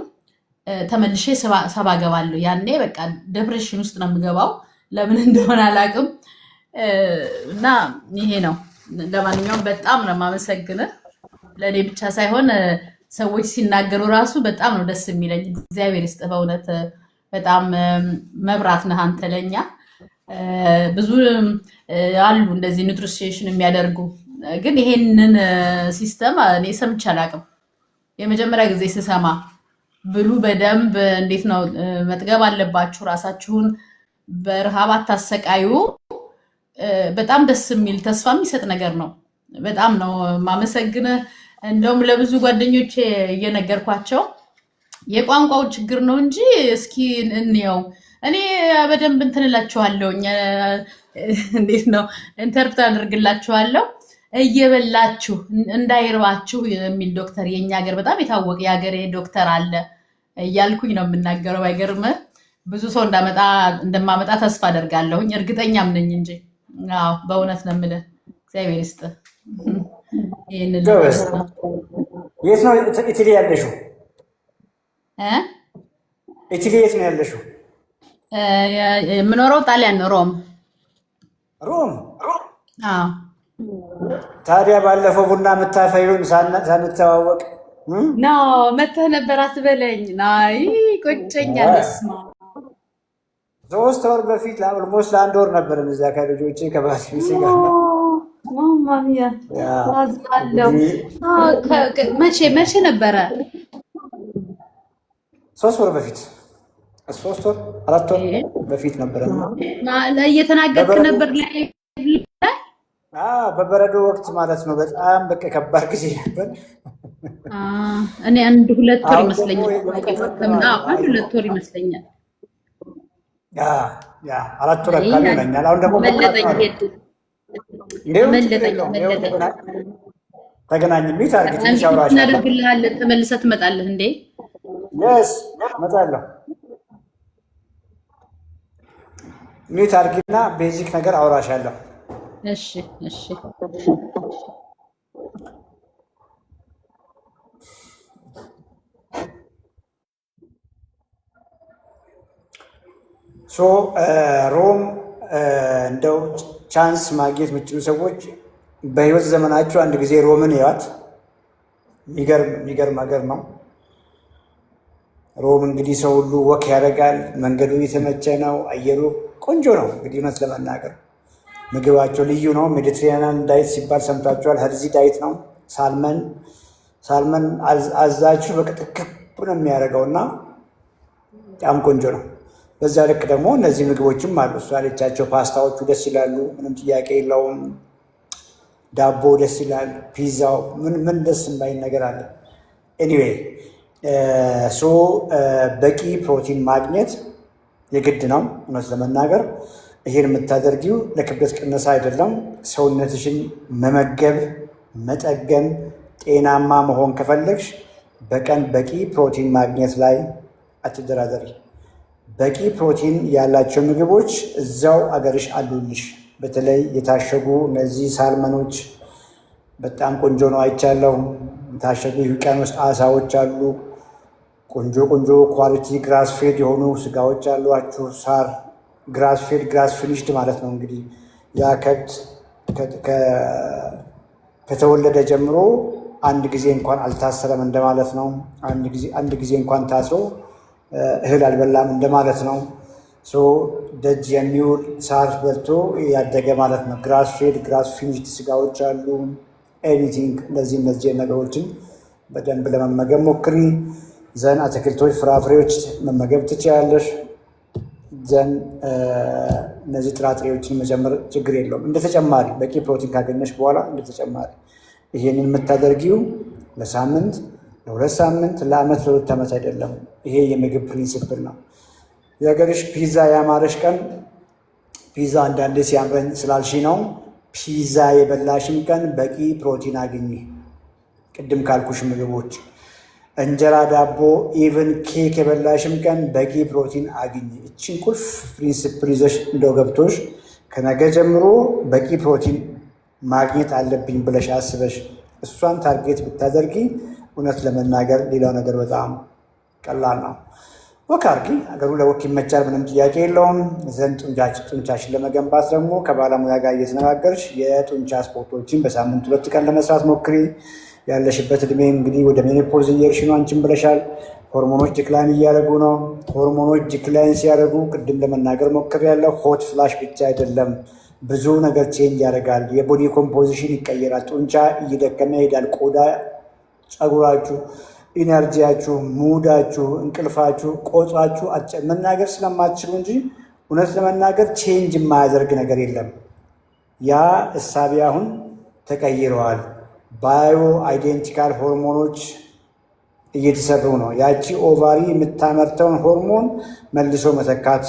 ተመልሼ 70 እገባለሁ። ያኔ በቃ depression ውስጥ ነው የምገባው። ለምን እንደሆነ አላውቅም። እና ይሄ ነው። ለማንኛውም በጣም ነው የማመሰግንህ። ለእኔ ብቻ ሳይሆን ሰዎች ሲናገሩ ራሱ በጣም ነው ደስ የሚለኝ። እግዚአብሔር ይስጥህ በእውነት በጣም መብራት ነህ አንተ ለኛ። ብዙ አሉ እንደዚህ nutrition የሚያደርጉ፣ ግን ይሄንን system እኔ ሰምቼ አላውቅም። የመጀመሪያ ጊዜ ስሰማ ብሉ በደንብ፣ እንዴት ነው፣ መጥገብ አለባችሁ፣ ራሳችሁን በረሃብ አታሰቃዩ። በጣም ደስ የሚል ተስፋ የሚሰጥ ነገር ነው። በጣም ነው የማመሰግንህ። እንደውም ለብዙ ጓደኞቼ እየነገርኳቸው የቋንቋው ችግር ነው እንጂ እስኪ እንየው፣ እኔ በደንብ እንትን እላችኋለሁኝ፣ እንዴት ነው፣ interpret አደርግላችኋለሁ፣ እየበላችሁ እንዳይርባችሁ የሚል ዶክተር የኛ ሀገር በጣም የታወቀ የሀገሬ ዶክተር አለ እያልኩኝ ነው የምናገረው። ባይገርምህ ብዙ ሰው እንደማመጣ ተስፋ አደርጋለሁኝ፣ እርግጠኛም ነኝ እንጂ። አዎ፣ በእውነት ነው የምልህ። እግዚአብሔር ይስጥህ። ይህንን ጎበዝ። ልል ነው። የት ነው ኢታሊ ያለሽው? እ? ኢታሊ የት ነው ያለሽው? የምኖረው ጣሊያን ነው፣ ሮም። ሮም። አዎ። ታዲያ ባለፈው ቡና የምታፈዩን ሳንተዋወቅ? No፣ መተህ ነበር አትበለኝ። ናይ ቆጨኛል። በስመ አብ። 3 ወር በፊት፣ almost ለአንድ ወር ነበር እዚያ ከልጆቼ ከባለቤቴ ጋር። Mamma mia. ያ አዝናለሁ። እንግዲህ መቼ መቼ ነበረ? 3 ወር በፊት፣ 3 ወር 4 ወር በፊት ነበረ። እየተናገርክ በበረዶ ነበር ላይ ላይ? አዎ፣ በበረዶ ወቅት ማለት ነው። በጣም በቃ ከባድ ጊዜ ነበር። እኔ አንድ 2 ወር አሁን ደግሞ ይመስለኛል። የሙቀት ወቅት ከምን ነው። አዎ፣ አንድ 2 ወር ይመስለኛል። Yeah፣ 4 ወር አይ አካባቢ ሆነኛል። አሁን ደግሞ ሞቃት አመለጠኝ። ነው አሉ። ሄድ ይኸው ችግር አመለጠኝ የለውም። ይኸው አመለጠኝ። ተገናኝ። Mute አድርጊ፣ ትንሽ እንግዲህ አውራሻለሁ። እናደርግልሃለን። ተመልሰህ ትመጣለህ እንዴ? Yes፣ እመጣለሁ። Mute አድርጊና basic ነገር አውራሻለሁ። እሺ። So ሮም እንደው chance ማግኘት የምትችሉ ሰዎች በህይወት ዘመናችሁ አንድ ጊዜ ሮምን እዩዋት። የሚገርም የሚገርም ሀገር ነው። ሮም እንግዲህ ሰው ሁሉ walk ያደርጋል። መንገዱ የተመቸ ነው። አየሩ ቆንጆ ነው። እንግዲህ እውነት ለመናገር ምግባቸው ልዩ ነው። Mediterranean diet ሲባል ሰምታችኋል። Healthy diet ነው። Salmon አዛችሁ በቅጥቅብ ነው የሚያደርገው እና በጣም ቆንጆ ነው። በዛ ልክ ደግሞ እነዚህ ምግቦችም አሉ። እሷ ያለቻቸው ፓስታዎቹ ደስ ይላሉ። ምንም ጥያቄ የለውም። ዳቦ ደስ ይላል። ፒዛው ምን ምን ደስ የማይል ነገር አለ? Anyway, so በቂ ፕሮቲን ማግኘት የግድ ነው። እውነት ለመናገር ይሄን የምታደርጊው ለክብደት ቅነሳ አይደለም። ሰውነትሽን መመገብ፣ መጠገን፣ ጤናማ መሆን ከፈለግሽ በቀን በቂ ፕሮቲን ማግኘት ላይ አትደራደሪ። በቂ ፕሮቲን ያላቸው ምግቦች እዛው አገርሽ አሉልሽ። በተለይ የታሸጉ እነዚህ salmon ኦች በጣም ቆንጆ ነው፣ አይቻለሁ። የታሸጉ የውቅያኖስ አሳዎች አሉ። ቆንጆ ቆንጆ quality grass fed የሆኑ ስጋዎች አሏችሁ። ሳር grass fed, grass finished ማለት ነው። እንግዲህ ያ ከብት ከተወለደ ጀምሮ አንድ ጊዜ እንኳን አልታሰረም እንደማለት ነው። አንድ ጊዜ እንኳን ታስሮ እህል አልበላም እንደማለት ነው። So ደጅ የሚውል ሳር በልቶ ያደገ ማለት ነው። Grass fed, grass finished ስጋዎች አሉ። Anything እነዚህ እነዚህ ነገሮችን በደንብ ለመመገብ ሞክሪ። Then አትክልቶች፣ ፍራፍሬዎች መመገብ ትችያለሽ። Then እነዚህ ጥራጥሬዎችን መጨመር ችግር የለውም። እንደ ተጨማሪ በቂ ፕሮቲን ካገኘሽ በኋላ እንደ ተጨማሪ ይሄንን የምታደርጊው ለሳምንት፣ ለ2 ሳምንት፣ ለአመት፣ ለ2 ዓመት አይደለም። ይሄ የምግብ principle ነው። የሀገርሽ ፒዛ ያማረሽ ቀን፣ ፒዛ አንዳንዴ ሲያምረኝ ስላልሽ ነው። ፒዛ የበላሽም ቀን በቂ ፕሮቲን አግኚ። ቅድም ካልኩሽ ምግቦች እንጀራ፣ ዳቦ፣ even ኬክ የበላሽም ቀን በቂ ፕሮቲን አግኚ። እችን ቁልፍ principle ይዘሽ እንደው ገብቶሽ ከነገ ጀምሮ በቂ ፕሮቲን ማግኘት አለብኝ ብለሽ አስበሽ እሷን target ብታደርጊ እውነት ለመናገር ሌላው ነገር በጣም ቀላል ነው። Walk አርጊ። አገሩ ለ walk ይመቻል፣ ምንም ጥያቄ የለውም። ዘንድ ጡንቻሽን ለመገንባት ደግሞ ከባለሙያ ጋር እየተነጋገርሽ የጡንቻ ስፖርቶችን በሳምንት 2 ቀን ለመስራት ሞክሪ። ያለሽበት እድሜ እንግዲህ ወደ menopause እየሄድሽ ነው፣ አንቺም ብለሻል። ሆርሞኖች decline እያደረጉ ነው። ሆርሞኖች decline ሲያደርጉ ቅድም ለመናገር ሞክሬያለሁ። Hot flash ብቻ አይደለም፣ ብዙ ነገር change ያደርጋል። የ body composition ይቀየራል። ጡንቻ እየደከመ ይሄዳል። ቆዳ፣ ፀጉራችሁ፣ energy ያችሁ፣ mood ኣችሁ፣ እንቅልፋችሁ፣ ቆጧችሁ መናገር ስለማትችሉ እንጂ እውነት ለመናገር change የማያደርግ ነገር የለም። ያ እሳቤ አሁን ተቀይረዋል። Bio identical ሆርሞኖች እየተሰሩ ነው። ያቺ ovary የምታመርተውን ሆርሞን መልሶ መተካት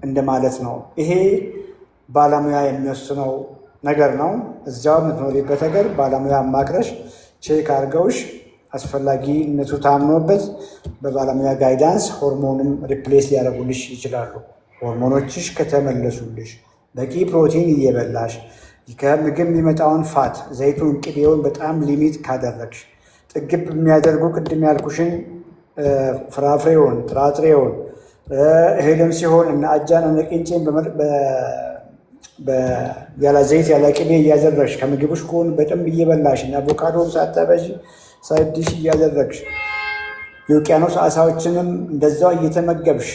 እንደማለት ነው። ይሄ ባለሙያ የሚወስነው ነገር ነው። እዚያው የምትኖሪበት ሀገር ባለሙያ አማክረሽ check አድርገውሽ አስፈላጊነቱ ታምኖበት በባለሙያ guidance ሆርሞንም replace ሊያደርጉልሽ ይችላሉ። ሆርሞኖችሽ ከተመለሱልሽ፣ በቂ ፕሮቲን እየበላሽ፣ ከምግብ የሚመጣውን fat ዘይቱን፣ ቅቤውን በጣም limit ካደረግሽ፣ ጥግብ የሚያደርጉ ቅድም ያልኩሽን ፍራፍሬውን፣ ጥራጥሬውን፣ እህልም ሲሆን እነ አጃን እነ ቅንጬን ያለ ዘይት ያለ ቅቤ እያደረግሽ፣ ከምግብሽ ጎን በደንብ እየበላሽ፣ እና አቮካዶን ሳታበዢ side dish እያደረግሽ፣ የውቅያኖስ አሳዎችንም እንደዛው እየተመገብሽ፣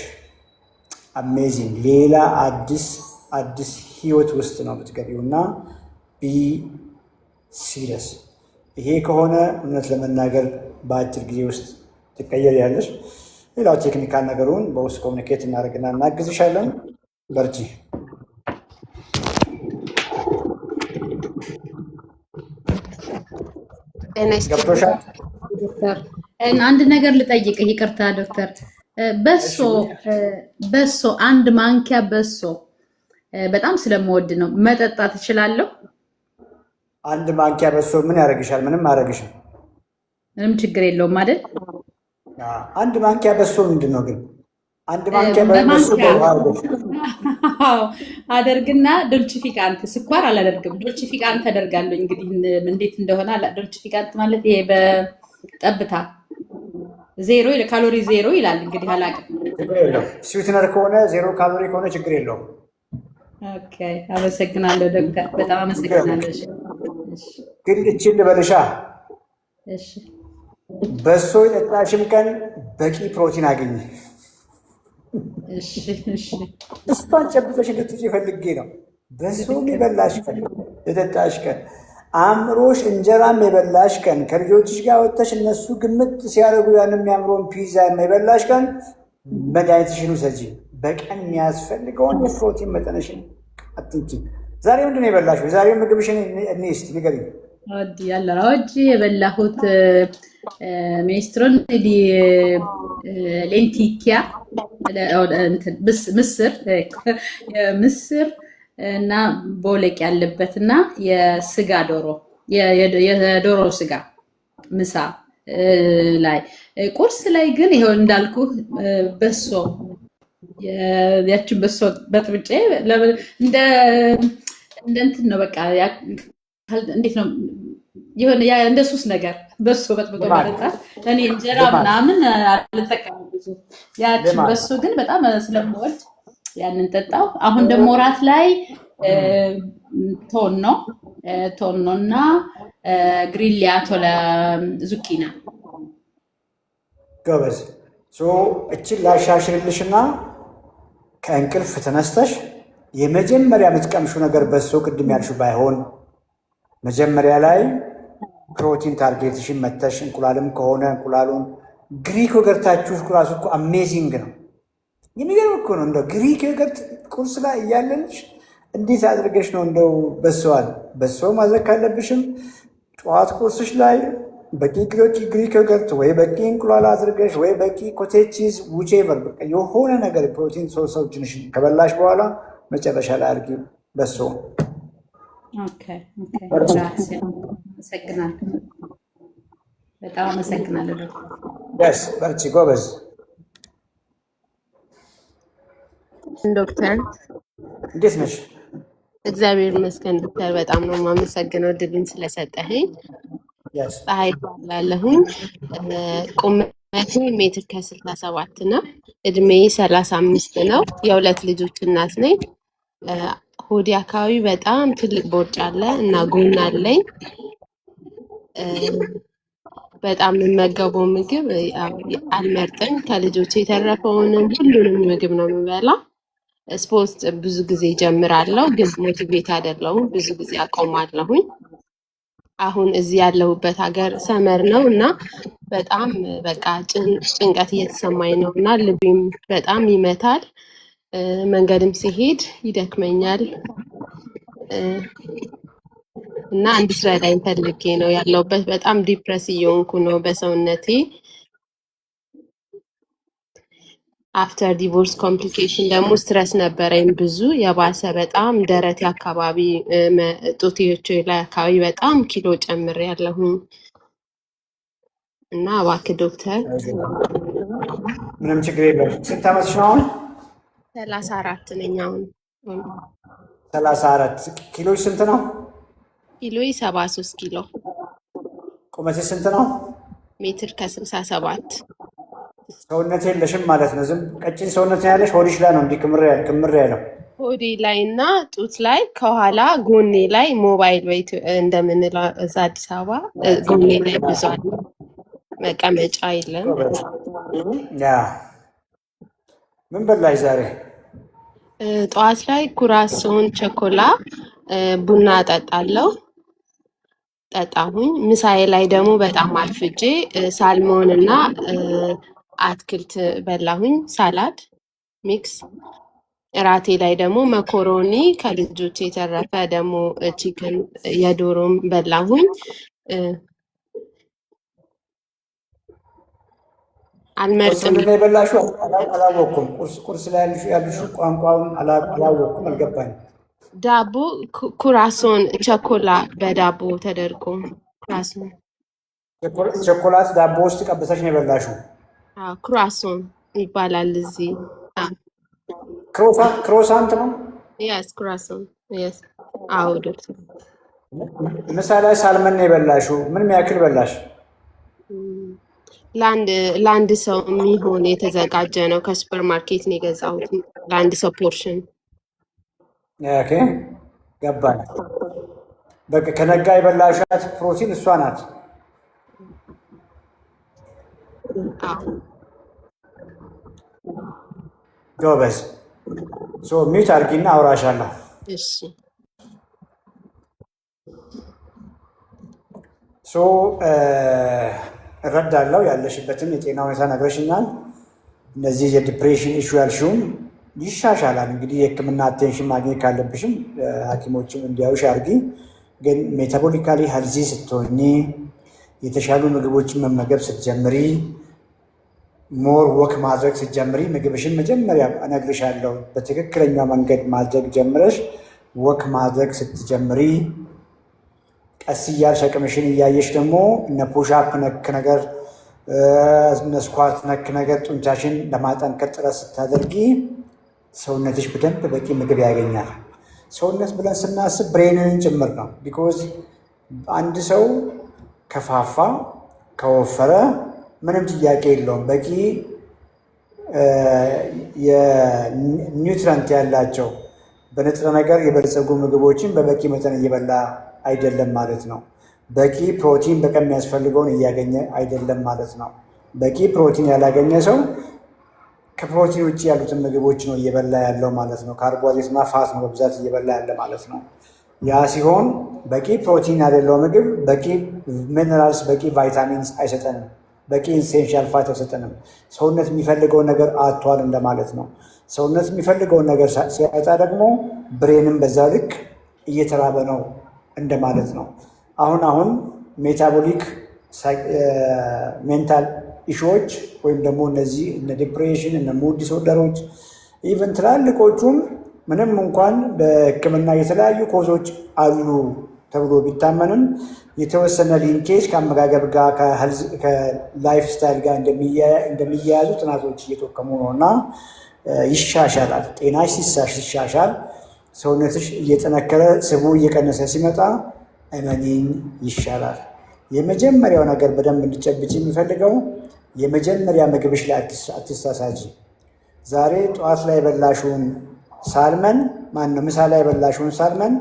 amazing ሌላ አዲስ አዲስ ህይወት ውስጥ ነው የምትገቢው እና be serious። ይሄ ከሆነ እውነት ለመናገር በአጭር ጊዜ ውስጥ ትቀየሪያለሽ። ሌላው technical ነገሩን በውስጥ communicate እናደርግና እናግዝሻለን። በርቺ። ጤና ይስጥልኝ። ገብቶሻል? ዶክተር፣ አንድ ነገር ልጠይቅህ፣ ይቅርታ ዶክተር። በሶ በሶ አንድ ማንኪያ በሶ በጣም ስለምወድ ነው፣ መጠጣት እችላለሁ? አንድ ማንኪያ በሶ ምን ያደርግሻል? ምንም አያደርግሽም። ምንም ችግር የለውም አይደል? አንድ ማንኪያ በሶ ምንድን ነው ግን? አንድ ማንኪያ በሶ በማንኪያ በውሃ አድርገሽ አዎ፣ አደርግና dolcificante፣ ስኳር አላደርግም። Dolcificante አደርጋለሁ። እንግዲህ እንዴት እንደሆነ dolcificante ማለት ይሄ በጠብታ ዜሮ ካሎሪ ዜሮ ይላል። እንግዲህ አላውቅም። ችግር የለውም። Sweetener ከሆነ፣ zero calorie ከሆነ ችግር የለውም። Okay፣ አመሰግናለሁ ዶክተር፣ በጣም ችግር የለውም። አመሰግናለሁ። እሺ፣ እሺ፣ ግን እችን ልበልሻ፣ እሺ፣ በሶ የጠጣሽም ቀን በቂ ፕሮቲን አግኝ። እሺ፣ እሺ። እሷን ጨብጠሽ እንድትውጪ ፈልጌ ነው። በሶም የበላሽ ቀን፣ የጠጣሽ ቀን፣ አእምሮሽ እንጀራም የበላሽ ቀን፣ ከልጆችሽ ጋር ወጥተሽ እነሱ ግምት ሲያደርጉ ያን የሚያምረውን ፒዛ የበላሽ ቀን መድኃኒትሽን ውሰጂ። በቀን የሚያስፈልገውን የፕሮቲን መጠነሽን አትንኪ። ዛሬ ምንድን ነው የበላሽው? የዛሬው ምግብሽን እኔ እስኪ ንገሪኝ። Oggi, allora, oggi የበላሁት minestrone di lenticchia፣ እንትን ምስር ምስር እና ቦለቅ ያለበት እና የስጋ ዶሮ፣ የዶሮ ስጋ ምሳ ላይ። ቁርስ ላይ ግን ይኸው እንዳልኩ በሶ፣ ያችን በሶ በጥብጬ እንደ እንትን ነው በቃ፣ እንዴት ነው የሆነ እንደ ሱስ ነገር በሶ በጥብጦ ልማድ መጠጣት። እኔ እንጀራ ልማድ ምናምን አልጠቀምም ብዙ። ያችን ልማድ በሶ ግን በጣም ስለምወድ ያንን ጠጣው። አሁን ደግሞ ራት ላይ tonno tonno እና grigliato alla zucchina። ጎበዝ። So እችን ላሻሽልልሽና ከእንቅልፍ ተነስተሽ የመጀመሪያ የምትቀምሹ ነገር በሶ ቅድም ያልሽው ባይሆን መጀመሪያ ላይ ፕሮቲን target ሽን መተሽ እንቁላልም ከሆነ እንቁላሉን፣ Greek yogurt ኣችሁ ራሱ እኮ amazing ነው። የሚገርም እኮ ነው። እንደው Greek yogurt ቁርስ ላይ እያለንሽ እንዴት አድርገሽ ነው እንደው በሰዋል በሶ ማድረግ ካለብሽም ጠዋት ቁርስሽ ላይ በቂ Greek yogurt ወይ በቂ እንቁላል አድርገሽ ወይ በቂ cottage cheese whichever በቃ የሆነ ነገር ፕሮቲን source ኦችንሽን ከበላሽ በኋላ መጨረሻ ላይ አድርጊ በሶ። Okay፣ grazie፣ አመሰግናለሁ። በጣም አመሰግናለሁ ዶክተር። Yes፣ በርቺ ጎበዝ። ዶክተር። እንዴት ነሽ? እግዚአብሔር ይመስገን ዶክተር፣ በጣም ነው የማመሰግነው እድሉን ስለሰጠኸኝ። Yes. ፀሐይ እባላለሁኝ። ቁመቴ ሜትር ከ67 ነው። እድሜ 35 ነው። የሁለት ልጆች እናት ነኝ። እ፣ ሆዴ አካባቢ በጣም ትልቅ ቦርጭ አለ እና ጎን አለኝ። እ፣ በጣም የምመገበው ምግብ ያው አልመርጥም። ከልጆች የተረፈውንም ሁሉንም ምግብ ነው የምበላ። ስፖርት ብዙ ጊዜ ጀምራለሁ፣ ግን motivate አይደለሁም። ብዙ ጊዜ አቆማለሁኝ። አሁን እዚህ ያለሁበት ሀገር summer ነው እና በጣም በቃ ጭንቀት እየተሰማኝ ነው እና ልቤም በጣም ይመታል። መንገድም ሲሄድ ይደክመኛል እና እንድትረዳኝ ፈልጌ ነው ያለሁበት። በጣም depress እየሆንኩ ነው በሰውነቴ። After divorce complication ደግሞ stress ነበረኝ ብዙ የባሰ በጣም ደረቴ አካባቢ ጡቴዎቼ ላይ አካባቢ በጣም ኪሎ ጨምሬያለሁኝ እና እባክህ ዶክተር። ምንም ችግር የለም። ስንት ዓመትሽ ነው አሁን? 34 ነኝ አሁን። 34። ኪሎሽ ስንት ነው? ኪሎ 73 ኪሎ። ቁመትሽ ስንት ነው? ሜትር ከ67። ሰውነት የለሽም ማለት ነው። ዝም ቀጭን ሰውነት ነው ያለሽ። ሆድሽ ላይ ነው እንዲህ ክምር ክምር ያለው። ሆዴ ላይ እና ጡት ላይ ከኋላ ጎኔ ላይ ሞባይል እንደምንለው እዛ አዲስ አበባ ጎኔ ላይ ብዙ አለ። መቀመጫ የለም። Yeah፣ ምን በላሽ ዛሬ? ጠዋት ላይ croissant ቸኮላ ቡና ጠጣለሁ ጠጣሁኝ። ምሳዬ ላይ ደግሞ በጣም አርፍጄ salmon እና አትክልት በላሁኝ፣ salad mix። እራቴ ላይ ደግሞ መኮሮኒ ከልጆች የተረፈ ደግሞ chicken የዶሮም በላሁኝ። ቁርስ አልመርጥም። ምንድን ነው የበላሽው? አላወቅኩም። ቁርስ ላይ ያልሽው ቋንቋውን አላወቅኩም፣ አልገባኝም። ዳቦ croissant ቸኮላ በዳቦ ተደርጎ croissant። ቸኮላት ዳቦ ውስጥ ቀብተሽ ነው የበላሽው? አዎ፣ croissant ይባላል እዚህ። Croissant ነው። Yes, croissant, yes። አዎ ዶክተር። ምሳ ላይ salmon ነው የበላሽው። ምን ያክል በላሽ? ለአንድ ሰው የሚሆን የተዘጋጀ ነው። ከሱፐር ማርኬት ነው የገዛሁት። ለአንድ ሰው portion። Okay፣ ገባኝ። በቃ ከነጋ የበላሻት ፕሮቲን እሷ ናት። አዎ። ጎበዝ። So mute አድርጊና አውራሻለሁ። እሺ። So እረዳለሁ። ያለሽበትን የጤና ሁኔታ ነግረሽኛል። እነዚህ የ depression issue ያልሽውም ይሻሻላል። እንግዲህ የሕክምና attention ማግኘት ካለብሽም ሐኪሞችም እንዲያዩሽ አድርጊ። ግን metabolically healthy ስትሆኚ፣ የተሻሉ ምግቦችን መመገብ ስትጀምሪ፣ more walk ማድረግ ስትጀምሪ፣ ምግብሽን መጀመሪያ እነግርሻለሁ በትክክለኛው መንገድ ማድረግ ጀምረሽ walk ማድረግ ስትጀምሪ፣ ቀስ እያልሽ አቅምሽን እያየሽ ደግሞ እነ push-up ነክ ነገር እነ squat ነክ ነገር ጡንቻሽን ለማጠንከር ጥረት ስታደርጊ ሰውነትሽ በደንብ በቂ ምግብ ያገኛል። ሰውነት ብለን ስናስብ brain ንን ጭምር ነው። Because አንድ ሰው ከፋፋ ከወፈረ ምንም ጥያቄ የለውም። በቂ የ nutrient ያላቸው በንጥረ ነገር የበለጸጉ ምግቦችን በበቂ መጠን እየበላ አይደለም ማለት ነው። በቂ ፕሮቲን በቀን የሚያስፈልገውን እያገኘ አይደለም ማለት ነው። በቂ ፕሮቲን ያላገኘ ሰው ከፕሮቲን ውጭ ያሉትን ምግቦች ነው እየበላ ያለው ማለት ነው። ካርቦሃይድሬት እና fat ነው በብዛት እየበላ ያለ ማለት ነው። ያ ሲሆን በቂ ፕሮቲን ያሌለው ምግብ በቂ minerals፣ በቂ ቫይታሚንስ አይሰጠንም። በቂ essential fat አይሰጠንም። ሰውነት የሚፈልገውን ነገር አጥቷል እንደማለት ነው። ሰውነት የሚፈልገውን ነገር ሲያጣ ደግሞ brain ም በዛ ልክ እየተራበ ነው እንደማለት ነው። አሁን አሁን metabolic mental issue ዎች ወይም ደግሞ እነዚህ እነ depression እነ mood disorder ኦች even ትላልቆቹም ምንም እንኳን በሕክምና የተለያዩ cause ኦች አሉ ተብሎ ቢታመንም የተወሰነ linkage ከአመጋገብ ጋር ከ lifestyle ጋር እንደሚያያዙ ጥናቶች እየጠቆሙ ነው እና ይሻሻላል። ጤናሽ ሲሻሻል ሰውነትሽ እየጠነከረ ስቡ እየቀነሰ ሲመጣ እመኚኝ ይሻላል። የመጀመሪያው ነገር በደንብ እንድጨብጭ የሚፈልገው የመጀመሪያ ምግብሽ ላይ አትሳሳጂ። ዛሬ ጠዋት ላይ የበላሽውን salmon፣ ማነው ምሳ ላይ የበላሽውን salmon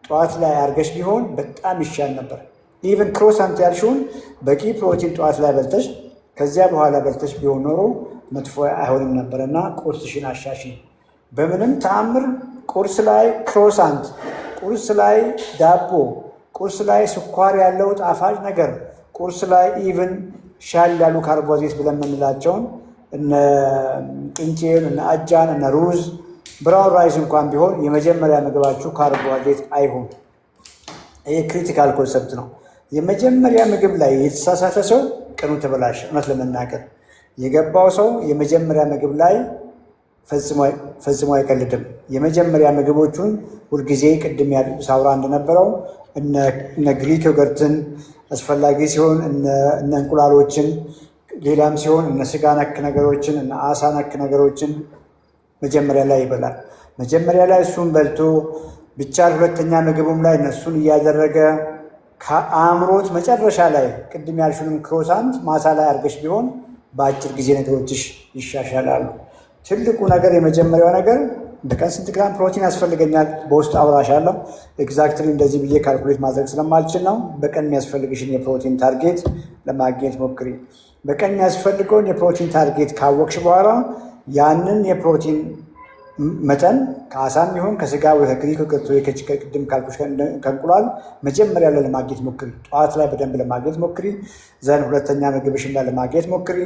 ጠዋት ላይ አርገሽ ቢሆን በጣም ይሻል ነበር። Even croissant ያልሽውን በቂ ፕሮቲን ጠዋት ላይ በልተሽ ከዚያ በኋላ በልተሽ ቢሆን ኖሮ መጥፎ አይሆንም ነበር። እና ቁርስሽን አሻሽይ። በምንም ተአምር ቁርስ ላይ croissant፣ ቁርስ ላይ ዳቦ፣ ቁርስ ላይ ስኳር ያለው ጣፋጭ ነገር፣ ቁርስ ላይ even ሻል ያሉ ካርቦሃይድሬት ብለን የምንላቸውን እነ ቅንጬን፣ እነ አጃን፣ እነ ሩዝ፣ brown rice እንኳን ቢሆን የመጀመሪያ ምግባችሁ ካርቦሃይድሬት አይሁን። ይህ critical concept ነው። የመጀመሪያ ምግብ ላይ የተሳሳተ ሰው ቀኑ ተበላሸ። እውነት ለመናገር የገባው ሰው የመጀመሪያ ምግብ ላይ ፈጽሞ አይቀልድም። የመጀመሪያ ምግቦቹን ሁልጊዜ ቅድም ሳውራ እንደነበረው እነ Greek yogurt ን፣ አስፈላጊ ሲሆን እነ እንቁላሎችን፣ ሌላም ሲሆን እነ ስጋ ነክ ነገሮችን፣ እነ አሳ ነክ ነገሮችን መጀመሪያ ላይ ይበላል። መጀመሪያ ላይ እሱን በልቶ ቢቻል ሁለተኛ ምግቡም ላይ እነሱን እያደረገ ከአእምሮት መጨረሻ ላይ ቅድም ያልሽውንም croissant ማታ ላይ አድርገሽ ቢሆን በአጭር ጊዜ ነገሮችሽ ይሻሻላሉ። ትልቁ ነገር፣ የመጀመሪያው ነገር በቀን ስንት ግራም ፕሮቲን ያስፈልገኛል? በውስጥ አውራሻለሁ። Exactly እንደዚህ ብዬ calculate ማድረግ ስለማልችል ነው። በቀን የሚያስፈልግሽን የፕሮቲን target ለማግኘት ሞክሪ። በቀን የሚያስፈልገውን የፕሮቲን target ካወቅሽ በኋላ ያንን የፕሮቲን መጠን ከአሳም ይሁን ከስጋ ወይ ከ Greek yogurt ወይ ቅድም ካልኩሽ ከእንቁላል መጀመሪያ ላይ ለማግኘት ሞክሪ። ጠዋት ላይ በደንብ ለማግኘት ሞክሪ። Then ሁለተኛ ምግብሽን ላይ ለማግኘት ሞክሪ።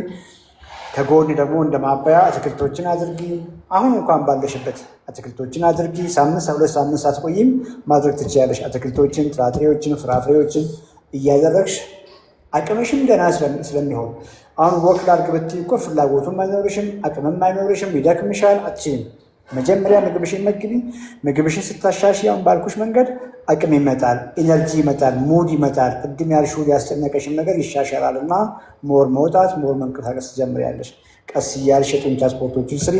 ከጎን ደግሞ እንደ ማባያ አትክልቶችን አድርጊ። አሁን እንኳን ባለሽበት አትክልቶችን አድርጊ። ሳምንት፣ 2 ሳምንት ሳትቆይም ማድረግ ትችያለሽ። አትክልቶችን፣ ጥራጥሬዎችን፣ ፍራፍሬዎችን እያደረግሽ አቅምሽም ገና ስለሚሆን አሁን walk ላድርግ ብትይ እኮ ፍላጎቱም አይኖርሽም፣ አቅምም አይኖርሽም፣ ይደክምሻል፣ አትችይም። መጀመሪያ ምግብሽን መግቢ። ምግብሽን ስታሻሽዪ አሁን ባልኩሽ መንገድ አቅም ይመጣል፣ energy ይመጣል፣ mood ይመጣል። ቅድም ያልሽው ያስጨነቀሽን ነገር ይሻሻላል እና more መውጣት፣ more መንቀሳቀስ ትጀምሪያለሽ። ቀስ እያልሽ የጡንቻ ስፖርቶችን ስሪ።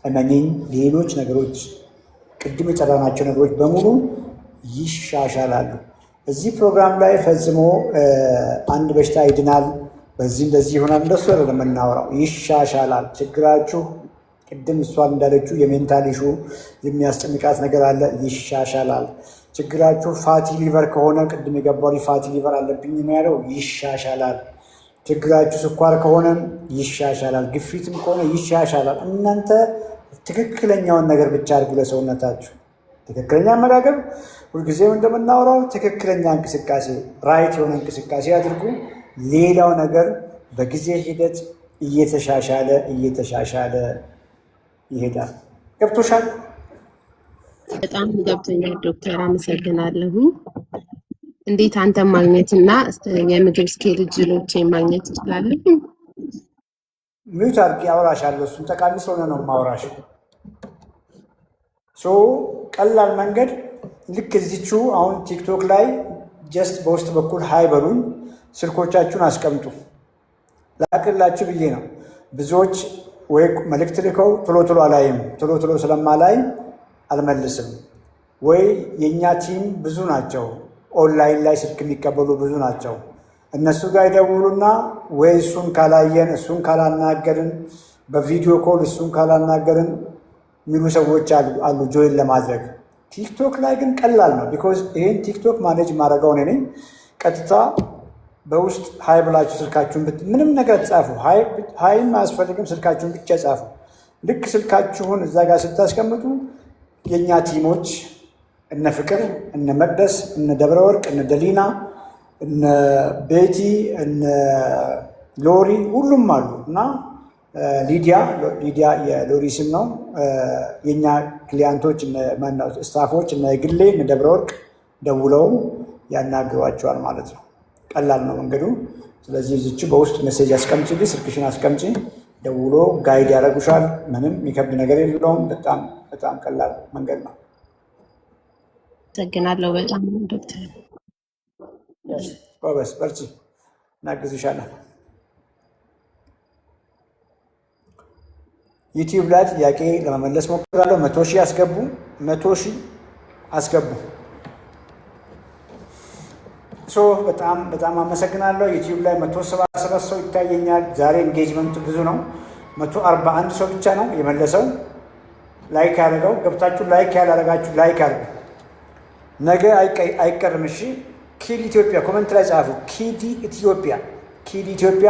እመኚኝ፣ ሌሎች ነገሮች፣ ቅድም የጠራናቸው ነገሮች በሙሉ ይሻሻላሉ። እዚህ ፕሮግራም ላይ ፈጽሞ አንድ በሽታ ይድናል፣ በዚህ እንደዚህ ይሆናል፣ እንደሱ አይደለም የምናወራው። ይሻሻላል። ችግራችሁ ቅድም እሷን እንዳለችው የ mental issue የሚያስጨንቃት ነገር አለ፣ ይሻሻላል። ችግራችሁ fatty liver ከሆነ፣ ቅድም የገባው fatty liver አለብኝ ነው ያለው፣ ይሻሻላል። ችግራችሁ ስኳር ከሆነም ይሻሻላል። ግፊትም ከሆነ ይሻሻላል። እናንተ ትክክለኛውን ነገር ብቻ አድርጉ ለሰውነታችሁ። ትክክለኛ አመጋገብ፣ ሁልጊዜም እንደምናወራው ትክክለኛ እንቅስቃሴ፣ right የሆነ እንቅስቃሴ አድርጉ። ሌላው ነገር በጊዜ ሂደት እየተሻሻለ እየተሻሻለ ይሄዳል። ገብቶሻል? በጣም ገብቶኛል ዶክተር፣ አመሰግናለሁ። እንዴት አንተን ማግኘት እና የምግብ schedule ኦችን ማግኘት እችላለሁ? Mute አድርጌ አውራሻለሁ። እሱም ጠቃሚ ስለሆነ ነው የማውራሽ። So ቀላል መንገድ ልክ እዚቹ አሁን ቲክቶክ ላይ just በውስጥ በኩል hi በሉኝ፣ ስልኮቻችሁን አስቀምጡ። ላቅላችሁ ብዬ ነው። ብዙዎች ወይ መልእክት ልከው ቶሎ ቶሎ አላይም፣ ቶሎ ቶሎ ስለማላይ አልመልስም። ወይ የእኛ team ብዙ ናቸው፣ ኦንላይን ላይ ስልክ የሚቀበሉ ብዙ ናቸው። እነሱ ጋር ይደውሉና ወይ እሱን ካላየን፣ እሱን ካላናገርን፣ በ video call እሱን ካላናገርን የሚሉ ሰዎች አሉ join ለማድረግ። ቲክቶክ ላይ ግን ቀላል ነው። Because ይህን ቲክቶክ manage ማድረገው እኔ ነኝ። ቀጥታ በውስጥ hi ብላችሁ ስልካችሁን ምንም ነገር ጻፉ። Hi ም አያስፈልግም፣ ስልካችሁን ብቻ ጻፉ። ልክ ስልካችሁን እዛ ጋር ስታስቀምጡ የእኛ team ኦች እነ ፍቅር፣ እነ መቅደስ፣ እነ ደብረ ወርቅ፣ እነ ደሊና፣ እነ ቤቲ፣ እነ ሎሪ ሁሉም አሉ እና ሊዲያ፣ ሊዲያ የሎሪ ስም ነው። የእኛ client ኦች፣ staff ኦች እነ ግሌ፣ እነ ደብረ ወርቅ ደውለው ያናግሯቸዋል ማለት ነው። ቀላል ነው መንገዱ። ስለዚህ እዚች በውስጥ message አስቀምጪልኝ፣ ስልክሽን አስቀምጪ፣ ደውሎ guide ያደርጉሻል። ምንም የሚከብድ ነገር የለውም። በጣም በጣም ቀላል መንገድ ነው። አመሰግናለሁ በጣም ዶክተር። ጎበዝ፣ በርቺ፣ እናግዝሻለን። ዩቲዩብ ላይ ጥያቄ ለመመለስ ሞክራለሁ። 100,000 አስገቡ፣ 100,000 አስገቡ። So በጣም በጣም አመሰግናለሁ። ዩቲዩብ ላይ 177 ሰው ይታየኛል። ዛሬ engagement ኡ ብዙ ነው። 141 ሰው ብቻ ነው የመለሰው። Like ያደረገው፣ ገብታችሁ like ያላረጋችሁ like አድርጉ። ነገ አይቀርም። እሺ፣ ኪድ ኢትዮጵያ comment ላይ ጻፉ። ኪዲ ኢትዮጵያ፣ ኪዲ ኢትዮጵያ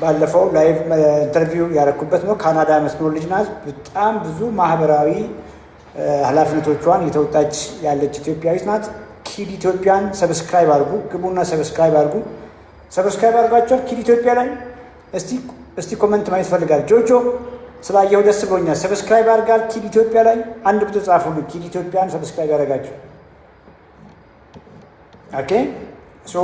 ባለፈው live interview ያደረኩበት ነው። ካናዳ የምትኖር ልጅ ናት። በጣም ብዙ ማህበራዊ ኃላፊነቶቿን እየተወጣች ያለች ኢትዮጵያዊት ናት። ኪድ ኢትዮጵያን subscribe አድርጉ። ግቡና subscribe አድርጉ። Subscribe አድርጋችኋል? ኪድ ኢትዮጵያ ላይ እስቲ comment ማየት እፈልጋለሁ። ጆጆ፣ ስላየሁ ደስ ብሎኛል። Subscribe አድርጋል። ኪድ ኢትዮጵያ ላይ አንድ ቁጥር ጻፉልኝ። ኪድ ኢትዮጵያን subscribe ያደረጋችሁ። Okay, so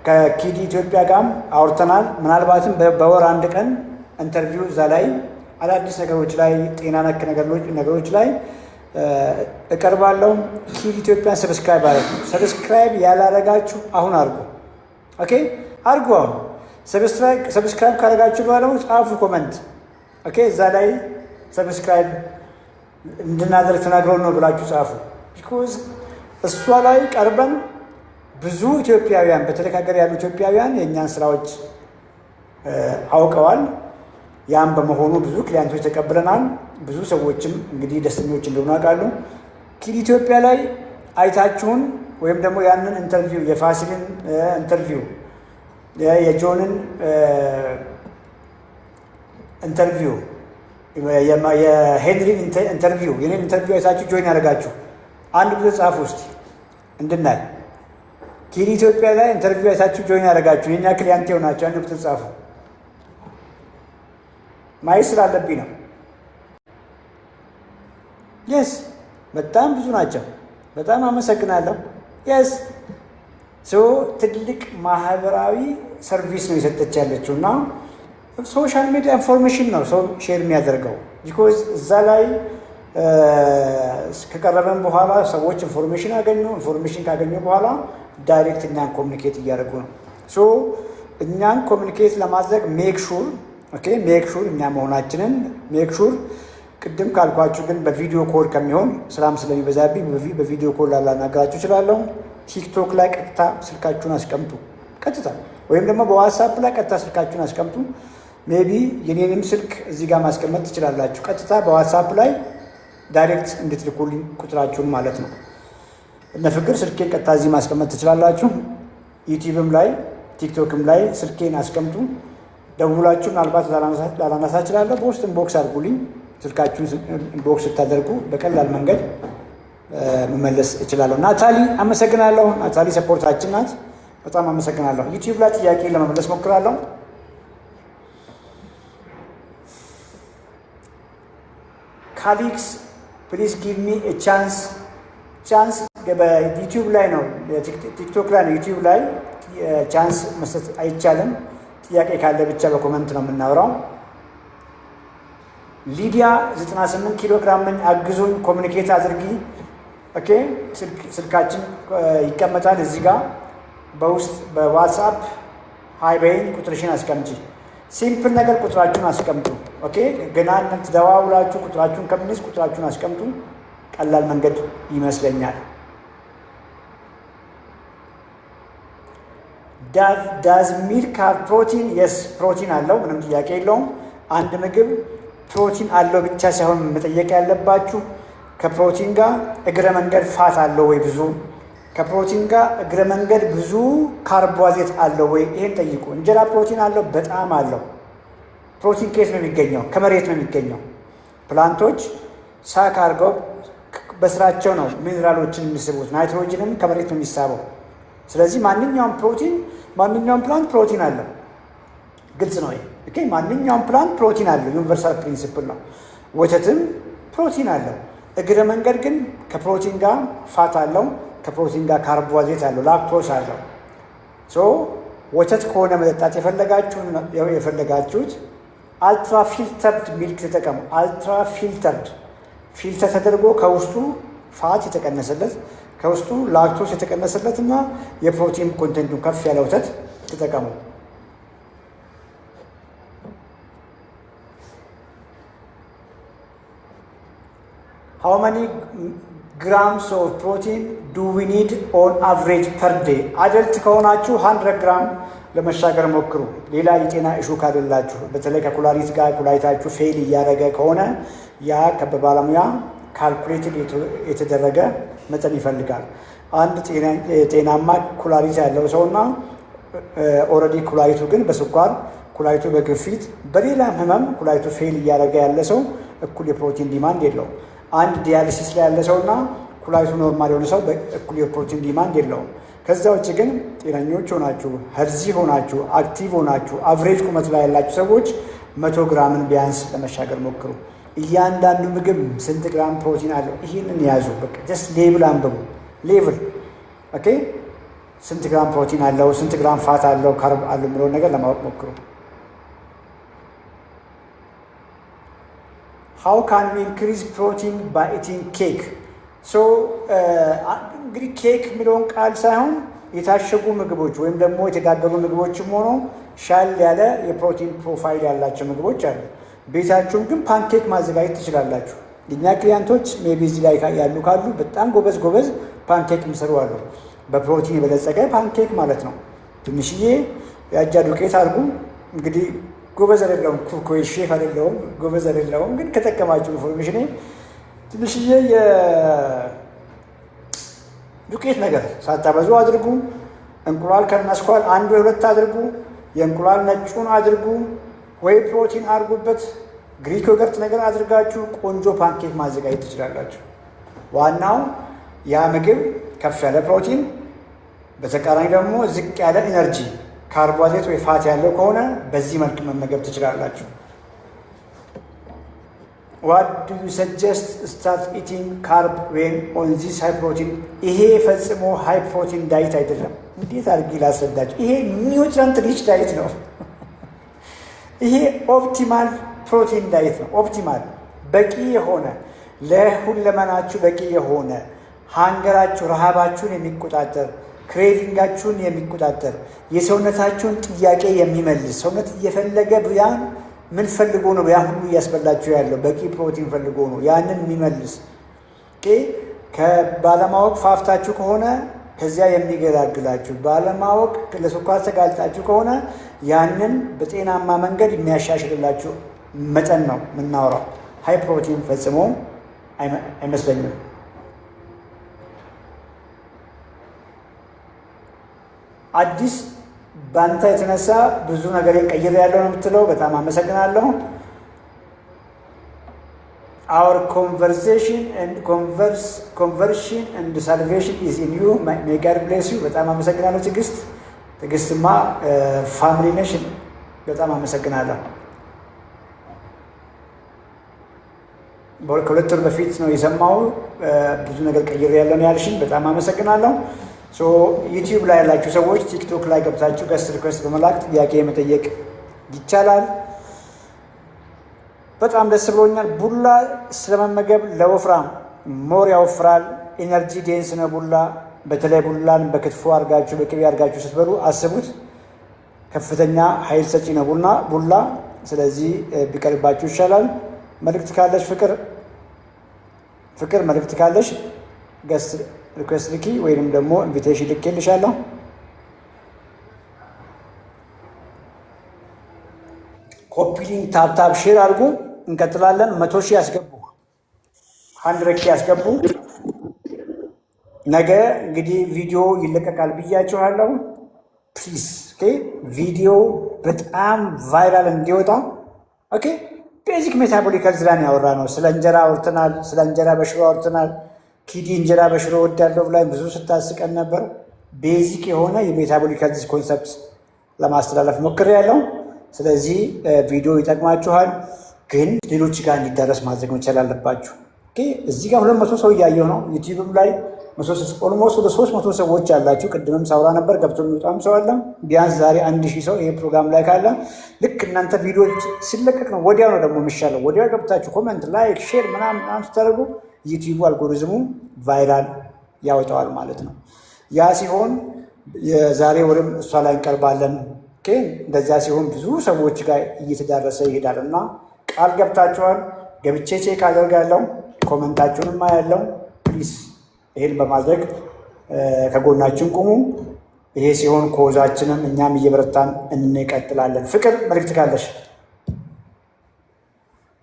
ከኪዲ ኢትዮጵያ ጋርም አውርተናል። ምናልባትም በወር አንድ ቀን interview እዛ ላይ አዳዲስ ነገሮች ላይ፣ ጤና ነክ ነገሮች ላይ እቀርባለሁ። ኪዲ ኢትዮጵያን subscribe አድርጉ። Subscribe ያላረጋችሁ አሁን አድርጉ። Okay፣ አድርጉ አሁን። Subscribe ካደረጋችሁ በኋላ ደግሞ ጻፉ comment። Okay፣ እዛ ላይ subscribe እንድናደርግ ተናግረው ነው ብላችሁ ጻፉ። Because እሷ ላይ ቀርበን ብዙ ኢትዮጵያውያን፣ በተለይ ሀገር ያሉ ኢትዮጵያውያን የእኛን ስራዎች አውቀዋል። ያም በመሆኑ ብዙ client ኦች ተቀብለናል። ብዙ ሰዎችም እንግዲህ ደስተኞች እንደሆኑ አውቃሉ። ኪድ ኢትዮጵያ ላይ አይታችሁን ወይም ደግሞ ያንን interview፣ የፋሲልን interview፣ የጆንን interview፣ የሄንሪን interview፣ የኔን interview አይታችሁ join ያደርጋችሁ አንድ ቁጥር ጻፉ ውስጥ እንድናይ። ኪድ ኢትዮጵያ ላይ interview አይታችሁ join ያደረጋችሁ፣ የኛ client የሆናችሁ አንድ ቁጥር ጻፉ። ማየት ስላለብኝ ነው። Yes፣ በጣም ብዙ ናቸው። በጣም አመሰግናለሁ። Yes, so ትልቅ ማህበራዊ service ነው የሰጠች ያለችው እና social media information ነው ሰው share የሚያደርገው፣ because እዛ ላይ ከቀረበን በኋላ ሰዎች information አገኙ። Information ካገኙ በኋላ direct እኛን communicate እያደረጉ ነው። So እኛን communicate ለማድረግ make sure, okay, make sure እኛ መሆናችንን make sure። ቅድም ካልኳችሁ ግን በ video call ከሚሆን፣ ስራም ስለሚበዛብኝ በ video call ላላናገራችሁ እችላለሁ። ቲክቶክ ላይ ቀጥታ ስልካችሁን አስቀምጡ፣ ቀጥታ፣ ወይም ደግሞ በዋትሳፕ ላይ ቀጥታ ስልካችሁን አስቀምጡ። Maybe የኔንም ስልክ እዚህ ጋር ማስቀመጥ ትችላላችሁ። ቀጥታ በዋትሳፕ ላይ direct እንድትልኩልኝ ቁጥራችሁን ማለት ነው። እነ ፍቅር ስልኬን ቀጥታ እዚህ ማስቀመጥ ትችላላችሁ። ዩቲዩብም ላይ ቲክቶክም ላይ ስልኬን አስቀምጡ። ደውላችሁ ምናልባት ላላነሳ እችላለሁ። በውስጥ inbox አድርጉልኝ። ስልካችሁን inbox ስታደርጉ በቀላል መንገድ መመለስ እችላለሁ። ናታሊ፣ አመሰግናለሁ። ናታሊ support ኣችን ናት። በጣም አመሰግናለሁ። ዩቲዩብ ላይ ጥያቄ ለመመለስ ሞክራለሁ። ካሊክስ፣ please give me chance። Chance በዩቲዩብ ላይ ነው፣ ቲክቶክ ላይ ነው። ዩቲዩብ ላይ chance መስጠት አይቻልም። ጥያቄ ካለ ብቻ በ comment ነው የምናወራው። ሊዲያ፣ 98 ኪሎ ግራም ነኝ፣ አግዙኝ፣ communicate አድርጊ። Okay፣ ስልካችን ይቀመጣል እዚህ ጋር፣ በውስጥ በዋትስአፕ hi በይኝ፣ ቁጥርሽን አስቀምጪ። Simple ነገር፣ ቁጥራችሁን አስቀምጡ። Okay፣ ገና እናንተ ደዋውላችሁ ቁጥራችሁን ከምንይዝ ቁጥራችሁን አስቀምጡ። ቀላል መንገድ ይመስለኛል። Does milk have protein? Yes፣ ፕሮቲን አለው፣ ምንም ጥያቄ የለውም። አንድ ምግብ ፕሮቲን አለው ብቻ ሳይሆን መጠየቅ ያለባችሁ ከፕሮቲን ጋር እግረ መንገድ fat አለው ወይ ብዙ፣ ከፕሮቲን ጋር እግረ መንገድ ብዙ ካርቦሃይድሬት አለው ወይ? ይሄን ጠይቁ። እንጀራ ፕሮቲን አለው፣ በጣም አለው። ፕሮቲን ከየት ነው የሚገኘው? ከመሬት ነው የሚገኘው። Plant ኦች suck አድርገው በስራቸው ነው ሚኔራሎችን የሚስቡት። ናይትሮጅንም ከመሬት ነው የሚሳበው። ስለዚህ ማንኛውም ፕሮቲን፣ ማንኛውም plant ፕሮቲን አለው። ግልጽ ነው ይሄ። Okay፣ ማንኛውም plant ፕሮቲን አለው። Universal principle ነው። ወተትም ፕሮቲን አለው። እግረ መንገድ ግን ከፕሮቲን ጋር fat አለው፣ ከፕሮቲን ጋር ካርቦሃይድሬት አለው፣ ላክቶስ አለው። So ወተት ከሆነ መጠጣት የፈለጋችሁት ultra filtered milk ተጠቀሙ። Ultra filtered፣ filter ተደርጎ ከውስጡ fat የተቀነሰለት፣ ከውስጡ ላክቶስ የተቀነሰለት እና የፕሮቲን content ኡን ከፍ ያለ ወተት ተጠቀሙ። How many Grams of protein do we need on average per day? Adult ከሆናችሁ 100 ግራም ለመሻገር ሞክሩ። ሌላ የጤና issue ካሌላችሁ፣ በተለይ ከኩላሊት ጋር ኩላሊታችሁ fail እያደረገ ከሆነ ያ በባለሙያ calculated የተደረገ መጠን ይፈልጋል። አንድ ጤናማ ኩላሊት ያለው ሰውና already ኩላሊቱ ግን በስኳር፣ ኩላሊቱ በግፊት፣ በሌላም ህመም ኩላሊቱ fail እያደረገ ያለ ሰው እኩል የፕሮቲን demand የለውም። አንድ dialysis ላይ ያለ ሰውና ኩላሊቱ normal የሆነ ሰው እኩል የፕሮቲን demand የለውም። ከዛ ውጭ ግን ጤነኞች ሆናችሁ፣ healthy ሆናችሁ፣ active ሆናችሁ፣ average ቁመት ላይ ያላችሁ ሰዎች 100 ግራምን ቢያንስ ለመሻገር ሞክሩ። እያንዳንዱ ምግብ ስንት ግራም ፕሮቲን አለው? ይህንን ያዙ። በቃ just label አንብቡ። Label okay። ስንት ግራም ፕሮቲን አለው፣ ስንት ግራም fat አለው፣ carb አለው የሚለውን ነገር ለማወቅ ሞክሩ። How can we increase protein by eating cake? So እንግዲህ ኬክ የሚለውን ቃል ሳይሆን የታሸጉ ምግቦች ወይም ደግሞ የተጋገሩ ምግቦችም ሆኖ ሻል ያለ የፕሮቲን profile ያላቸው ምግቦች አሉ። ቤታችሁም ግን pancake ማዘጋጀት ትችላላችሁ። የኛ client ኦች maybe እዚህ ላይ ያሉ ካሉ በጣም ጎበዝ ጎበዝ pancake የሚሰሩ አሉ። በፕሮቲን የበለጸገ pancake ማለት ነው። ትንሽዬ የአጃ ዱቄት አድርጉ። እንግዲህ ጎበዝ አይደለሁም፣ cook ወይ ሼፍ አይደለሁም፣ ጎበዝ አይደለሁም። ግን ከጠቀማችሁ information ትንሽዬ የዱቄት ነገር ሳታበዙ አድርጉ። እንቁላል ከነአስኳሉ አንድ ወይ ሁለት አድርጉ። የእንቁላል ነጩን አድርጉ። Whey protein አድርጉበት። Greek yogurt ነገር አድርጋችሁ ቆንጆ pancake ማዘጋጀት ትችላላችሁ። ዋናው ያ ምግብ ከፍ ያለ ፕሮቲን፣ በተቃራኒ ደግሞ ዝቅ ያለ energy ካርቦሃይድሬት ወይ fat ያለው ከሆነ በዚህ መልክ መመገብ ትችላላችሁ። What do you suggest start eating carb when on this high protein? ይሄ ፈጽሞ high protein diet አይደለም። እንዴት አድርጌ ላስረዳችሁ? ይሄ nutrient rich diet ነው። ይሄ optimal protein diet ነው። Optimal በቂ የሆነ፣ ለሁለመናችሁ በቂ የሆነ፣ hunger ኣችሁ ረሃባችሁን የሚቆጣጠር፣ craving ኣችሁን የሚቆጣጠር፣ የሰውነታችሁን ጥያቄ የሚመልስ፣ ሰውነት እየፈለገ ያን ምን ፈልጎ ነው ያ ሁሉ እያስበላችሁ ያለው? በቂ ፕሮቲን ፈልጎ ነው። ያንን የሚመልስ፣ ባለማወቅ ፋፍታችሁ ከሆነ ከዚያ የሚገላግላችሁ፣ ባለማወቅ ለስኳር ተጋልጣችሁ ከሆነ ያንን በጤናማ መንገድ የሚያሻሽልላችሁ መጠን ነው የምናወራው። High protein ፈጽሞ አይመስለኝም። አዲስ በአንተ የተነሳ ብዙ ነገር ቀይሬያለሁ ነው የምትለው። በጣም አመሰግናለሁ። Our conversation and conversion and salvation is in you. May God bless you። በጣም አመሰግናለሁ ትዕግስት። ትዕግስትማ family ነሽ። በጣም አመሰግናለሁ። ከ2 ወር በፊት ነው የሰማው። ብዙ ነገር ቀይሬያለሁ ነው ያልሽኝ። በጣም አመሰግናለሁ። YouTube ላይ ያላችሁ ሰዎች TikTok ላይ ገብታችሁ guest request በመላክ ጥያቄ መጠየቅ ይቻላል። በጣም ደስ ብሎኛል። ቡላ ስለመመገብ ለወፍራም more ያወፍራል። Energy dense ነው ቡላ። በተለይ ቡላን በክትፎ አርጋችሁ በቅቤ አርጋችሁ ስትበሉ አስቡት። ከፍተኛ ኃይል ሰጪ ነው ቡላ። ስለዚህ ቢቀርባችሁ ይሻላል። መልእክት ካለሽ ፍቅር፣ ፍቅር መልእክት ካለሽ guest request ልኪ ወይንም ደግሞ invitation ልኬልሻለሁ። Copy link፣ tap tap፣ share አድርጉ። እንቀጥላለን። 100,000 ያስገቡ፣ 100K ያስገቡ። ነገ እንግዲህ ቪዲዮ ይለቀቃል ብያችኋለሁ። Please ቪዲዮ በጣም viral እንዲወጣ። Okay፣ basic metabolic health ላይ ያወራ ነው። ስለ እንጀራ አውርተናል። ስለ እንጀራ በሽሮ አውርተናል። ኪዲ እንጀራ በሽሮ ወዳለሁ ብላ ብዙ ስታስቀን ነበር። Basic የሆነ የ metabolic health concept ለማስተላለፍ ሞክሬያለሁ። ስለዚህ ቪዲዮ ይጠቅማችኋል፣ ግን ሌሎች ጋር እንዲዳረስ ማድረግ መቻል አለባችሁ። እዚህ ጋር 200 ሰው እያየሁ ነው። YouTube ም ላይ almost ወደ 300 ሰዎች ያላችሁ፣ ቅድምም ሳውራ ነበር። ገብቶ የሚወጣም ሰው አለ። ቢያንስ ዛሬ 1000 ሰው ይሄ ፕሮግራም ላይ ካለ ልክ እናንተ ቪዲዮ ሲለቀቅ ነው ወዲያው ነው ደግሞ የሚሻለው። ወዲያው ገብታችሁ comment፣ like፣ share ምናምን ምናምን ስታደርጉ YouTube algorithm ኡ viral ያወጣዋል ማለት ነው። ያ ሲሆን የዛሬ ወርም እሷ ላይ እንቀርባለን። እንደዚያ ሲሆን ብዙ ሰዎች ጋር እየተዳረሰ ይሄዳል እና ቃል ገብታችኋል። ገብቼ check አደርጋለሁ። Comment ኣችሁንም አያለው። Please. ይህን በማድረግ ከጎናችን ቁሙ። ይሄ ሲሆን cause ኣችንም እኛም እየበረታን እንቀጥላለን። ፍቅር፣ መልዕክት ካለሽ?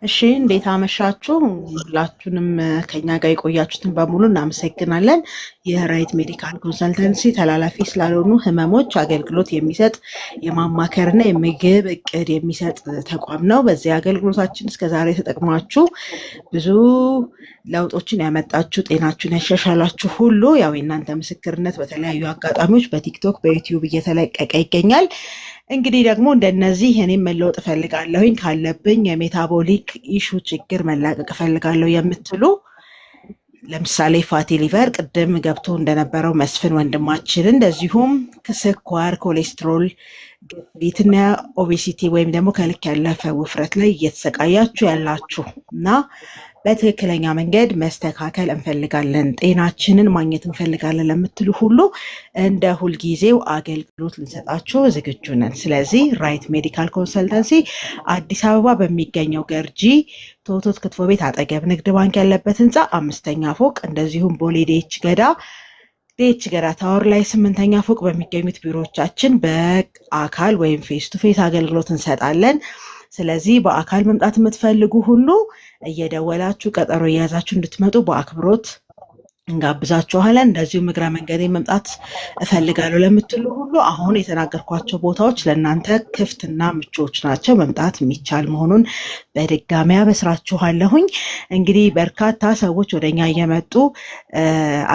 እሺ፣ እንዴት አመሻችሁ? ሁላችሁንም ከኛ ጋር የቆያችሁትን በሙሉ እናመሰግናለን። ይህ Right Medical Consultancy ተላላፊ ስላልሆኑ ህመሞች አገልግሎት የሚሰጥ፣ የማማከርና የምግብ እቅድ የሚሰጥ ተቋም ነው። በዚህ አገልግሎታችን እስከዛሬ ተጠቅማችሁ ብዙ ለውጦችን ያመጣችሁ፣ ጤናችሁን ያሻሻላችሁ ሁሉ ያው የእናንተ ምስክርነት በተለያዩ አጋጣሚዎች በቲክቶክ፣ በዩቲዩብ እየተለቀቀ ይገኛል። እንግዲህ ደግሞ እንደነዚህ እኔም መለወጥ እፈልጋለሁኝ፣ ካለብኝ የ metabolic issue ችግር መላቀቅ እፈልጋለሁ የምትሉ፣ ለምሳሌ fatty liver ቅድም ገብቶ እንደነበረው መስፍን ወንድማችን፣ እንደዚሁም ስኳር፣ ኮሌስትሮል፣ ግፊትና obesity ወይም ደግሞ ከልክ ያለፈ ውፍረት ላይ እየተሰቃያችሁ ያላችሁ እና በትክክለኛ መንገድ መስተካከል እንፈልጋለን፣ ጤናችንን ማግኘት እንፈልጋለን ለምትሉ ሁሉ እንደ ሁልጊዜው አገልግሎት ልንሰጣችሁ ዝግጁ ነን። ስለዚህ Right Medical Consultancy አዲስ አበባ በሚገኘው ገርጂ ቶቶት ክትፎ ቤት አጠገብ ንግድ ባንክ ያለበት ህንፃ አምስተኛ ፎቅ፣ እንደዚሁም ቦሌ ዲኤች ገዳ ታወር ላይ ስምንተኛ ፎቅ በሚገኙት ቢሮዎቻችን በአካል ወይም face to face አገልግሎት እንሰጣለን። ስለዚህ በአካል መምጣት የምትፈልጉ ሁሉ እየደወላችሁ ቀጠሮ እየያዛችሁ እንድትመጡ በአክብሮት እንጋብዛችኋለን። እንደዚሁም እግረ መንገዴ መምጣት እፈልጋለሁ ለምትሉ ሁሉ አሁን የተናገርኳቸው ቦታዎች ለእናንተ ክፍትና ምቹዎች ናቸው። መምጣት የሚቻል መሆኑን በድጋሚ አበስራችኋለሁኝ። እንግዲህ በርካታ ሰዎች ወደኛ እየመጡ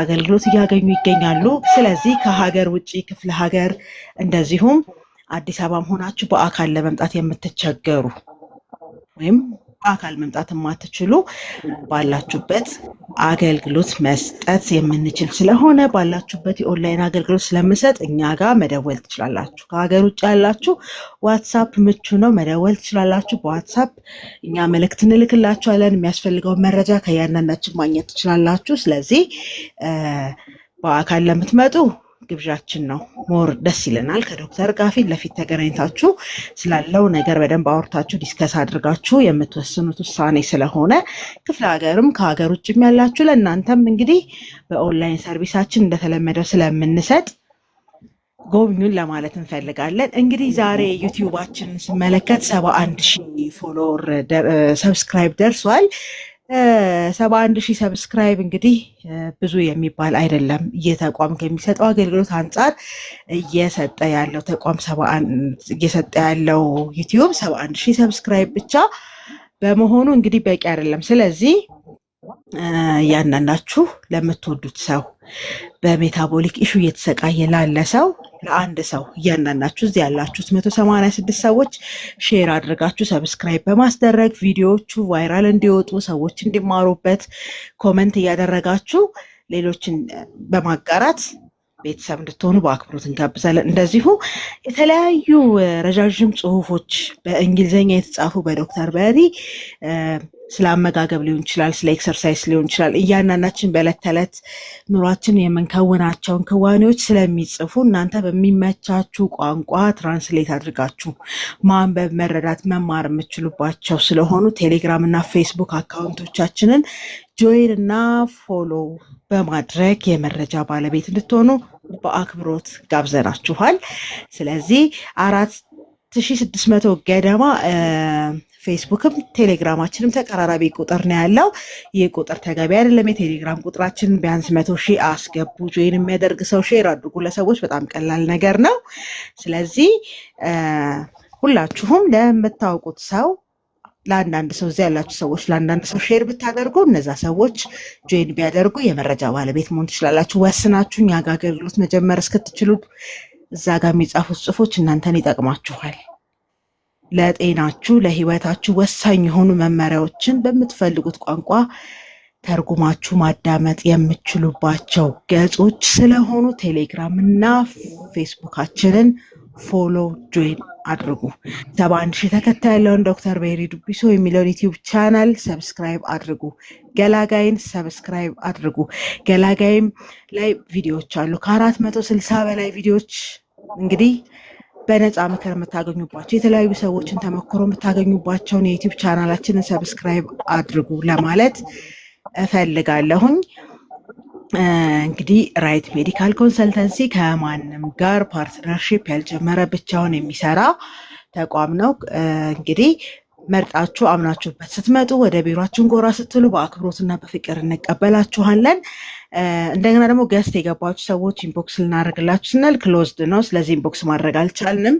አገልግሎት እያገኙ ይገኛሉ። ስለዚህ ከሀገር ውጭ፣ ክፍለ ሀገር፣ እንደዚሁም አዲስ አበባም ሆናችሁ በአካል ለመምጣት የምትቸገሩ ወይም በአካል መምጣት የማትችሉ ባላችሁበት አገልግሎት መስጠት የምንችል ስለሆነ ባላችሁበት የኦንላይን አገልግሎት ስለምንሰጥ እኛ ጋር መደወል ትችላላችሁ። ከሀገር ውጭ ያላችሁ ዋትሳፕ ምቹ ነው፣ መደወል ትችላላችሁ። በዋትሳፕ እኛ መልእክት እንልክላችኋለን። የሚያስፈልገውን መረጃ ከእያንዳንዳችን ማግኘት ትችላላችሁ። ስለዚህ በአካል ለምትመጡ ግብዣችን ነው። More ደስ ይለናል። ከዶክተር ጋር ፊት ለፊት ተገናኝታችሁ ስላለው ነገር በደንብ አውርታችሁ discuss አድርጋችሁ የምትወስኑት ውሳኔ ስለሆነ ክፍለ ሀገርም ከሀገር ውጭም ያላችሁ ለእናንተም እንግዲህ በ online service ኣችን እንደተለመደው ስለምንሰጥ ጎብኙን ለማለት እንፈልጋለን። እንግዲህ ዛሬ ዩቲዩባችንን ስመለከት 71,000 follower subscribe ደርሷል። 71,000 subscribe እንግዲህ ብዙ የሚባል አይደለም። ይህ ተቋም ከሚሰጠው አገልግሎት አንጻር እየሰጠ ያለው ተቋም እየሰጠ ያለው ዩቲዩብ 71,000 subscribe ብቻ በመሆኑ እንግዲህ በቂ አይደለም። ስለዚህ እያንዳንዳችሁ ለምትወዱት ሰው፣ በ metabolic issue እየተሰቃየ ላለ ሰው፣ ለአንድ ሰው እያንዳንዳችሁ እዚህ ያላችሁት 186 ሰዎች share አድርጋችሁ subscribe በማስደረግ ቪዲዮዎቹ viral እንዲወጡ፣ ሰዎች እንዲማሩበት comment እያደረጋችሁ ሌሎችን በማጋራት ቤተሰብ እንድትሆኑ በአክብሮት እንጋብዛለን። እንደዚሁ የተለያዩ ረዣዥም ጽሁፎች በእንግሊዝኛ የተጻፉ በዶክተር በሪ ስለ አመጋገብ ሊሆን ይችላል፣ ስለ exercise ሊሆን ይችላል። እያንዳንዳችን በዕለት ተዕለት ኑሯችን የምንከውናቸውን ክዋኔዎች ስለሚጽፉ እናንተ በሚመቻችሁ ቋንቋ translate አድርጋችሁ ማንበብ፣ መረዳት፣ መማር የምትችሉባቸው ስለሆኑ ቴሌግራም እና ፌስቡክ account ኦቻችንን join እና follow በማድረግ የመረጃ ባለቤት እንድትሆኑ በአክብሮት ጋብዘናችኋል። ስለዚህ 4600 ገደማ ፌስቡክም ቴሌግራማችንም ተቀራራቢ ቁጥር ነው ያለው። ይህ ቁጥር ተገቢ አይደለም። የቴሌግራም ቁጥራችን ቢያንስ 100,000 አስገቡ። Join የሚያደርግ ሰው share አድርጉ ለሰዎች፣ በጣም ቀላል ነገር ነው። ስለዚህ ሁላችሁም ለምታውቁት ሰው፣ ለአንዳንድ ሰው፣ እዚያ ያላችሁ ሰዎች ለአንዳንድ ሰው share ብታደርጉ እነዛ ሰዎች join ቢያደርጉ የመረጃ ባለቤት መሆን ትችላላችሁ። ወስናችሁ እኛ ጋር አገልግሎት መጀመር እስክትችሉ እዛ ጋር የሚጻፉት ጽሁፎች እናንተን ይጠቅማችኋል። ለጤናችሁ፣ ለህይወታችሁ ወሳኝ የሆኑ መመሪያዎችን በምትፈልጉት ቋንቋ ተርጉማችሁ ማዳመጥ የምትችሉባቸው ገጾች ስለሆኑ ቴሌግራም እና ፌስቡካችንን follow join አድርጉ። 71,000 ተከታይ ያለውን ዶክተር ቤሪ ዱቢሶ የሚለውን ዩቲዩብ channel subscribe አድርጉ። ገላጋይን subscribe አድርጉ። ገላጋይም ላይ ቪዲዮዎች አሉ። ከ460 በላይ ቪዲዮዎች እንግዲህ በነፃ ምክር የምታገኙባቸው፣ የተለያዩ ሰዎችን ተሞክሮ የምታገኙባቸውን የዩቲዩብ channel ኣችንን subscribe አድርጉ ለማለት እፈልጋለሁኝ። እንግዲህ Right Medical Consultancy ከማንም ጋር partnership ያልጀመረ ብቻውን የሚሰራ ተቋም ነው። እንግዲህ መርጣችሁ አምናችሁበት ስትመጡ፣ ወደ ቢሯችን ጎራ ስትሉ በአክብሮትና በፍቅር እንቀበላችኋለን። እንደገና ደግሞ guest የገባችሁ ሰዎች inbox ልናደርግላችሁ ስንል closed ነው። ስለዚህ inbox ማድረግ አልቻልንም።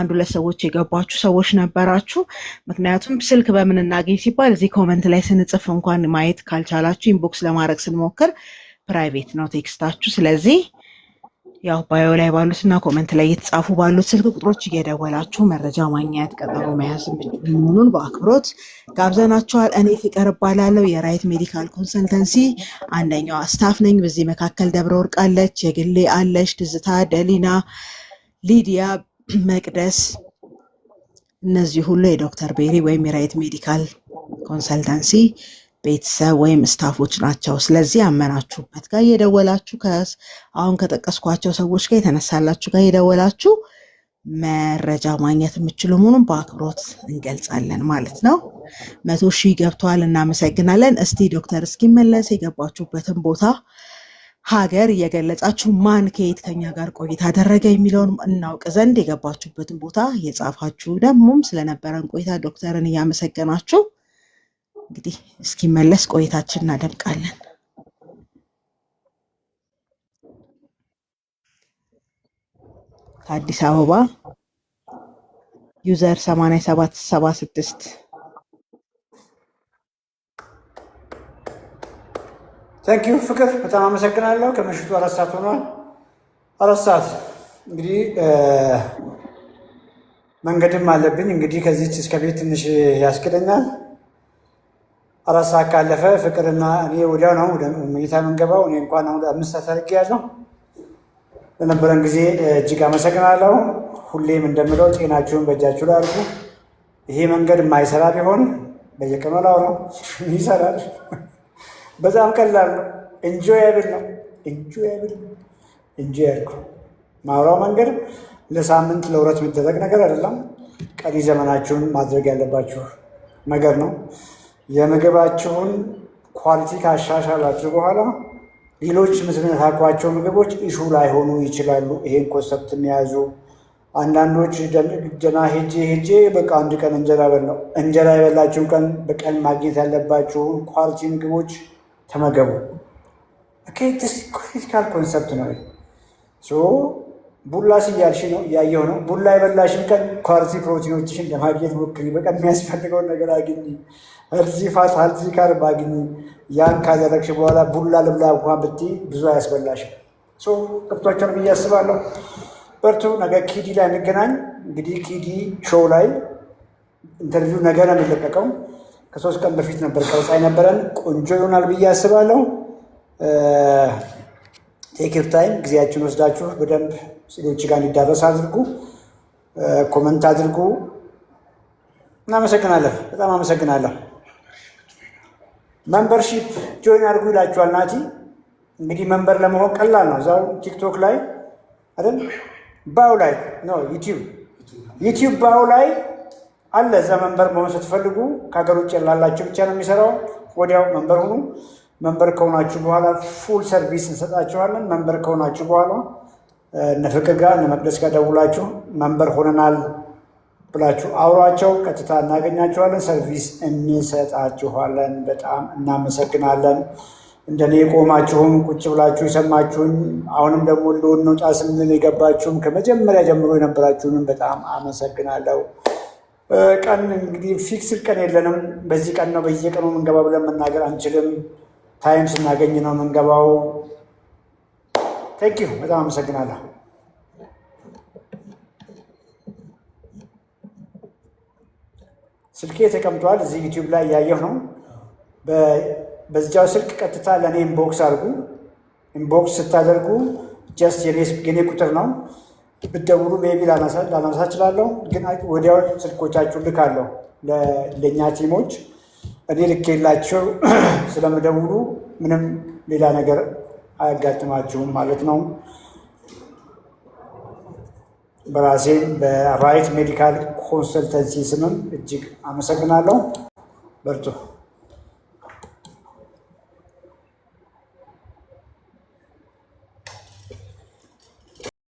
አንድ ሁለት ሰዎች የገባችሁ ሰዎች ነበራችሁ። ምክንያቱም ስልክ በምን እናገኝ ሲባል እዚህ comment ላይ ስንጽፍ እንኳን ማየት ካልቻላችሁ inbox ለማድረግ ስንሞክር private ነው text ኣችሁ። ስለዚህ ያው bio ላይ ባሉት እና comment ላይ እየተጻፉ ባሉት ስልክ ቁጥሮች እየደወላችሁ መረጃ ማግኘት፣ ቀጠሮ መያዝ የምትችሉ መሆኑን በአክብሮት ጋብዘናችኋል። እኔ ፍቅር እባላለሁ፣ የ Right Medical Consultancy አንደኛዋ staff ነኝ። በዚህ መካከል ደብረ ወርቅ አለች፣ የግሌ አለች፣ ትዝታ፣ ደሊና፣ ሊዲያ፣ መቅደስ፣ እነዚህ ሁሉ የዶክተር ቤሪ ወይም የ Right Medical Consultancy ቤተሰብ ወይም staff ኦች ናቸው። ስለዚህ ያመናችሁበት ጋር እየደወላችሁ፣ አሁን ከጠቀስኳቸው ሰዎች ጋር የተነሳላችሁ ጋር እየደወላችሁ መረጃ ማግኘት የምችሉ መሆኑን በአክብሮት እንገልጻለን ማለት ነው። 100,000 ገብተዋል። እናመሰግናለን። እስቲ ዶክተር እስኪመለስ የገባችሁበትን ቦታ፣ ሀገር እየገለጻችሁ፣ ማን ከየት ከኛ ጋር ቆይታ አደረገ የሚለውን እናውቅ ዘንድ የገባችሁበትን ቦታ እየጻፋችሁ፣ ደግሞም ስለነበረን ቆይታ ዶክተርን እያመሰገናችሁ እንግዲህ እስኪመለስ ቆይታችን እናደምቃለን። ከአዲስ አበባ user 8776። Thank you ፍቅር፣ በጣም አመሰግናለሁ። ከምሽቱ 4 ሰዓት ሆኗል። 4 ሰዓት እንግዲህ መንገድም አለብኝ። እንግዲህ ከዚች እስከ ቤት ትንሽ ያስኬደኛል። 4 ሰዓት ካለፈ ፍቅርና እኔ ወዲያው ነው ወደ መኝታ የምንገባው። እኔ እንኳን አሁን 5 ሰዓት አድርጌያለሁ። ለነበረን ጊዜ እጅግ አመሰግናለሁ። ሁሌም እንደምለው ጤናችሁን በእጃችሁ ላይ አድርጉ። ይሄ መንገድ የማይሰራ ቢሆን በየቀኑ አላወራም፣ ይሰራል። በጣም ቀላል ነው። Enjoyable ነው። Enjoyable ነው። Enjoy አድርጉ። ማውራው መንገድ ለሳምንት ለውረት የሚደረግ ነገር አይደለም። ቀሪ ዘመናችሁን ማድረግ ያለባችሁ ነገር ነው። የምግባችሁን quality ካሻሻላችሁ በኋላ ሌሎች የምትነካኳቸው ምግቦች issue ላይሆኑ ይችላሉ። ይሄን concept የሚያዙ አንዳንዶች ደና ሄጄ ሄጄ በቃ አንድ ቀን እንጀራ በላው። እንጀራ የበላችሁን ቀን በቀን ማግኘት ያለባችሁን quality ምግቦች ተመገቡ። Critical concept ነው። ቡላ እያልሽ ነው፣ እያየሁ ነው። ቡላ የበላሽን ቀን quality ፕሮቲኖችሽን ለማግኘት ሞክሪ። በቀን የሚያስፈልገውን ነገር አግኝ። Healthy fat፣ healthy carb አግኝ። ያን ካደረግሽ በኋላ ቡላ ልብላ እንኳን ብትይ ብዙ አያስበላሽም። ገብቷቸዋል ብዬ አስባለሁ። በርቱ። ነገ ኪዲ ላይ እንገናኝ። እንግዲህ ኪዲ show ላይ interview ነገ ነው የሚለቀቀው። ከ3 ቀን በፊት ነበር ቀረጻ የነበረን። ቆንጆ ይሆናል ብዬ አስባለሁ። Take your time፣ ጊዜያችሁን ወስዳችሁ በደንብ ሌሎች ጋር እንዲዳረስ አድርጉ። Comment አድርጉ። እናመሰግናለን። በጣም አመሰግናለሁ። Membership join አድርጉ ይላችኋል ናቲ። እንግዲህ member ለመሆን ቀላል ነው። እዛው ቲክቶክ ላይ አይደል? Bio ላይ ነው፣ ዩቲዩብ bio ላይ አለ። እዛ member መሆን ስትፈልጉ ከሀገር ውጭ ላላችሁ ብቻ ነው የሚሰራው። ወዲያው member ሁኑ። Member ከሆናችሁ በኋላ full service እንሰጣችኋለን። Member ከሆናችሁ በኋላ እነ ፍቅር ጋር፣ እነ መቅደስ ጋር ደውላችሁ member ሆነናል ብላችሁ አውሯቸው። ቀጥታ እናገኛችኋለን። Service እንሰጣችኋለን። በጣም እናመሰግናለን። እንደኔ የቆማችሁም፣ ቁጭ ብላችሁ የሰማችሁን፣ አሁንም ደግሞ ልንወጣ ስንል የገባችሁም፣ ከመጀመሪያ ጀምሮ የነበራችሁንም በጣም አመሰግናለሁ። ቀን እንግዲህ fixed ቀን የለንም። በዚህ ቀን ነው በየቀኑ የምንገባ ብለን መናገር አንችልም። Time ስናገኝ ነው የምንገባው። Thank you፣ በጣም አመሰግናለሁ። ስልኬ ተቀምጧል። እዚህ ዩቲዩብ ላይ እያየሁ ነው። በዚያው ስልክ ቀጥታ ለእኔ inbox አድርጉ። Inbox ስታደርጉ just የኔ ቁጥር ነው። ብትደውሉ maybe ላነሳ እችላለሁ፣ ግን ወዲያው ስልኮቻችሁን ልካለሁ ለእኛ team ኦች። እኔ ልኬላቸው ስለምደውሉ ምንም ሌላ ነገር አያጋጥማችሁም ማለት ነው። በራሴም በ Right Medical Consultancy ስምም እጅግ አመሰግናለሁ። በርቱ።